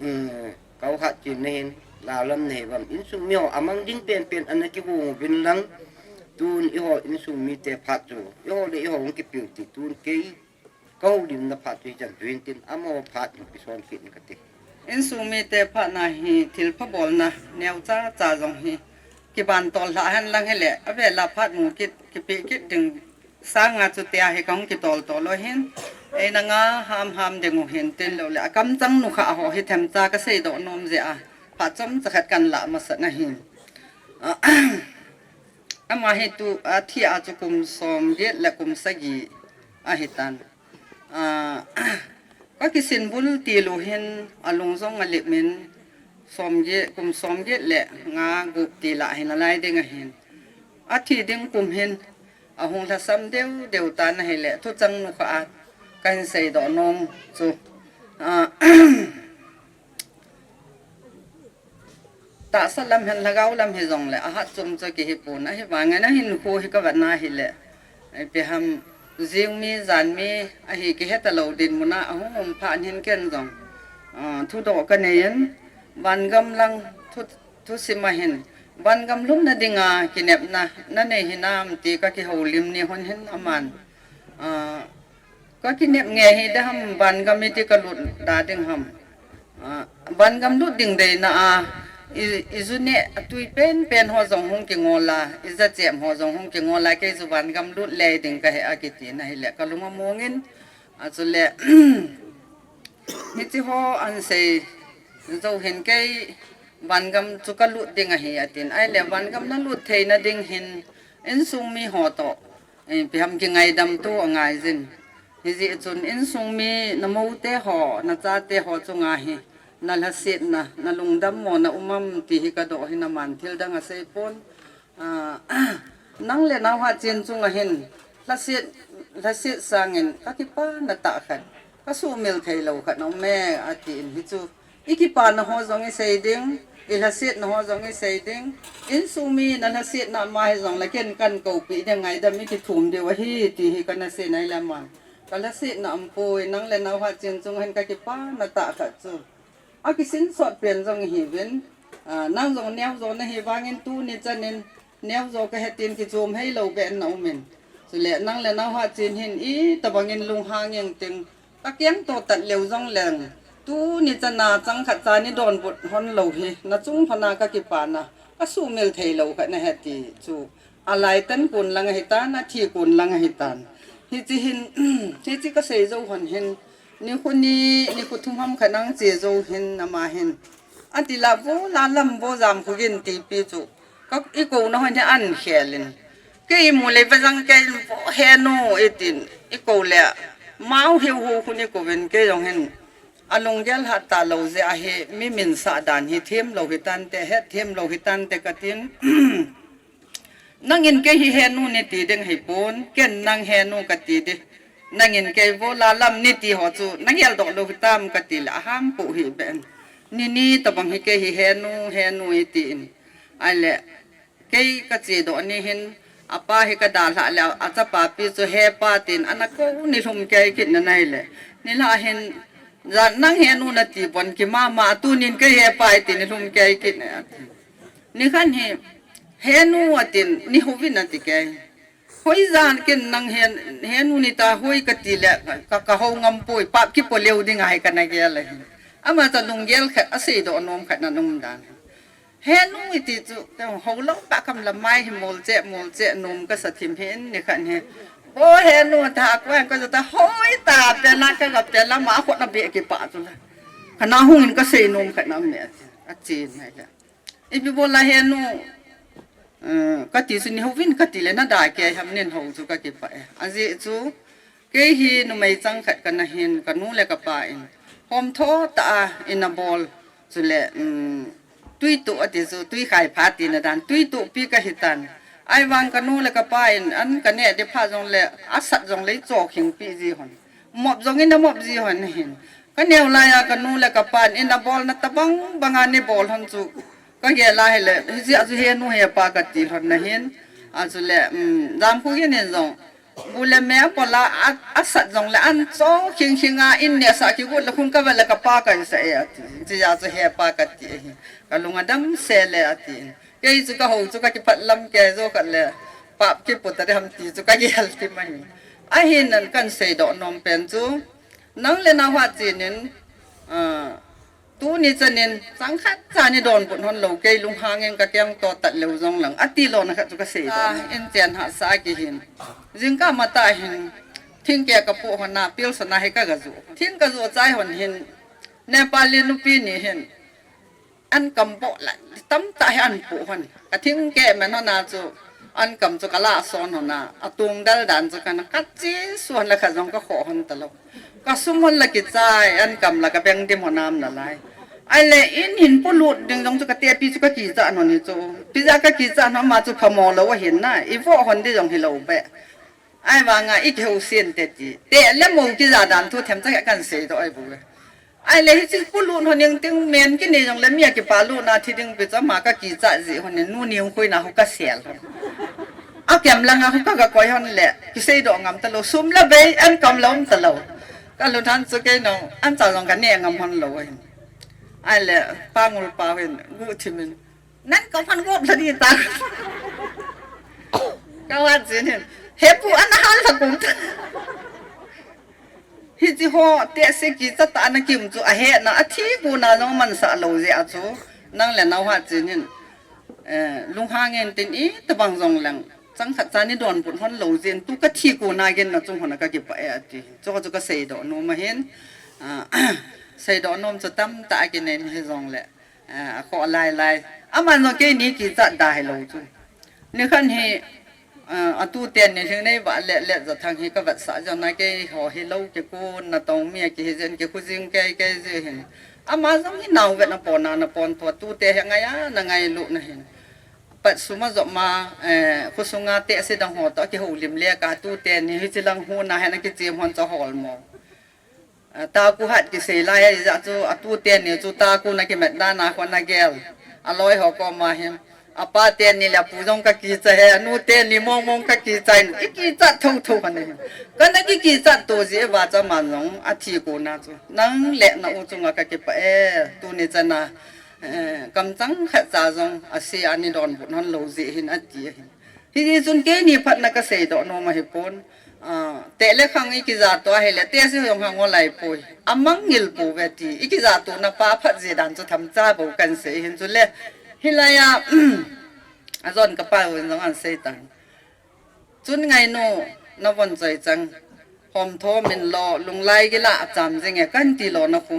um, ka u Hatchin na hin, Laolam na hi uvam. Insung mi ho, amang ding penpen ana kigong uvin lang, tun eiho insung mite phat chu, eiho le eiho hung kipeu ti tun kei, Ka houlimna phat chu hichan chu hin tin, amaho phat in kisol kit in kati. Insung mite phatna hi thilpha bolna neocha cha jong hi kiban tol lha henlang hile, avela phat mu kit, kipe kit ding sanga chutia hi kahung kitol tol u hin. Eina nga ham ham ding u hin tin lou le, akamchang nukha ho hi themcha kasei doh nom jeh a, phat chomcha khat kan la masat na hin. Ama hi tu, athi a chu kum som get le kum sagi ahitan. Ah, ka kisin bul til u hin alung jong alip in som get, kum som get le nga gup til a hin alai ding ahin. Athi ding kum hin ahung lhasam deu deu tan ahile thuchang nukha a kahin sei doh nom chu. Ah, Tahsa lam hen lhagao lam hijongle, ahat chom chu kihi pon, ahivangin ahinkho hi kavet na hile, ipi ham, jing mi, jan mi, ahi kihe talou dinmun a ahung um phat hin ken jong, ah, thudoh kanei in, vangam lang thu, thusim a hin, vangam lhunna dinga kinepna nanei hinam ti kakihoulim ni hon hin aman, ah, Ka kinep nge hi ding ham, vangam iti ka lut da ding ham. Ah, vangam lut ding deina a, i, i ju neh a tui pen pen ho jong hung kingol a, i jachem ho jong hung kingol a, kei ju vangam lut le ding kahi a kiti na hile, ka lung among in, achule, hiche ho ahin sei jou hin kei vangam chu ka lut ding ahi atin. Ahile vangam na lut theina ding hin, insung mi ho toh, eh, ipi ham kingaidam tu angai jin. Hijeh chun insung mi na mou te ho, na chate ho chunga hi, na lhasetna, na lungdam mo na um am ti hi ka doh hi na man thil dang asei pon. Ah, nang le nau Hatchin chunga hin, lhaset, lhaset sangin, ka kipana tah khat, ka sumil thei lou khat na um e, atin hichu, Ikipana ho jong isei ding, ilhasetna ho jong isei ding. Insung mi nalhasetna ma hijongle ken kakou pi ding, ngaidam ikithum diu ahi ti hi kana sei nai le aman. Kalhasetna umpoi, nang le nau hatchen chunga hin kakipana tah khat chu. Akisinsot pen jong ihiuvin, ah, nang jong neo jo nahi vangin tuni chanin neo jo kahe tin kichom hei lou beh in na umin. Chule nang le nau hatchen hin itobangin lunghang inting, kakeng to tat leu jongleng, tuni chana chang khat cha nei donbut hon lou hi, nachung lhona kakipana, kasumil thei lou khat nahi ti chu. Alai tan kon lang ahitan, athi kon lang ahitan. Hiche hin, hiche kasei jou hon hin, nikho ni, nikho thum ham khat nang che jou hin, ama hin. Ati la vo la lam vo jam khu gin tipi chu. Ka, ikouna hon hin ahin khel in. Kei imu le vejang kei vo henu itin, ikou le. Mau hiu hu khu ni kouvin kei jong hin. Alunggel hat talou jeh ahi, mi min sah dan hi them lou hitante, het them lou hitante katin. Nangin kei hi henu nati ding hipon, ken nang henu kati ding. Nangin kei vo la lam nati ho chu, nagel doh lou hitam kati le, aham pu hi ben. Nini tobang hi kei hi henu, henu itin. Ahile, kei kache doh ni hin, apa hi kadalhah le, achapa pi chu hepa tin, ana kou ni lhum kei kit na nai le. Nilhah hin, jan nang henu nati bon kimama, tunin kei hepa itin, ni lhum kei kit na ati. Nikhat hi, henu atin, nei houvin ati kei. Hoijan ken nang hen, henu nata hoi kati le, ka, kahou ngam poi, pap kipo leu ding ahi kana gel ahi. Ama chu lunggel khat, asei doh nom khat na nom dan. Henu iti chu, hou lou pa kam la mai hi mol che, mol che, nom kasa thim hin, nikhat hi. Vo henu ta, ko en ko ta, hoi ta, pena ka ga pena ma khut na be kipah chu la. Kana hung in kasei nom khat na me ati, achi nai la. Ipi bol a henu, eh, kati chu nei houvin kati le nada kei ham nen hou chu kakipah e. Ajeh chu, kei hi numei chang khat kana hin, kanu le kapa in. Hom tho ta a, ina bol, chule, um, tui tuh ati chu, tui khai pha tina dan, tui tuh pi kahitan. Ahivang kanu le kapa in, an kaneh ding pha jongle, asat jongle, icho khing pi ji hon. Mop jong ina mop ji hon hin. Kaneo laiya kanu le kapan ina bolna tabang banga nei bol hon chu. Kagel a hile, hijeh a chu henu hepa kati lhon na hin. Achule, um, jam khu gin in jong. Bu le me apola, a, asat jongle an cho khing khing a in neh sah kigot le khun kave le kapa kaisa e ati. Hijeh a chu hepa kati ahi. Kalung adam se le ati. Kei chu kahou chu kakiphat lam kei jo khat le. Pap kipo ta ding ham ti chu kagel ti mai. Ahin nan kan sei doh nom pen chu. Nang le nau hatchen in, ah, tuni chanin, chang khat cha nei donbut hon lou kei lunghang in kakeng to tat leu jongleng. Ati lona khat chu kasei doh. Ah, in chen hahsa kihin. Jingkah matah hin, thingkeh kapoh hon a, pilsona hi kaga ju. Thing kajoh chai hon hin, Nepali nupi ni hin. An kam boh la, tamtah hi an poh hon. Ka thingkeh men hon a chu, an kam chu kala son hon a, atong dal dan chu kana, kache suh hon la khat jong kakhoh hon talou. Kasum hon la kichai, an kam la kabeng dim hon am nalai. Ahile in hin polut ding jong chu katepi chu kakichat hon hi chu. Pija kakichat hon ama chu phamo lou ahin na, ivoh hon ding jong hilou beh. Ahivanga ikihousen te ti. Te le mo kija dan thu themcha kan sei doh ahi bou. Ahile hiche polut hon ning ting men kinei jongle mi akipa lutna thi ding pi chu ama kakichat jeh hon in nu ning khoina ho kasel hon. Akem langa ho kaga koi hon le, kisei doh ngam talou, sum le bei, an kam lom talou. Kaluthan chu kei nong, an cha jong kaneh ngam hon lou ahin. Ahile, Pangul pa hin, guhthim in. Nan ka phan gop lha di ta. Ka vat jin hin. Hepu ana hal lha kum ta. Hiche ho tehse kichat tah a ana kium chu ahetna, athi kona jong amansah lou jeh a chu. Nang le nau hatchen in. Eh, lunghang intin itobang jongleng. Chang khat cha nei donbut hon lou jeh in tu kathi kona gin nachung hon a kakipah e ati. Chu chu kasei doh nom ahin. Ah, sei doh nom chu tamtah a kinei hi jongle. Ah, akhoh lai lai. Aman jong keini kichat da hilou chu. Nikhat hi, ah, atuten ni lhing nei vah le, le Jathang hi kavetsah jong na keiho hi lou kikon natong mi akihi jeh in kikhojing kei kei jeh hin. Ama jong hi nao vet na pon na, na pon tho tute hi ngai a, na ngailut na hin. Pat sum a jop ma, eh, khosunga tehse dang ho toh kihoulim le ka tuten ni hiche lang hon a hin akichem hon chu ahol mo. A, taku hat kisei lai ahi jeh chu, atu teni chu taku na kimat dan a khon a gel. Aloi ho koma hin. Apa teni le apu jong kakicha e, anu teni mong mong kakicha in, ikicha thotho kani. Kana kikicha to jeh uva chu aman jong athi kona chu. Nang le na u chunga kakipah e, tuni chana, eh, kamchang khat cha jong ase a nei donbut hon lou jeh hin ati ahi. Hijeh chun keini phatna kasei doh nom ahipon. Ah, teh le khang ikija to ahile, teh se jong hang o lai poi. Amangil pouve ti. Ikija tona pa phat jeh dan chu themcha bou kahin sei hin chule. Hilai a, ajon kapa uvin jong ahin sei tan. Chun ngainu, navon choi chang. Homtho min lo, lunglai gila acham jing e, kahin ti lona khu.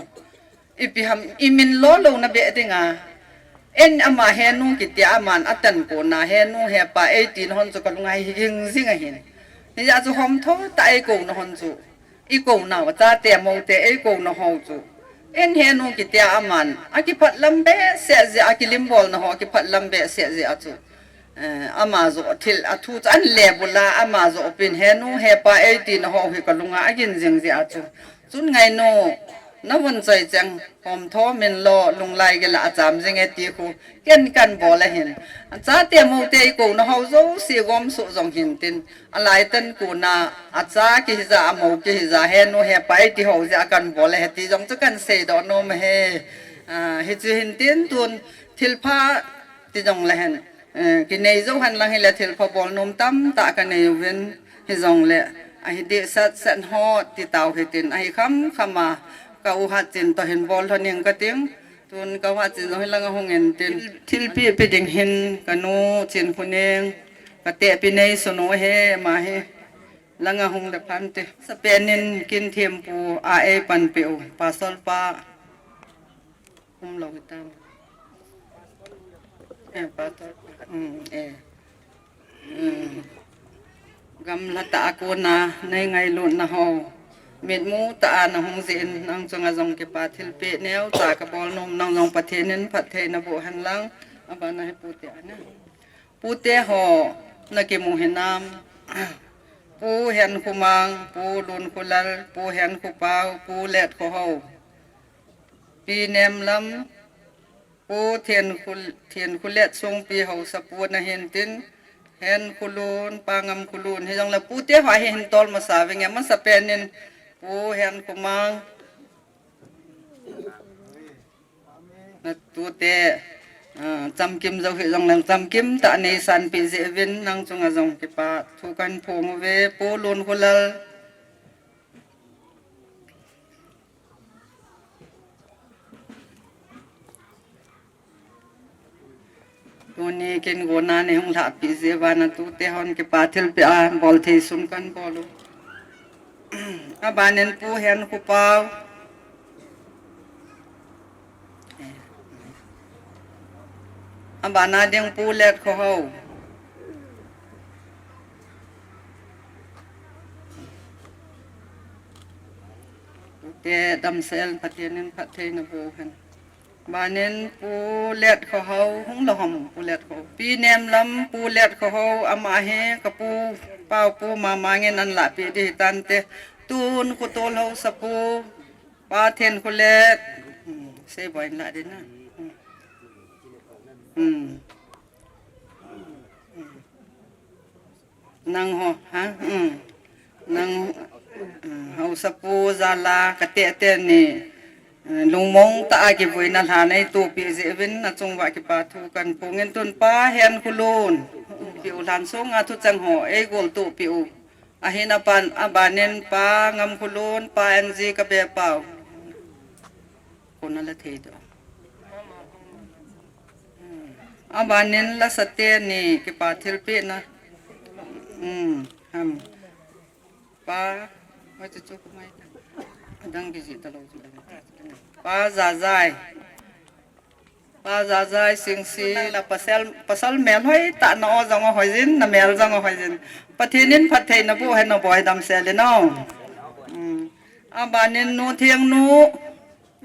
Ipi ham, imin lo louna beh dinga. Ei'n ama henu kitia aman atan kona henu hepa eitin hon chu kalunga hi ging jing ahin. Hijeh chu homtho tah a eikouna hon chu. Ikounau chate moute eikouna ho chu. Ei'n henu kitia aman akiphatlam behseh jeh, akilimbolna ho akiphatlam behseh jeh a chu. Eh, ama joh thil athu chu ahin lebula, ama joh pin henu hepa eitina ho hi kalunga agin jing jeh a chu. Chun ngainu, navon choi chang, homtho min lo, lunglai gila acham jing e ti khu, ken kahin bol ahin. Chate moute eikouna ho jouse gomsuh jong hintin, alaitan kona, acha kihija, amou kihija, henu hepa eiti ho jeh a kahin bol ahi ti jong chu kahin sei doh nom ahi. Ah, hichu hintin tun, thilpha ti jong le hen. Eh, kinei jou hen lang hile thilpha bol nom tamtah kanei uvin hijongle ahi dehset set ho ti tau hitin ahi kham kham a ka u Hatchin toh hin bol lhoning kating. Tun ka u Hatchin jong hilanga hung intin. Thilpeh pe ding hin kanu Chinkhoning, katehpi neisun u ahi, ama hi langa hung le phante. Sapen in Kinthem pu a eipanpi u, Pastor pa. Umlou hitam. Eh, Pastor. Mm, eh. Mm. Gamla tah a kona nei ngailutna ho. Mitmu tah a nahung jeh in nang chunga jong kipa thilpeh neocha kabol nom, nang jong Pathen in phatthei naboh hen lang. Abana hi pute ana. Pute ho nakimu hinam. Pu Henkhomang, Pu Lunkholal, Pu Henkhopao, Pu Letkhohao. Pi Nemlam, Pu Thenkho-, Thenkholet Songpi Haosapu nahin tin, Henkholun, Pa Ngamkholun, hijongle pute ho hi hin tol masa vinge, masapen in, Pu Henkhomang, natute, ah, chamkim jou hijongle, chamkim tah a neisanpeh jeh uvin, nang chunga jong kipa thu kahin phong uve, Pu Lunkholal, Tuni kin gona neihung lhahpeh jeh uva natute hon kipa thilpeh a bol thei sun kahin bol u. Abanin Pu Henkhopao. Abana ding Pu Letkhohao. Te damsel Pathen in phatthei naboh hen. Abanin Pu Letkhohao hung lou ham, Pu Letkhohao. Pi Nemlam, Pu Letkhohao, ama hi kapu, pao pu mama ngin ahin lahpeh ding hitante. Tun Khotol Haosapu, Pa Thenkholet. Hmm, sei boi in lah ding na. Hmm. Hmm. Nang ho, ha? Hmm. Nang, hmm, Haosapu jal a kateh teni, hmm, lungmong tah a kivuina lhan eitohpeh jeh uvin nachung uva kipa thu kahin phong in tun Pa Henkholun. Piu lhan sunga thucheng ho eigol tohpeh u. Ahin apan, abanin Pa Ngamkholun, Pa N G Kabepao. Kona la thei doh. Abanin lasa teni kipa thilpeh na. Hmm, ham. Pa, hoi chu chu kumai ta. Adang kiji talou chu dang. Pa Jajai. Pa Jajai Singsi. La pasal, pasal mel hoi tah na o jong hoi jin, na mel jong hoi jin. Pathen in phatthei naboh hen, naboi damsel in o. Hmm. Abanin Nu Thengnu.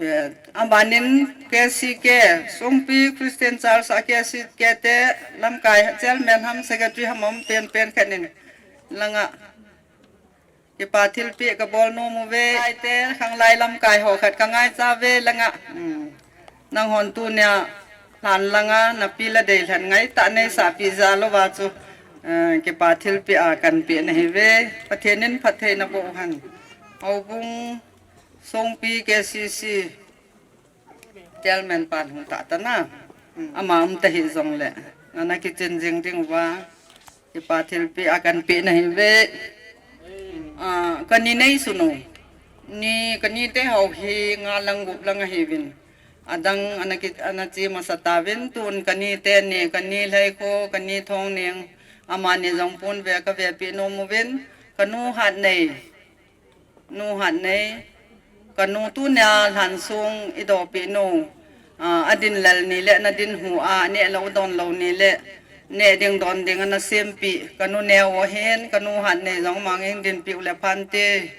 Eh, abanin K C K, Songpi Christian Church a K C K te lamkai chairman ham secretary ham um pen pen khat in langa. Kipa thilpeh kabol nom uve, aite khanglai lamkai ho khat kangaicha uve langa. Hmm. Nanghon tunia lhan langa napi la dei lhan ngaitah neisahpeh jal uva chu, eh, kipa thilpeh a kanpeh nahiuve. Pathen in phatthei naboh hen. Houbung Songpi K C C Chairman pan hung tah tana. Hmm, ama um tahih jongle, ana kichin jing ding uva kipa thilpeh a kanpeh nahiuve. Ah, kani neisun u. Ni kanite ho hi nga lang gup lang ahiuvin. Adang ana ki, ana che masa tauvin, tun kanite ni, kani Lheikho, kani Thongning, amani jong pon ve kavepeh nom uvin, kanu Hatnei. Nu Hatnei, kanu tunia lhan sung idopeh nu, ah, adin lel nile nadin hu a, neh lou don lou nile, neh ding don ding ana sempeh, kanu Neo ahin, kanu Hatnei jong mangin dinpeh u le phante.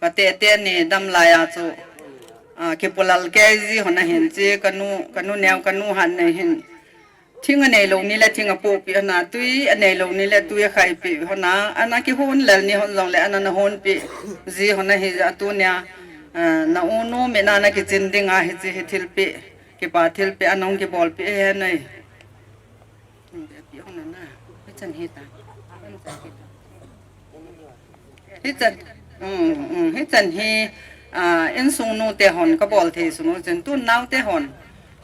Kate teni damlai a chu, ah, kipulal kei ji hon ahin che, kanu, kanu Neo, kanu Hatnei hin. Thing anei lou nile thing apohpeh hon a, tui anei lou nile tui akhaipeh hon a, ana kihon lel ni hon jongle ana nahonpeh ji hon ahi jeh a tunia, ah, na u nu mina nakichin dinga hiche hi thilpeh, kipa thilpeh a nahung kibolpeh ahi nai. Hichan, um, um, hichan hi, ah, insung nute hon kabol thei sun u chun tun naote hon,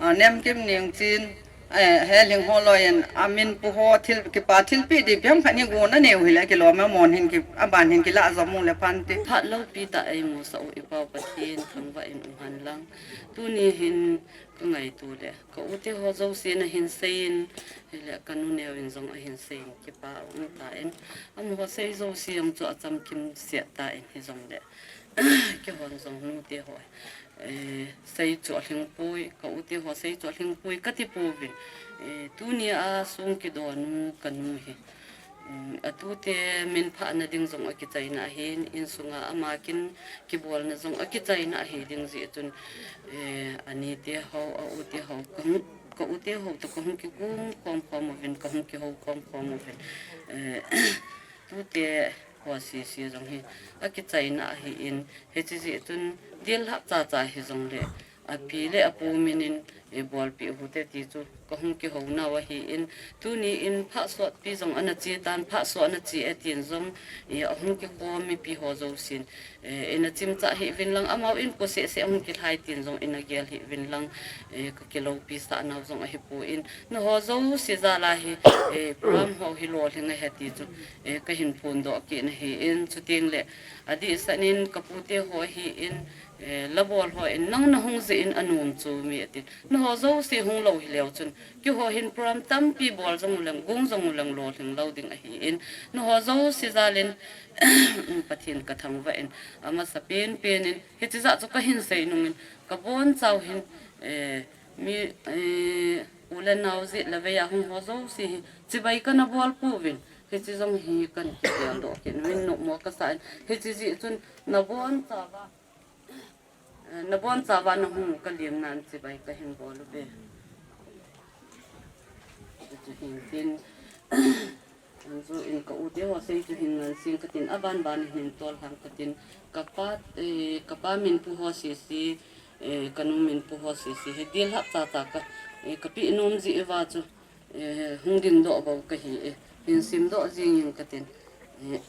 ah, Nemkim Ningchin, eh, he Lhingho loi in, amin pu ho thil, kipa thilpeh di piang khat hi gon anei u hile kilom a mon hin ki, aban hin kilah jom u le phante. Phat loupi tah eimusah u i Pau Pathen thangvah in um hen lang. Tuni hin kangaito le, ka u te ho jouse in ahin seiyin, hile kanu Neo in jong ahin seiyin, kipa um tan, amaho sei jouse jong chu achamkim set tan hijongle, keihon jong nute ho, eh, sei chu alhingpoi, ka u te ho sei chu alhingpoi kati pouvin, eh, tunia song kidon u kanu hi. Um, atute minphah na ding jong akichaina ahin, insunga ama kin kibolna jong akichaina ahi ding jeh chun, eh, anite ho, a u te ho, kahung, ka u te ho toh kahung kikum khom khom uvin, kahung kihou khom khom uvin. Eh, tute ho sese jong hi akichaina ahin, hiche jeh chun dilhah cha cha hijongle, api le apu minin, eh, bolpeh u hite ti chu kahung kihou nau ahin, tuni in phah sotpi jong ana che tan, phah sot ana che e tin jong, eh, ahung kikhom mipi ho jousen, eh, ina chimchah hih uvin lang, amau in pu seh seh ahung kilhai tin jong ina gel hih uvin lang, eh, ka kiloupi sah nau jong ahipon, nangho jouse jal a hi, eh, program ho hi lolhing ahi ti chu, eh, kahin phondoh kit nahin, chuteng le adehset in ka pu te ho ahin, eh, la bol hon, nang nahung jeh in anom chu mi atin. Nangho jouse hung lou hileu chun, keiho hin program tampi bol jong uleng, gong jong uleng lolhing lou ding ahin. Nangho jouse jal in, Pathen kathangvah in, amasa penpen in, hiche jeh chu kahin sei nung in, kabonchau hin, eh, mi, eh, u le nao jeh le vei a hung ho jouse hi, chibai kana bol pouvin, hiche jong hi kana kigel doh kit uvin, nopmo kasah in, hiche jeh chun nabonchauva. Eh, nabonchauva nahung u kalim nan chibai kahin bol uve. Chu hin tin, anju in ka u te ho sei chu hin nganseng katin, aban ban hin tol lhang katin, kapa, eh, kapa min pu ho sese, eh, kanu min pu ho sese, hi dilhah cha cha ka, eh, kapeh nom jeh uva chu, eh, hung dingdoh bou kahi e, hin simdoh jing in katin. Eh,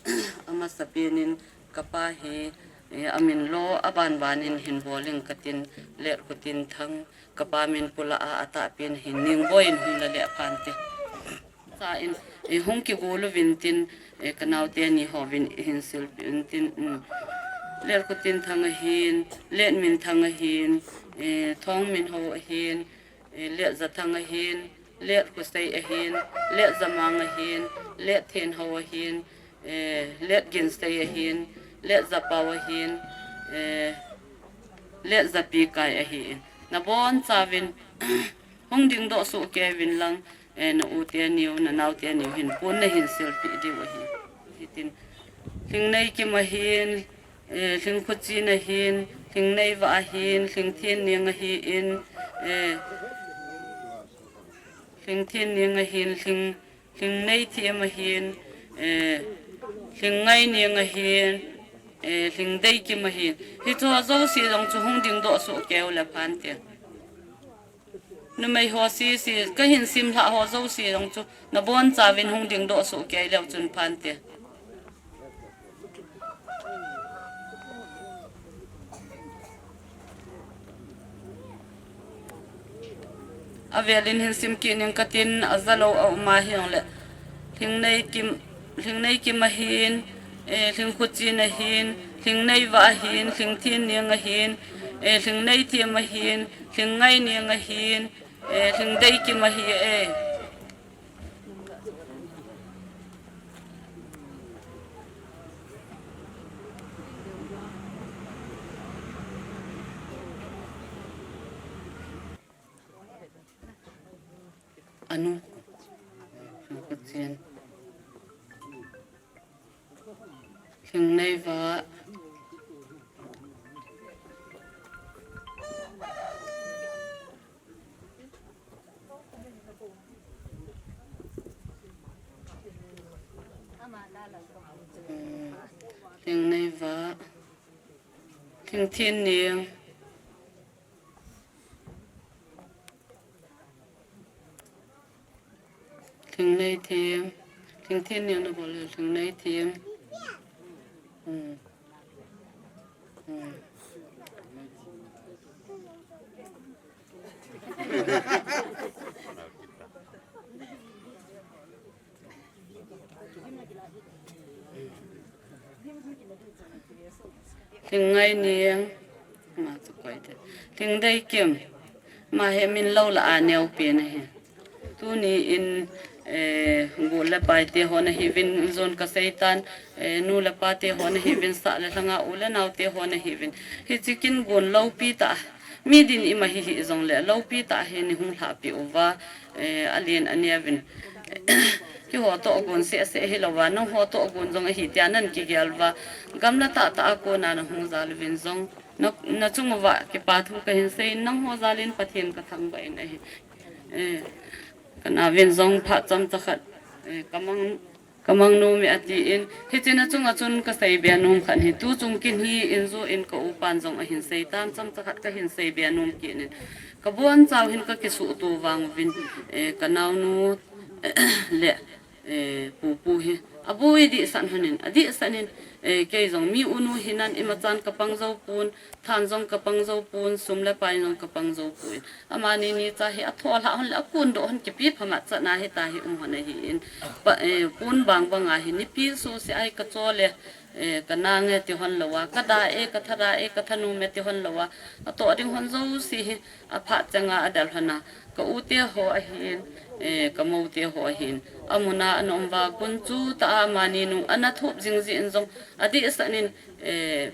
amasa pen in kapa hi, eh, amin lo, aban ban in hin bol in katin, Letkhotinthang, kapa min pu lah a, atahpen hin Ningboi in hung la le aphante. Cha in, eh, hung kigol uvin tin, eh, kanaote ni hovin hin silpeh un tin, um, Letkhotinthang ahin, Letminthang ahin, eh, Thongminho ahin, eh, Letjathang ahin, Letkhosei ahin, Letjamang ahin, Letthenho ahin, eh, Letginsei ahin, Letjapao ahin, eh, Letjapikai ahin. Nabonchauvin, hung dingdoh soh kei uvin lang, eh, na u teniu, na nao teniu hin pon nahin silpeh diu ahi. Hitin, Lhingneikim ahin, eh, Lhingkhochin ahin, Lhingneivah ahin, Lhingthenning ahin, eh, Lhingthenning ahin, Lhing, Lhingneithem ahin, eh, Lhingneining ahin, eh, Lhingdeikim ahin. Hicheho jouse jong chu hung dingdoh soh keiyu le phante. Numei ho sese, kahin simlhah ho jouse jong chu nabonchauvin hung dingdoh soh kei leu chun phante. Avelin hin simkit ning katin, ajalou a um ahi jongle. Lhingneikim, Lhingneikim ahin, eh, Lhingkhuchen ahin, Lhingneiva ahin, Lhingthenning ahin, eh, Lhingneithem ahin, Lhingneining ahin, eh, Lhingdeikim ahi, eh. Anu. Lhingkhuchen. Lhingneiva. Hmm. Lhingneiva. Lhingthenning. Lhingneithem. Lhingthenning nabol le Lhingneithem. Hmm. Hmm. Lhingneining, ama chu koi te. Lhingdeikim, ama hi min lou lah a neopen ahi. Tuni in, eh, gu le pai te ho nahiuvin, jon kasei tan, eh, nu le pa te ho nahiuvin, sah le lhanga u le nao te ho nahiuvin. Hiche kin gon loupi tah, mi din ima hi hih jongle, loupi tah hi nei hung lhahpeh uva, eh, alen aneo vin. Keiho toh gon seh seh hilouva, nangho toh gon jong ahi tia nei kigel uva. Gamla tah tah a kona nahung jal uvin jong. Na, nachung uva kipa thu kahin sei in, nangho jal in Pathen kathangvah in ahi. Eh, kana uvin jong phat chomcha khat, eh, kamang, kamang nom e ati in. Hiche nachunga chun kasei be nom khat hi. Tuchung kin hi in jo in ka upan jong ahin sei tan chomcha khat kahin sei be nom kit in. Kabonchau hin kakisuhto vang uvin, eh, kanaonu le eh, pupu hi. Aboi dihsah hon in, adihsah in, eh, kei jong mi unu hinan imachan kapang jou pon, than jong kapang jou pon, sum le pai jong kapang jou pon. Amani ni cha hi athoh lhah hon le akondoh hon kipe phamat chan ahi tahi um hon ahi in. Pa, eh, pon bang bang ahi nipi suse ahi kacho le, eh, kana nge ti hon louva, kada e, katha da e, katha nom e ti hon louva, atoh ding hon jouse hi, aphat changa adel hon a, ka u te ho ahin, eh, ka mou te ho ahin. Amun a ana um uva, gunchu tah a amani nung ana thup jing jeh in jong, adihsah in, eh,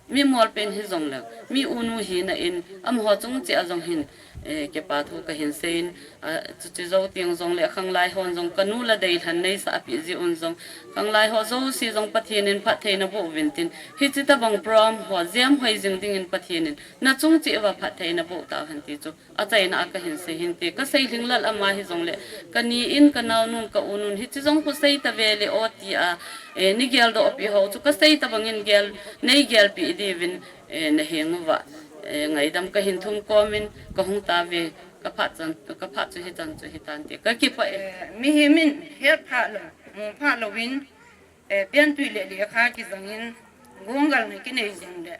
mi molpen hi jongle, mi unu hina in, amaho chung cheh a jong hin, eh, kipa thu kahin sei in, a, chuche jou teng jongle, khanglai hon jong kanu la deilhen neisah peh jeh un jong, khanglai ho jouse jong Pathen in phattheina boh uvin tin, hiche tabang program ho jem hoi jing ding in Pathen in, nachung cheh uva phattheina boh tauhen ti chu achaina a kahin sei hinte, kasei lhinglel ama hi jongle, kani in, kanaonun, ka unun, hiche jong khu sei tave le o tia, eh, nei geldoh peh ho chu kasei tabang in gel, nei gelpeh diuvin, eh, naheng uva, eh, ngaidam kahin thum kom in, kahung tauve, kaphat chan, kaphat chu hichan chu hitante, kakipah e. Eh, mihem in het phah lou, mu phah louvin, eh, pentui le lekha kijang in, gongal na kinei jing le,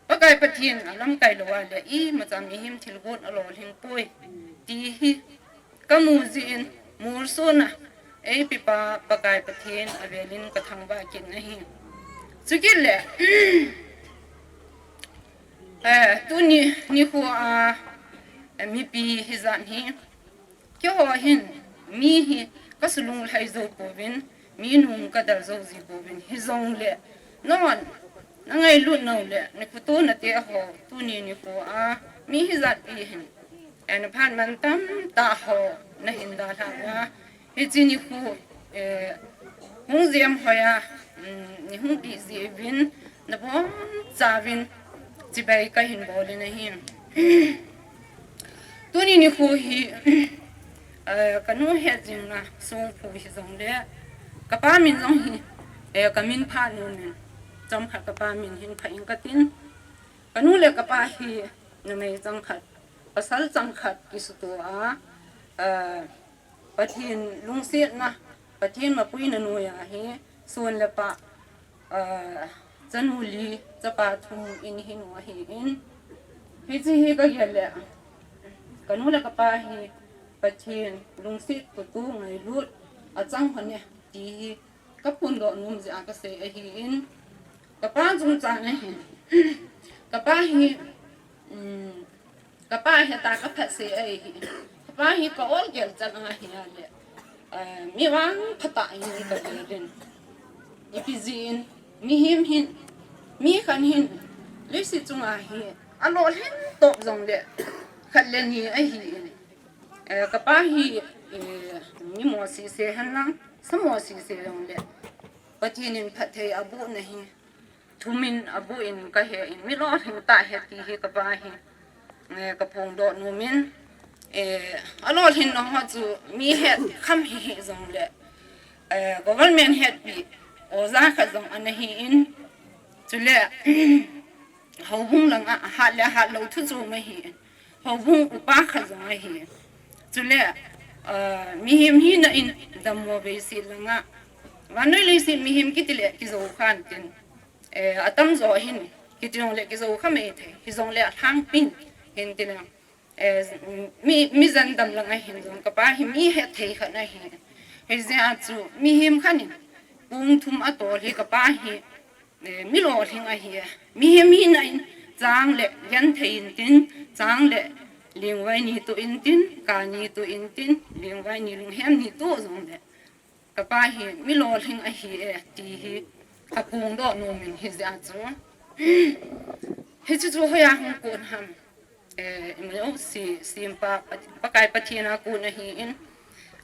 Pakai Pathen alamkai louva le imacha mihem thilgon alolhing poi ti hi kamu jeh in molsona eipepa Pakai Pathen avelin kathangvah kit in ahi. Chukit le, eh, tuni nikho a, eh, mipi hijat hi Keiho hin, mi hi kasulung lhai jou pouvin, mi nung kadel jou ji pouvin, hijongle, nahon, nangailut nau le, nakhoto nate ho, tuni nikho a, mi hijat pi hin, eh, naphat mantam tah ho, nahin dalha uva, hiche nikho, eh, hung jem hoi a, um, nei hung pi ji uvin, nabonchauvin, chibai kahin bol in ahi. Tuni nikho hi, Eh, kanu hetjingna songphu hijongle, kapa min jong hi, eh, kamin pha nomin, chomkhat kapa min hin pha ing katin. Kanu le kapa hi numei changkhat, pasal changkhat kisuto a, eh, Pathen lungsetna, Pathen mapuina noiya hi, son le pah, eh, chanu li, chapa thum in hin u ahin. Hiche hi kagel le, kanu le kapa hi, Pathen lungset, khutu, ngailut achang hon e, ti hi kaphondoh nom jeh a kasei ahin. Kapa chungchang ahin. Kapa hi, um, kapa heta kaphatsei ahi. Kapa hi ka ol gel chan ahi ale, eh, mi vangphatah in kagel in. Ipi jeh in, mihem hin, mi khat hin, leiset chunga hi, alolhin top jongle, khat le ni ahin. Eh, kapa hi, eh, mi mo sese henlang, sa mo sese jongle, Pathen in phatthei abohna hi, thumin aboh in kahe in, mi lolhing tah ahi ti hi kapa hi, eh, kaphondoh nomin, eh, alolhinna ho chu mi hetkham hihih jongle, eh, government hetpi, oja khat jong ana hin, chule, houbung langa ahat le ahat lou thu chu ahin, houbung upa khat jong ahi. Chule, eh, mihem hina in dammo veiset langa, vannoi leiset mihem kiti le kijou khan tin, eh, atamjo hin, kiti jongle kijou kha maithei, hijongle alhangpin, hin ti le, eh, mi, mi jen dam langa hin jong kapa hi mi hethei khat ahi. Hijeh a chu mihem khat in, pung thum atol hi kapa hi, eh, mi lolhing ahi. Mihem hina in, chang le genthei intin, chang le lingvai ni toh intin, kani toh intin, lingvai ni lunghem ni toh jongle, kapa hi mi lolhing ahi e, ti hi kaphondoh nomin hijeh a chu. Hiche chu hoiya hung kon ham. Eh, imano si, simpa, Pat-, Pakai Pathen a kon ahin,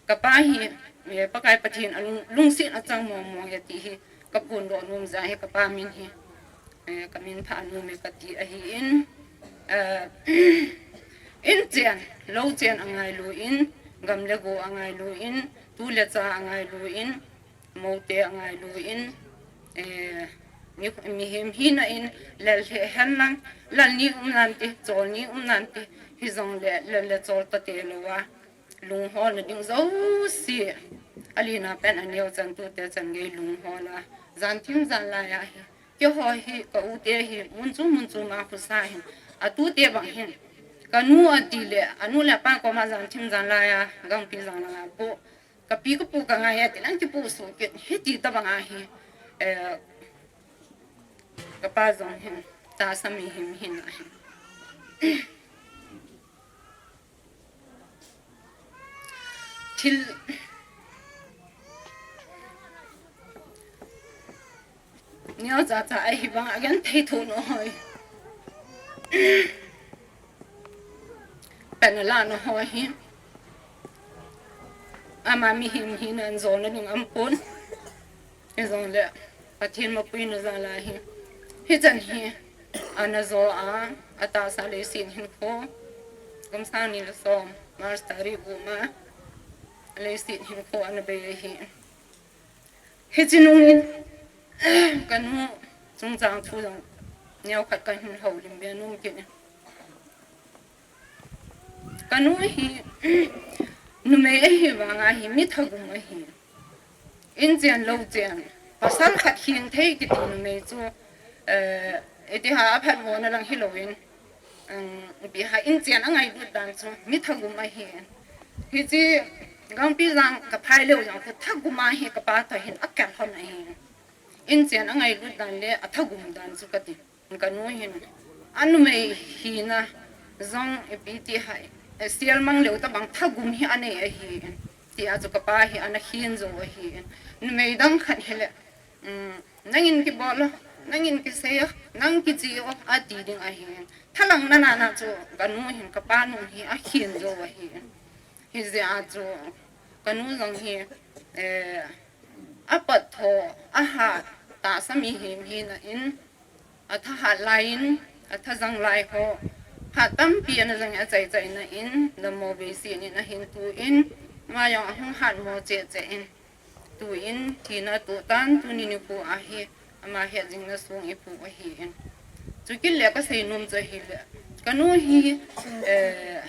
kapa hi, eh, Pakai Pathen alung, lungset achang mong mong e ti hi kaphondoh nom jeh a hi kapa min hi, eh, kamin pha nom e kati ahin, eh, inchen, louchen angailu in, gam le go angailu in, tu le cha angailu in, moute angailu in, eh, mi, mihem hina in, lel lheh henlang, lal ni um nante, chol ni um nante, hijongle lel le chol tate louva, lungholna ding jouse, alina pen aneo chan tute chan gei lunghol a, jan thim jan lai a hi, keiho hi, ka u te hi, mun chom mun chom a khosa hin, atute bang hin, kanu ati le, anu le apa koma jan thim jan lai a, gangpi jan lai a po, kapi kapu kangai a, tin an kipu su kit, hiti tabang a hi, eh, kapa jong hin, tahsa mihem hina hin. Thil neo cha cha ahi bang a genthei tho nahoi. Pen ala nahoi hi. Ama mihem hina in jona ding aumpon. Hijongle, Pathen mapuina jal a hi. Hichan hi, ana jo a, atahsa leiset hinkho. Kum sang ni le som, March tarik gup ma. Leiset hinkho ana bei ahi. Hiche nungin, kanu chungchang thu jong, neo khat kahin houlim be nom kit e. Kanu hi, numei ahi vang a hi, mi thagum ahi. Inchen louchen, pasal khat hing thei kiti numei chu, eh, iti ham aphatmona lang hilouvin, um, ipi ham inchen angailut dan chu, mi thagum ahi. Hiche, gangpi jang kaphai leu jang khu thagum a hi kapa toh hin akel hon ahi. Inchen angailut dan le athagum dan chu kati. Kanu hin, anumei hina jong ipi ti ham, eh, sel mang leu tabang thagum hi anei ahi. Tia chu kapa hi ana hin jo ahi. Numei dang khat hile, um, nangin kibol o, nangin kisei o, nang kiche o, ati ding ahi. Thalang nana na chu kanu hin kapa nung hi ahin jo ahi. Hijeh a chu kanu jong hi, eh, apat tho, ahat, tahsa mihem hina in, athahat lai in, athajang lai ho, phat tampi ana jang achai chai na in, dammo veiset in ahin tu in, Ama jong ahung hatmo cheh cheh in. Tuin thina toh tan tuni nikho a hi ama hetjingna song ipoh ahin. Chukit le kasei nom chu ahile, kanu hi, eh,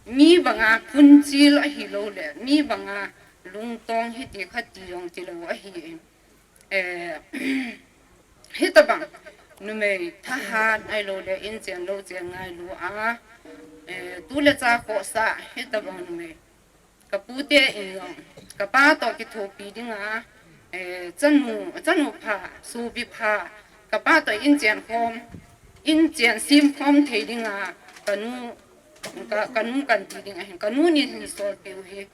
mi banga phunchil ahilou le, mi banga lungtong hiti khati jong tilou ahin. Eh, hitabang numei thahat ahilou le inchen louchen ngailu a, eh, tu le cha khohsah hitabang numei kapute in jong, kapa toh kithopi dinga, eh, chanu, chanu pha, sopi pha, kapa toh inchen khom, inchen sem khom thei dinga, kanu, ka, kanu kan ti ding ahin, kanu ni hin solpiu hi,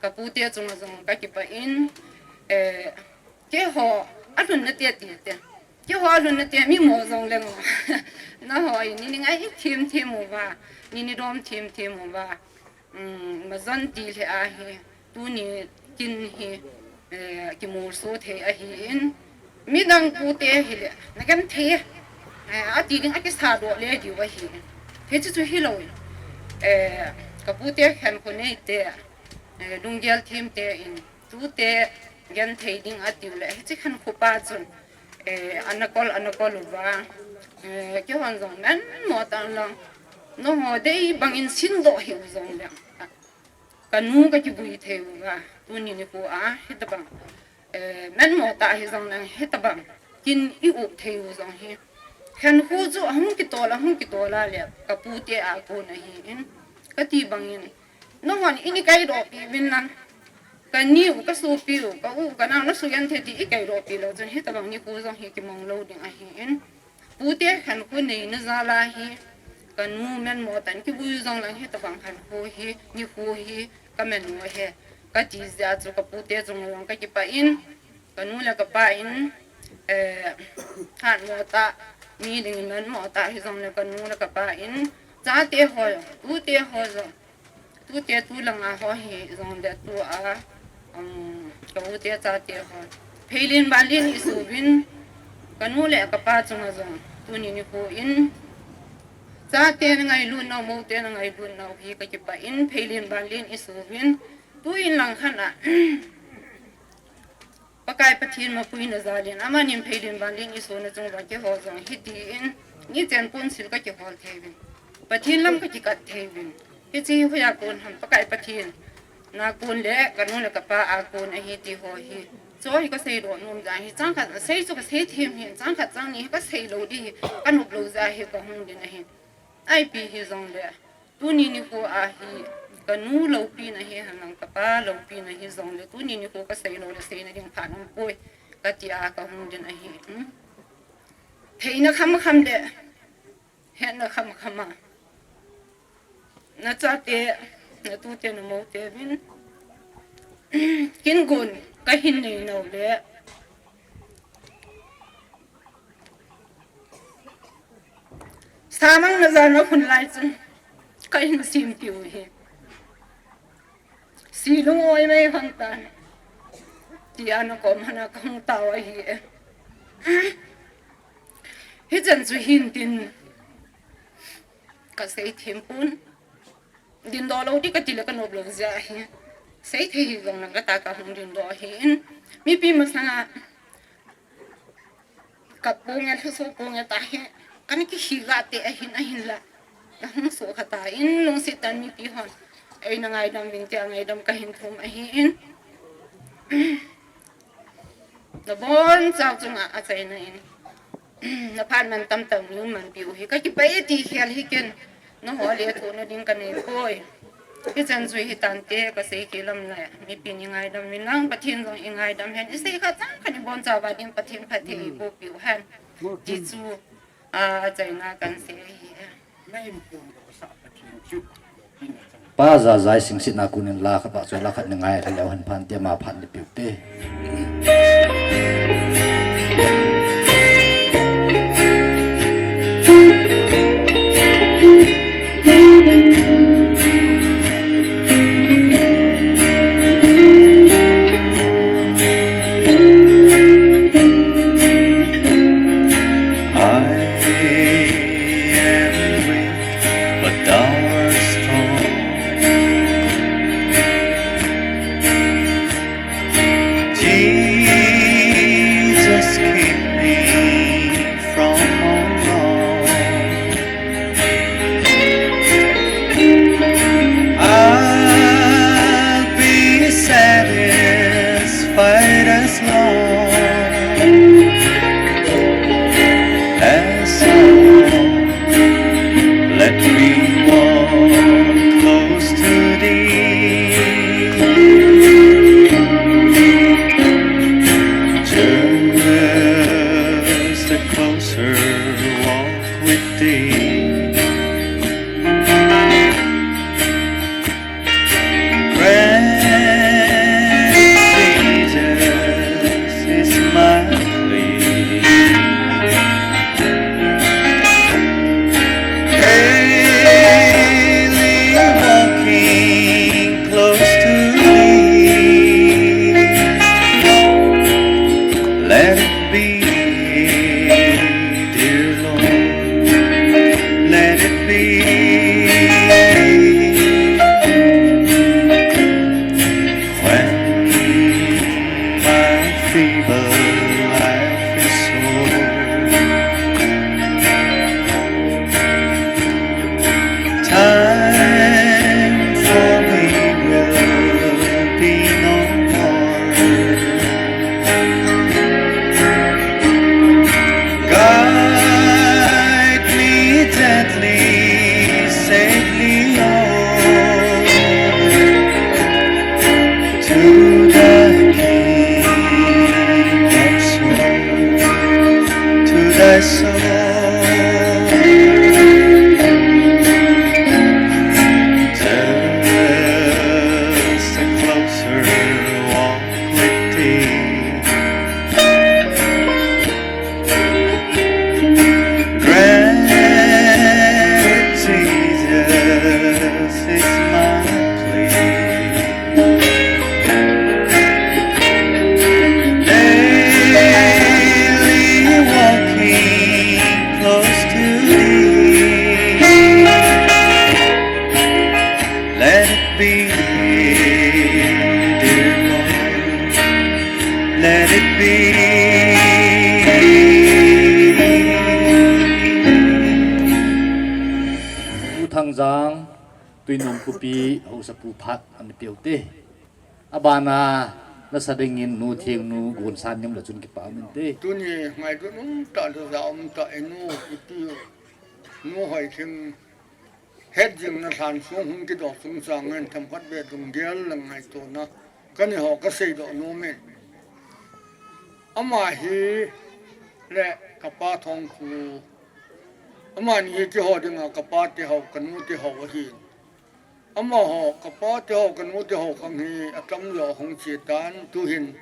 kapute chunga jong kakipah in, eh, keiho, alhun nate ti te. Keiho alhun nate mi mo jong leng. Nangho hi, ni ni ngai thim thim uva, ni ni dom thim thim uva. Um, majon ti le ahi, tuni kin hi, eh, kimolso thei ahin, midang pute hile, nagenthei, eh, ati ding akisa doh le diu ahi. Hichu chu hilou in, eh, kapute khenkho neite, eh, lunggel themte in, tute genthei ding atiu le, hiche khenkho pa chun, eh, ana kol, ana kol uva, eh, keihon jong menmo tah lang, nangho dei bangin sindoh hiu jong le, kanu kakivui thei uva, tuni nikho a, hitabang, eh, menmo tah hijong le, hitabang kin i-up thei u jong hi, khenkho chu ahung kitol, ahung kitol a le, kapute a kon ahin, kati bangin, nahon ini kaidohpi uvin lang, kani u, kasopi u, ka u, kanao nasugenthei ti ikaidohpi lou chun hitabang nikho jong hi kimang lou ding ahin. Pute khenkho neina jal a hi, kanu menmo tah in kivui jong lang hitabang khenkho hi, nikho hi, kamen u ahi, kati jeh a chu kapute chunga jong kakipah in, kanu le kapa in, eh, hatmo tah, mi ding menmo tah hijong le kanu le kapa in, chate ho jong, tute ho jong, tute tu langa ho hijong le tua, um, ka ute chate ho, pheilin banlin isuvin, kanu le kapa chunga jong, tuni nikho in, chate na ngailut nau, mote na ngailut nau hi kakipah in, pheilin banlin isuvin, tuin langkhat a, Pakai Pathen mapuina jal in, amanin pheilin banlin isona chunga keiho jong hitin, nichen ponsil kakihol thei uvin, Pathen lam kakikat thei uvin, hiche hi hoiya kon ham, Pakai Pathen na kon le kanu le kapa a kon ahi ti ho hi, chu hi kaseidoh nom jeh hi, changkhat sei chu kasei them hi, changkhat changni hi kasei lou ding hi, kanop lou jeh hi kahung ding ahi. Ipi hijong le, tuni nikho a hi, kanu loupina hi henlang kapa loupina hijong le, tuni nikho kasei lou le seina ding phat umpoi, kati a kahung ding ahi. Hmm? Theina khamkham le, hetna khamkham a, nachate, natute, namote uvin, kin gon kahin nei nau le, samang na jana hun lai chun kahin simpiu hi, si lung oi mai hon tan, tia nakom hana kahung tao ahi e. Hichan chu hintin kasei them pon. Dindoh lou ding kati le kanop lou jeh hi. Seithei hijong lang kata kahung dindoh ahin. Mipi masanga kap ponge, lhaso ponge tahi. Kana kihi gate ahin, ahinla, kahung soh khat a in lungset tah in mipi hon eina ngaidam uvin tia ngaidam kahin thum ahin. Nabonchau chunga achaina in, naphat man tamtah in manpiu hi kakipah e ti khel hiken, nangho lethuhna ding kanei poi. Hichan chu hitante, kasei khel lam le, mipin ingaidam uvin lang, Pathen jong ingaidam hen, isei khat chang khat ibonchauva ding Pathen phatthei eibohpiu hen, ti chu, a, achaina kahin sei ahi. Pa Jajai Singsit na konin la khat pah chu la khat ni ngai lha leu hen phan te ma phan ni piu te. I am weak, but thou art strong. as long as I let me walk close to thee. Just a closer walk with thee. Grant, Jesus, is my plea. Daily walking close to thee. Let it be, dear Lord, let it be. When my feeble life is o'er, time for me will be no more. Guide me gently, safely on to thy kingdom soul, to thy soul. Just a closer walk with thee. Grant, Jesus, is my plea. Daily walking close to thee. Let it be, dear Lord, let it be. U Thangjang, Tuinom Khopi, Haosapu phat ana peuvin te. Abana, nasa dingin Nu Thengnu Gonsan nim le chun kipa min te. Tuni ngailut umtah le ja umtah, inu, ipi, Nu Hoithing, hetjingna lhansong hung kidoh chungchang in themkhat beh lunggel le ngaitona kanei ho kasei doh nom in. Ama hi le kapa Thongkhu, amani hi keiho dinga kapa teho, kanu teho ahi. Amaho, kapa teho, kanu teho khang hi atamjo hung che tan, tuhin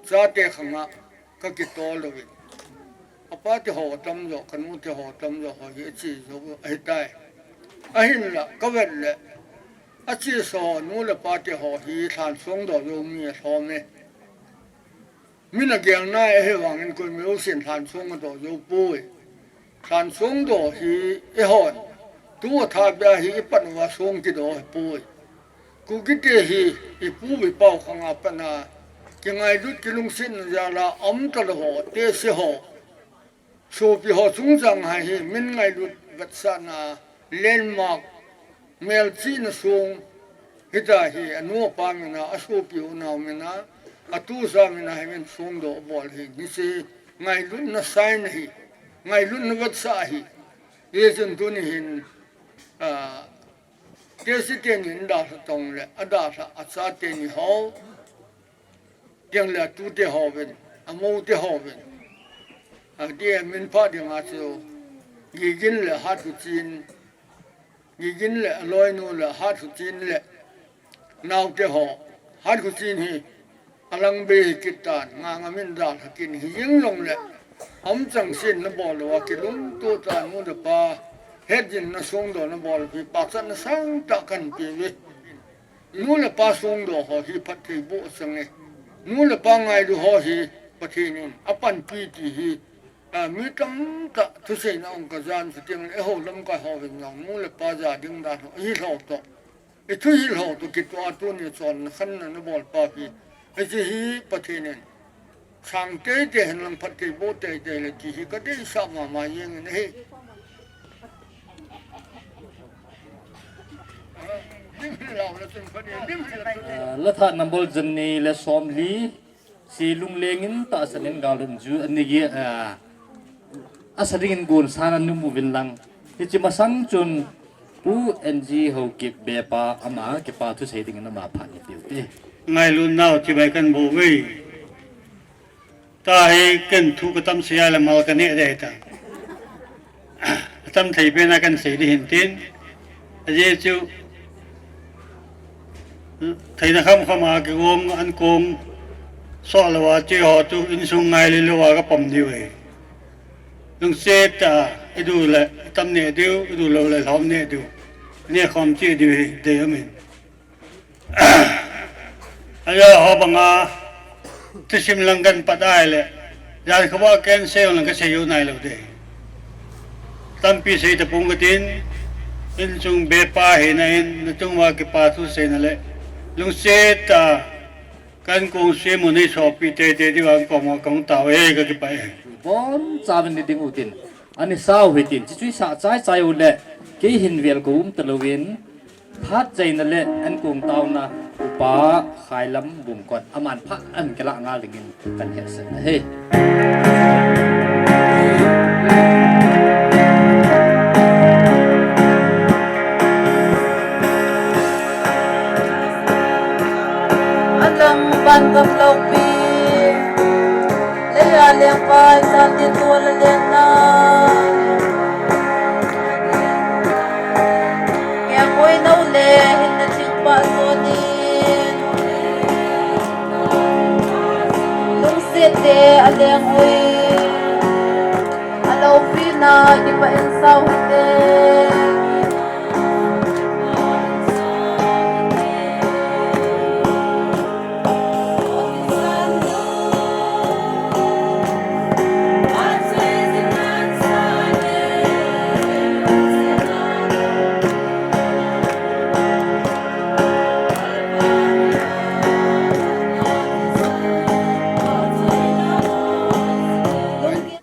chate khanga kakitol uvin. Apa teho atamjo, kanu teho atamjo ho hi ache jou ahitai. Ahinla, kavet le, ache sa nu le pa teho hi lhansong doh jou mi alhom e. Min agel nai ahivangin koima jousen lhansong adoh jou poi. Lhansong doh hi eihon, tu athah beh hi ipat uva song kidoh ahipoi. Kukite hi ipu ipau khanga pat a kingailut kilungsetna jal a aum talou ho, tehse ho, sopi ho chungchang a hi min ngailut vetsahna, landmark, melchihna song, hitia hi anu apa mina, asopi unau mina, atusa mina hi min songdoh abol hi, hiche ngailutna sign ahi, ngailutna vetsah ahi. Hijeh chun tuni hin, ah, tehse teni in dalha tong le, adalha acha teni ho, tiengle atute hovin, amoute hovin, atia min phah dinga chu, Gigin le Hatkhuchin, Gigin le aloinu le Hatkhuchin le naote ho, Hatkhuchin hi alang bei hi kit tan, Nganga min dalha kit hi jing jongle, aum changseh in nabol uva kilungtoh tah a nu le pa hetjingna songdoh nabol hi pachatna sangtah kahin peuve. Nu le pa songdoh ho hi phattheiboh achange. Nu le pa ngailu ho hi Pathen in apanpi ti hi, a, mi tamtah thuseina ong kajan, chuteng le eiho lamkai hovin jong nu le pa ja ding dan ho ihi lhou toh, ithuhil ho toh kitoh a tuni chonna khanna nabol pa hi, hiche hi Pathen in sang teitei henlang phattheiboh teitei le ti hi kadeisah mama jengin ahi. Ah, la thah number jani le somli, Chi lunglengin tahsan in gal hung ju ani ge, ah, asa dingin gon san an um uvin lang. Hichi masang chun Pu N G Haokip Bepa ama kipa thusei dingin ama phat ni piu te. Ngailut nau chibai kan bol uve. Tahi ken thu katam sia le mal kane de ta. Atam thei pena kan sei di hin tin. Ajeh chu theina kham kham a kigong an kong so lo a che ho chu insung ngai le lo a ka pom diu e. Lungset ta, i du le tam ne diu, i du lo le lhom ne diu. Ne khom che diu hi de amin. Aja ho banga, thusim lang kan pat ai le, jan khawa ken sei lang ka sei u nai lo de. Tampi sei ta pung ka tin, insung Bepa hina in, na chung wa kipa thu sei na le, lungset ta, kan kong sei mu nei so pi te te di wa kong wa kong ta we ka kipa e. Bon cha ni ding u tin, ani sau hi tin, chi chui sa chai chai u le, kei hin vel ko um ta lo in, Phat chaina le an kong tauna upa Khailam Bungkot aman phat an kila ngal dingin kan hetsah na hi. Alam ban gam lo pi. Leia leng pai san tin tua la leng na. Keng oi no le hin na ching pa so ni. Lungset le a leng oi. A lo pi na ki pa en sau hi te.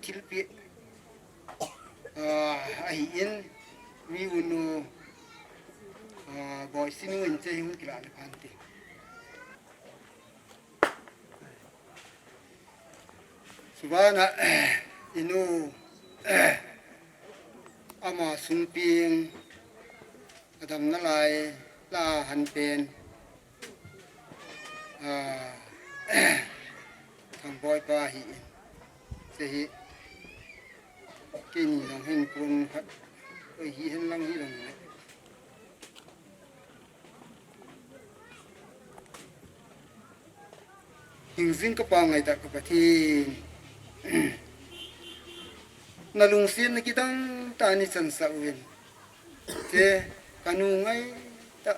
Thilpeh, ah, ahi in, mi unu, ah, boi sinu in che hung kila le phan te. Subana, inu, ama sungping, adam na lai, la han pen, ah, thang boi pa hi in, se hi, kini long hin kun khat, oi hi hin lang hi long le. Hingjing ka pa ngaitah ka Pathen. Na lungsetna kidang tah in nei chansah uvin. Che, ka nu ngaitah.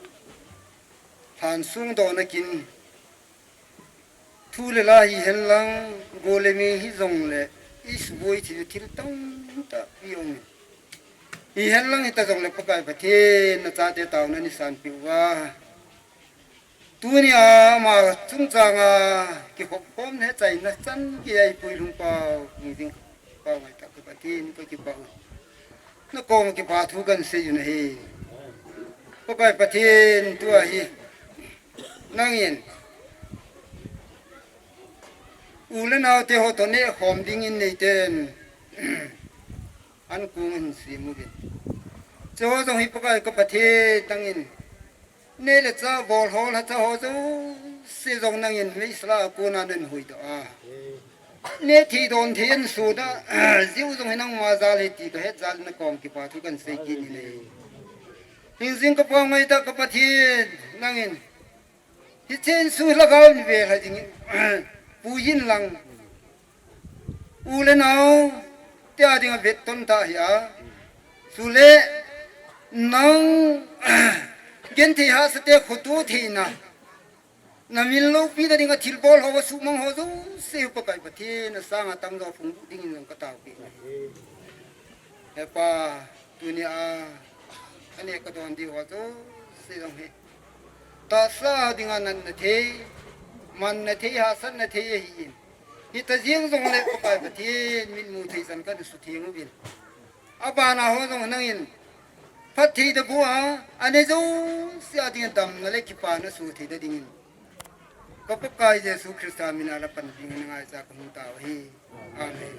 Lhan sung dona kin. Thu le la hihen lang, go le me hijong le, i suboi thil, thil tamtah i ong. Hihen lang hita jong le Pakai Pathen, na chate taona nei sanpeh uva. Tunia ama chungchanga kikhop khom le chaina chan kei a eipui lhung pau, hingjing pau ngaitah ka Pathen ka kipah u. Na koma kipa thu kan sei u ahi. Pakai Pathen tua hi nangin u le nao te ho toh neh khom dingin neiten an kong hin sem uvin. Che ho jong hi Pakai ka Pathen nangin neh le chah, bol ho, lhacha ho jouse jong nangin meisela a kona nahin huhdoh a. Neh thei don thei in suna, jiu jong hi nangma jal ahi ti ka het jal in na koma kipa thu kan sei kit in ahi. Hingjing ka pa ngaitah ka Pathen nangin. Hichen sung lhagao in ve lha dingin. Pui in lang. U le nao, tia dinga vet ton ta hi a. Chule, nang, genthei hahsate khoto theina. Na min loupina dinga thilbol ho, sumang ho jouse hi Pakai Pathen, na sanga tamjo phung dingin jong ka taopeh. He Pa, tunia, aneh ka don diu ho jouse jong hi. Tahsa dinga natna thei, manna thei, hahsatna thei ahin. Hita jeng jongle Pakai Pathen mitmu thei chan kana sutheng uvin. Abana ho jong nangin phatthei da boh a, anei jouse a dinga damna le kipana soh thei da dingin. Ka Pakai Jesu Christa mina la panpina ngaicha ka hung tao hi. Amen.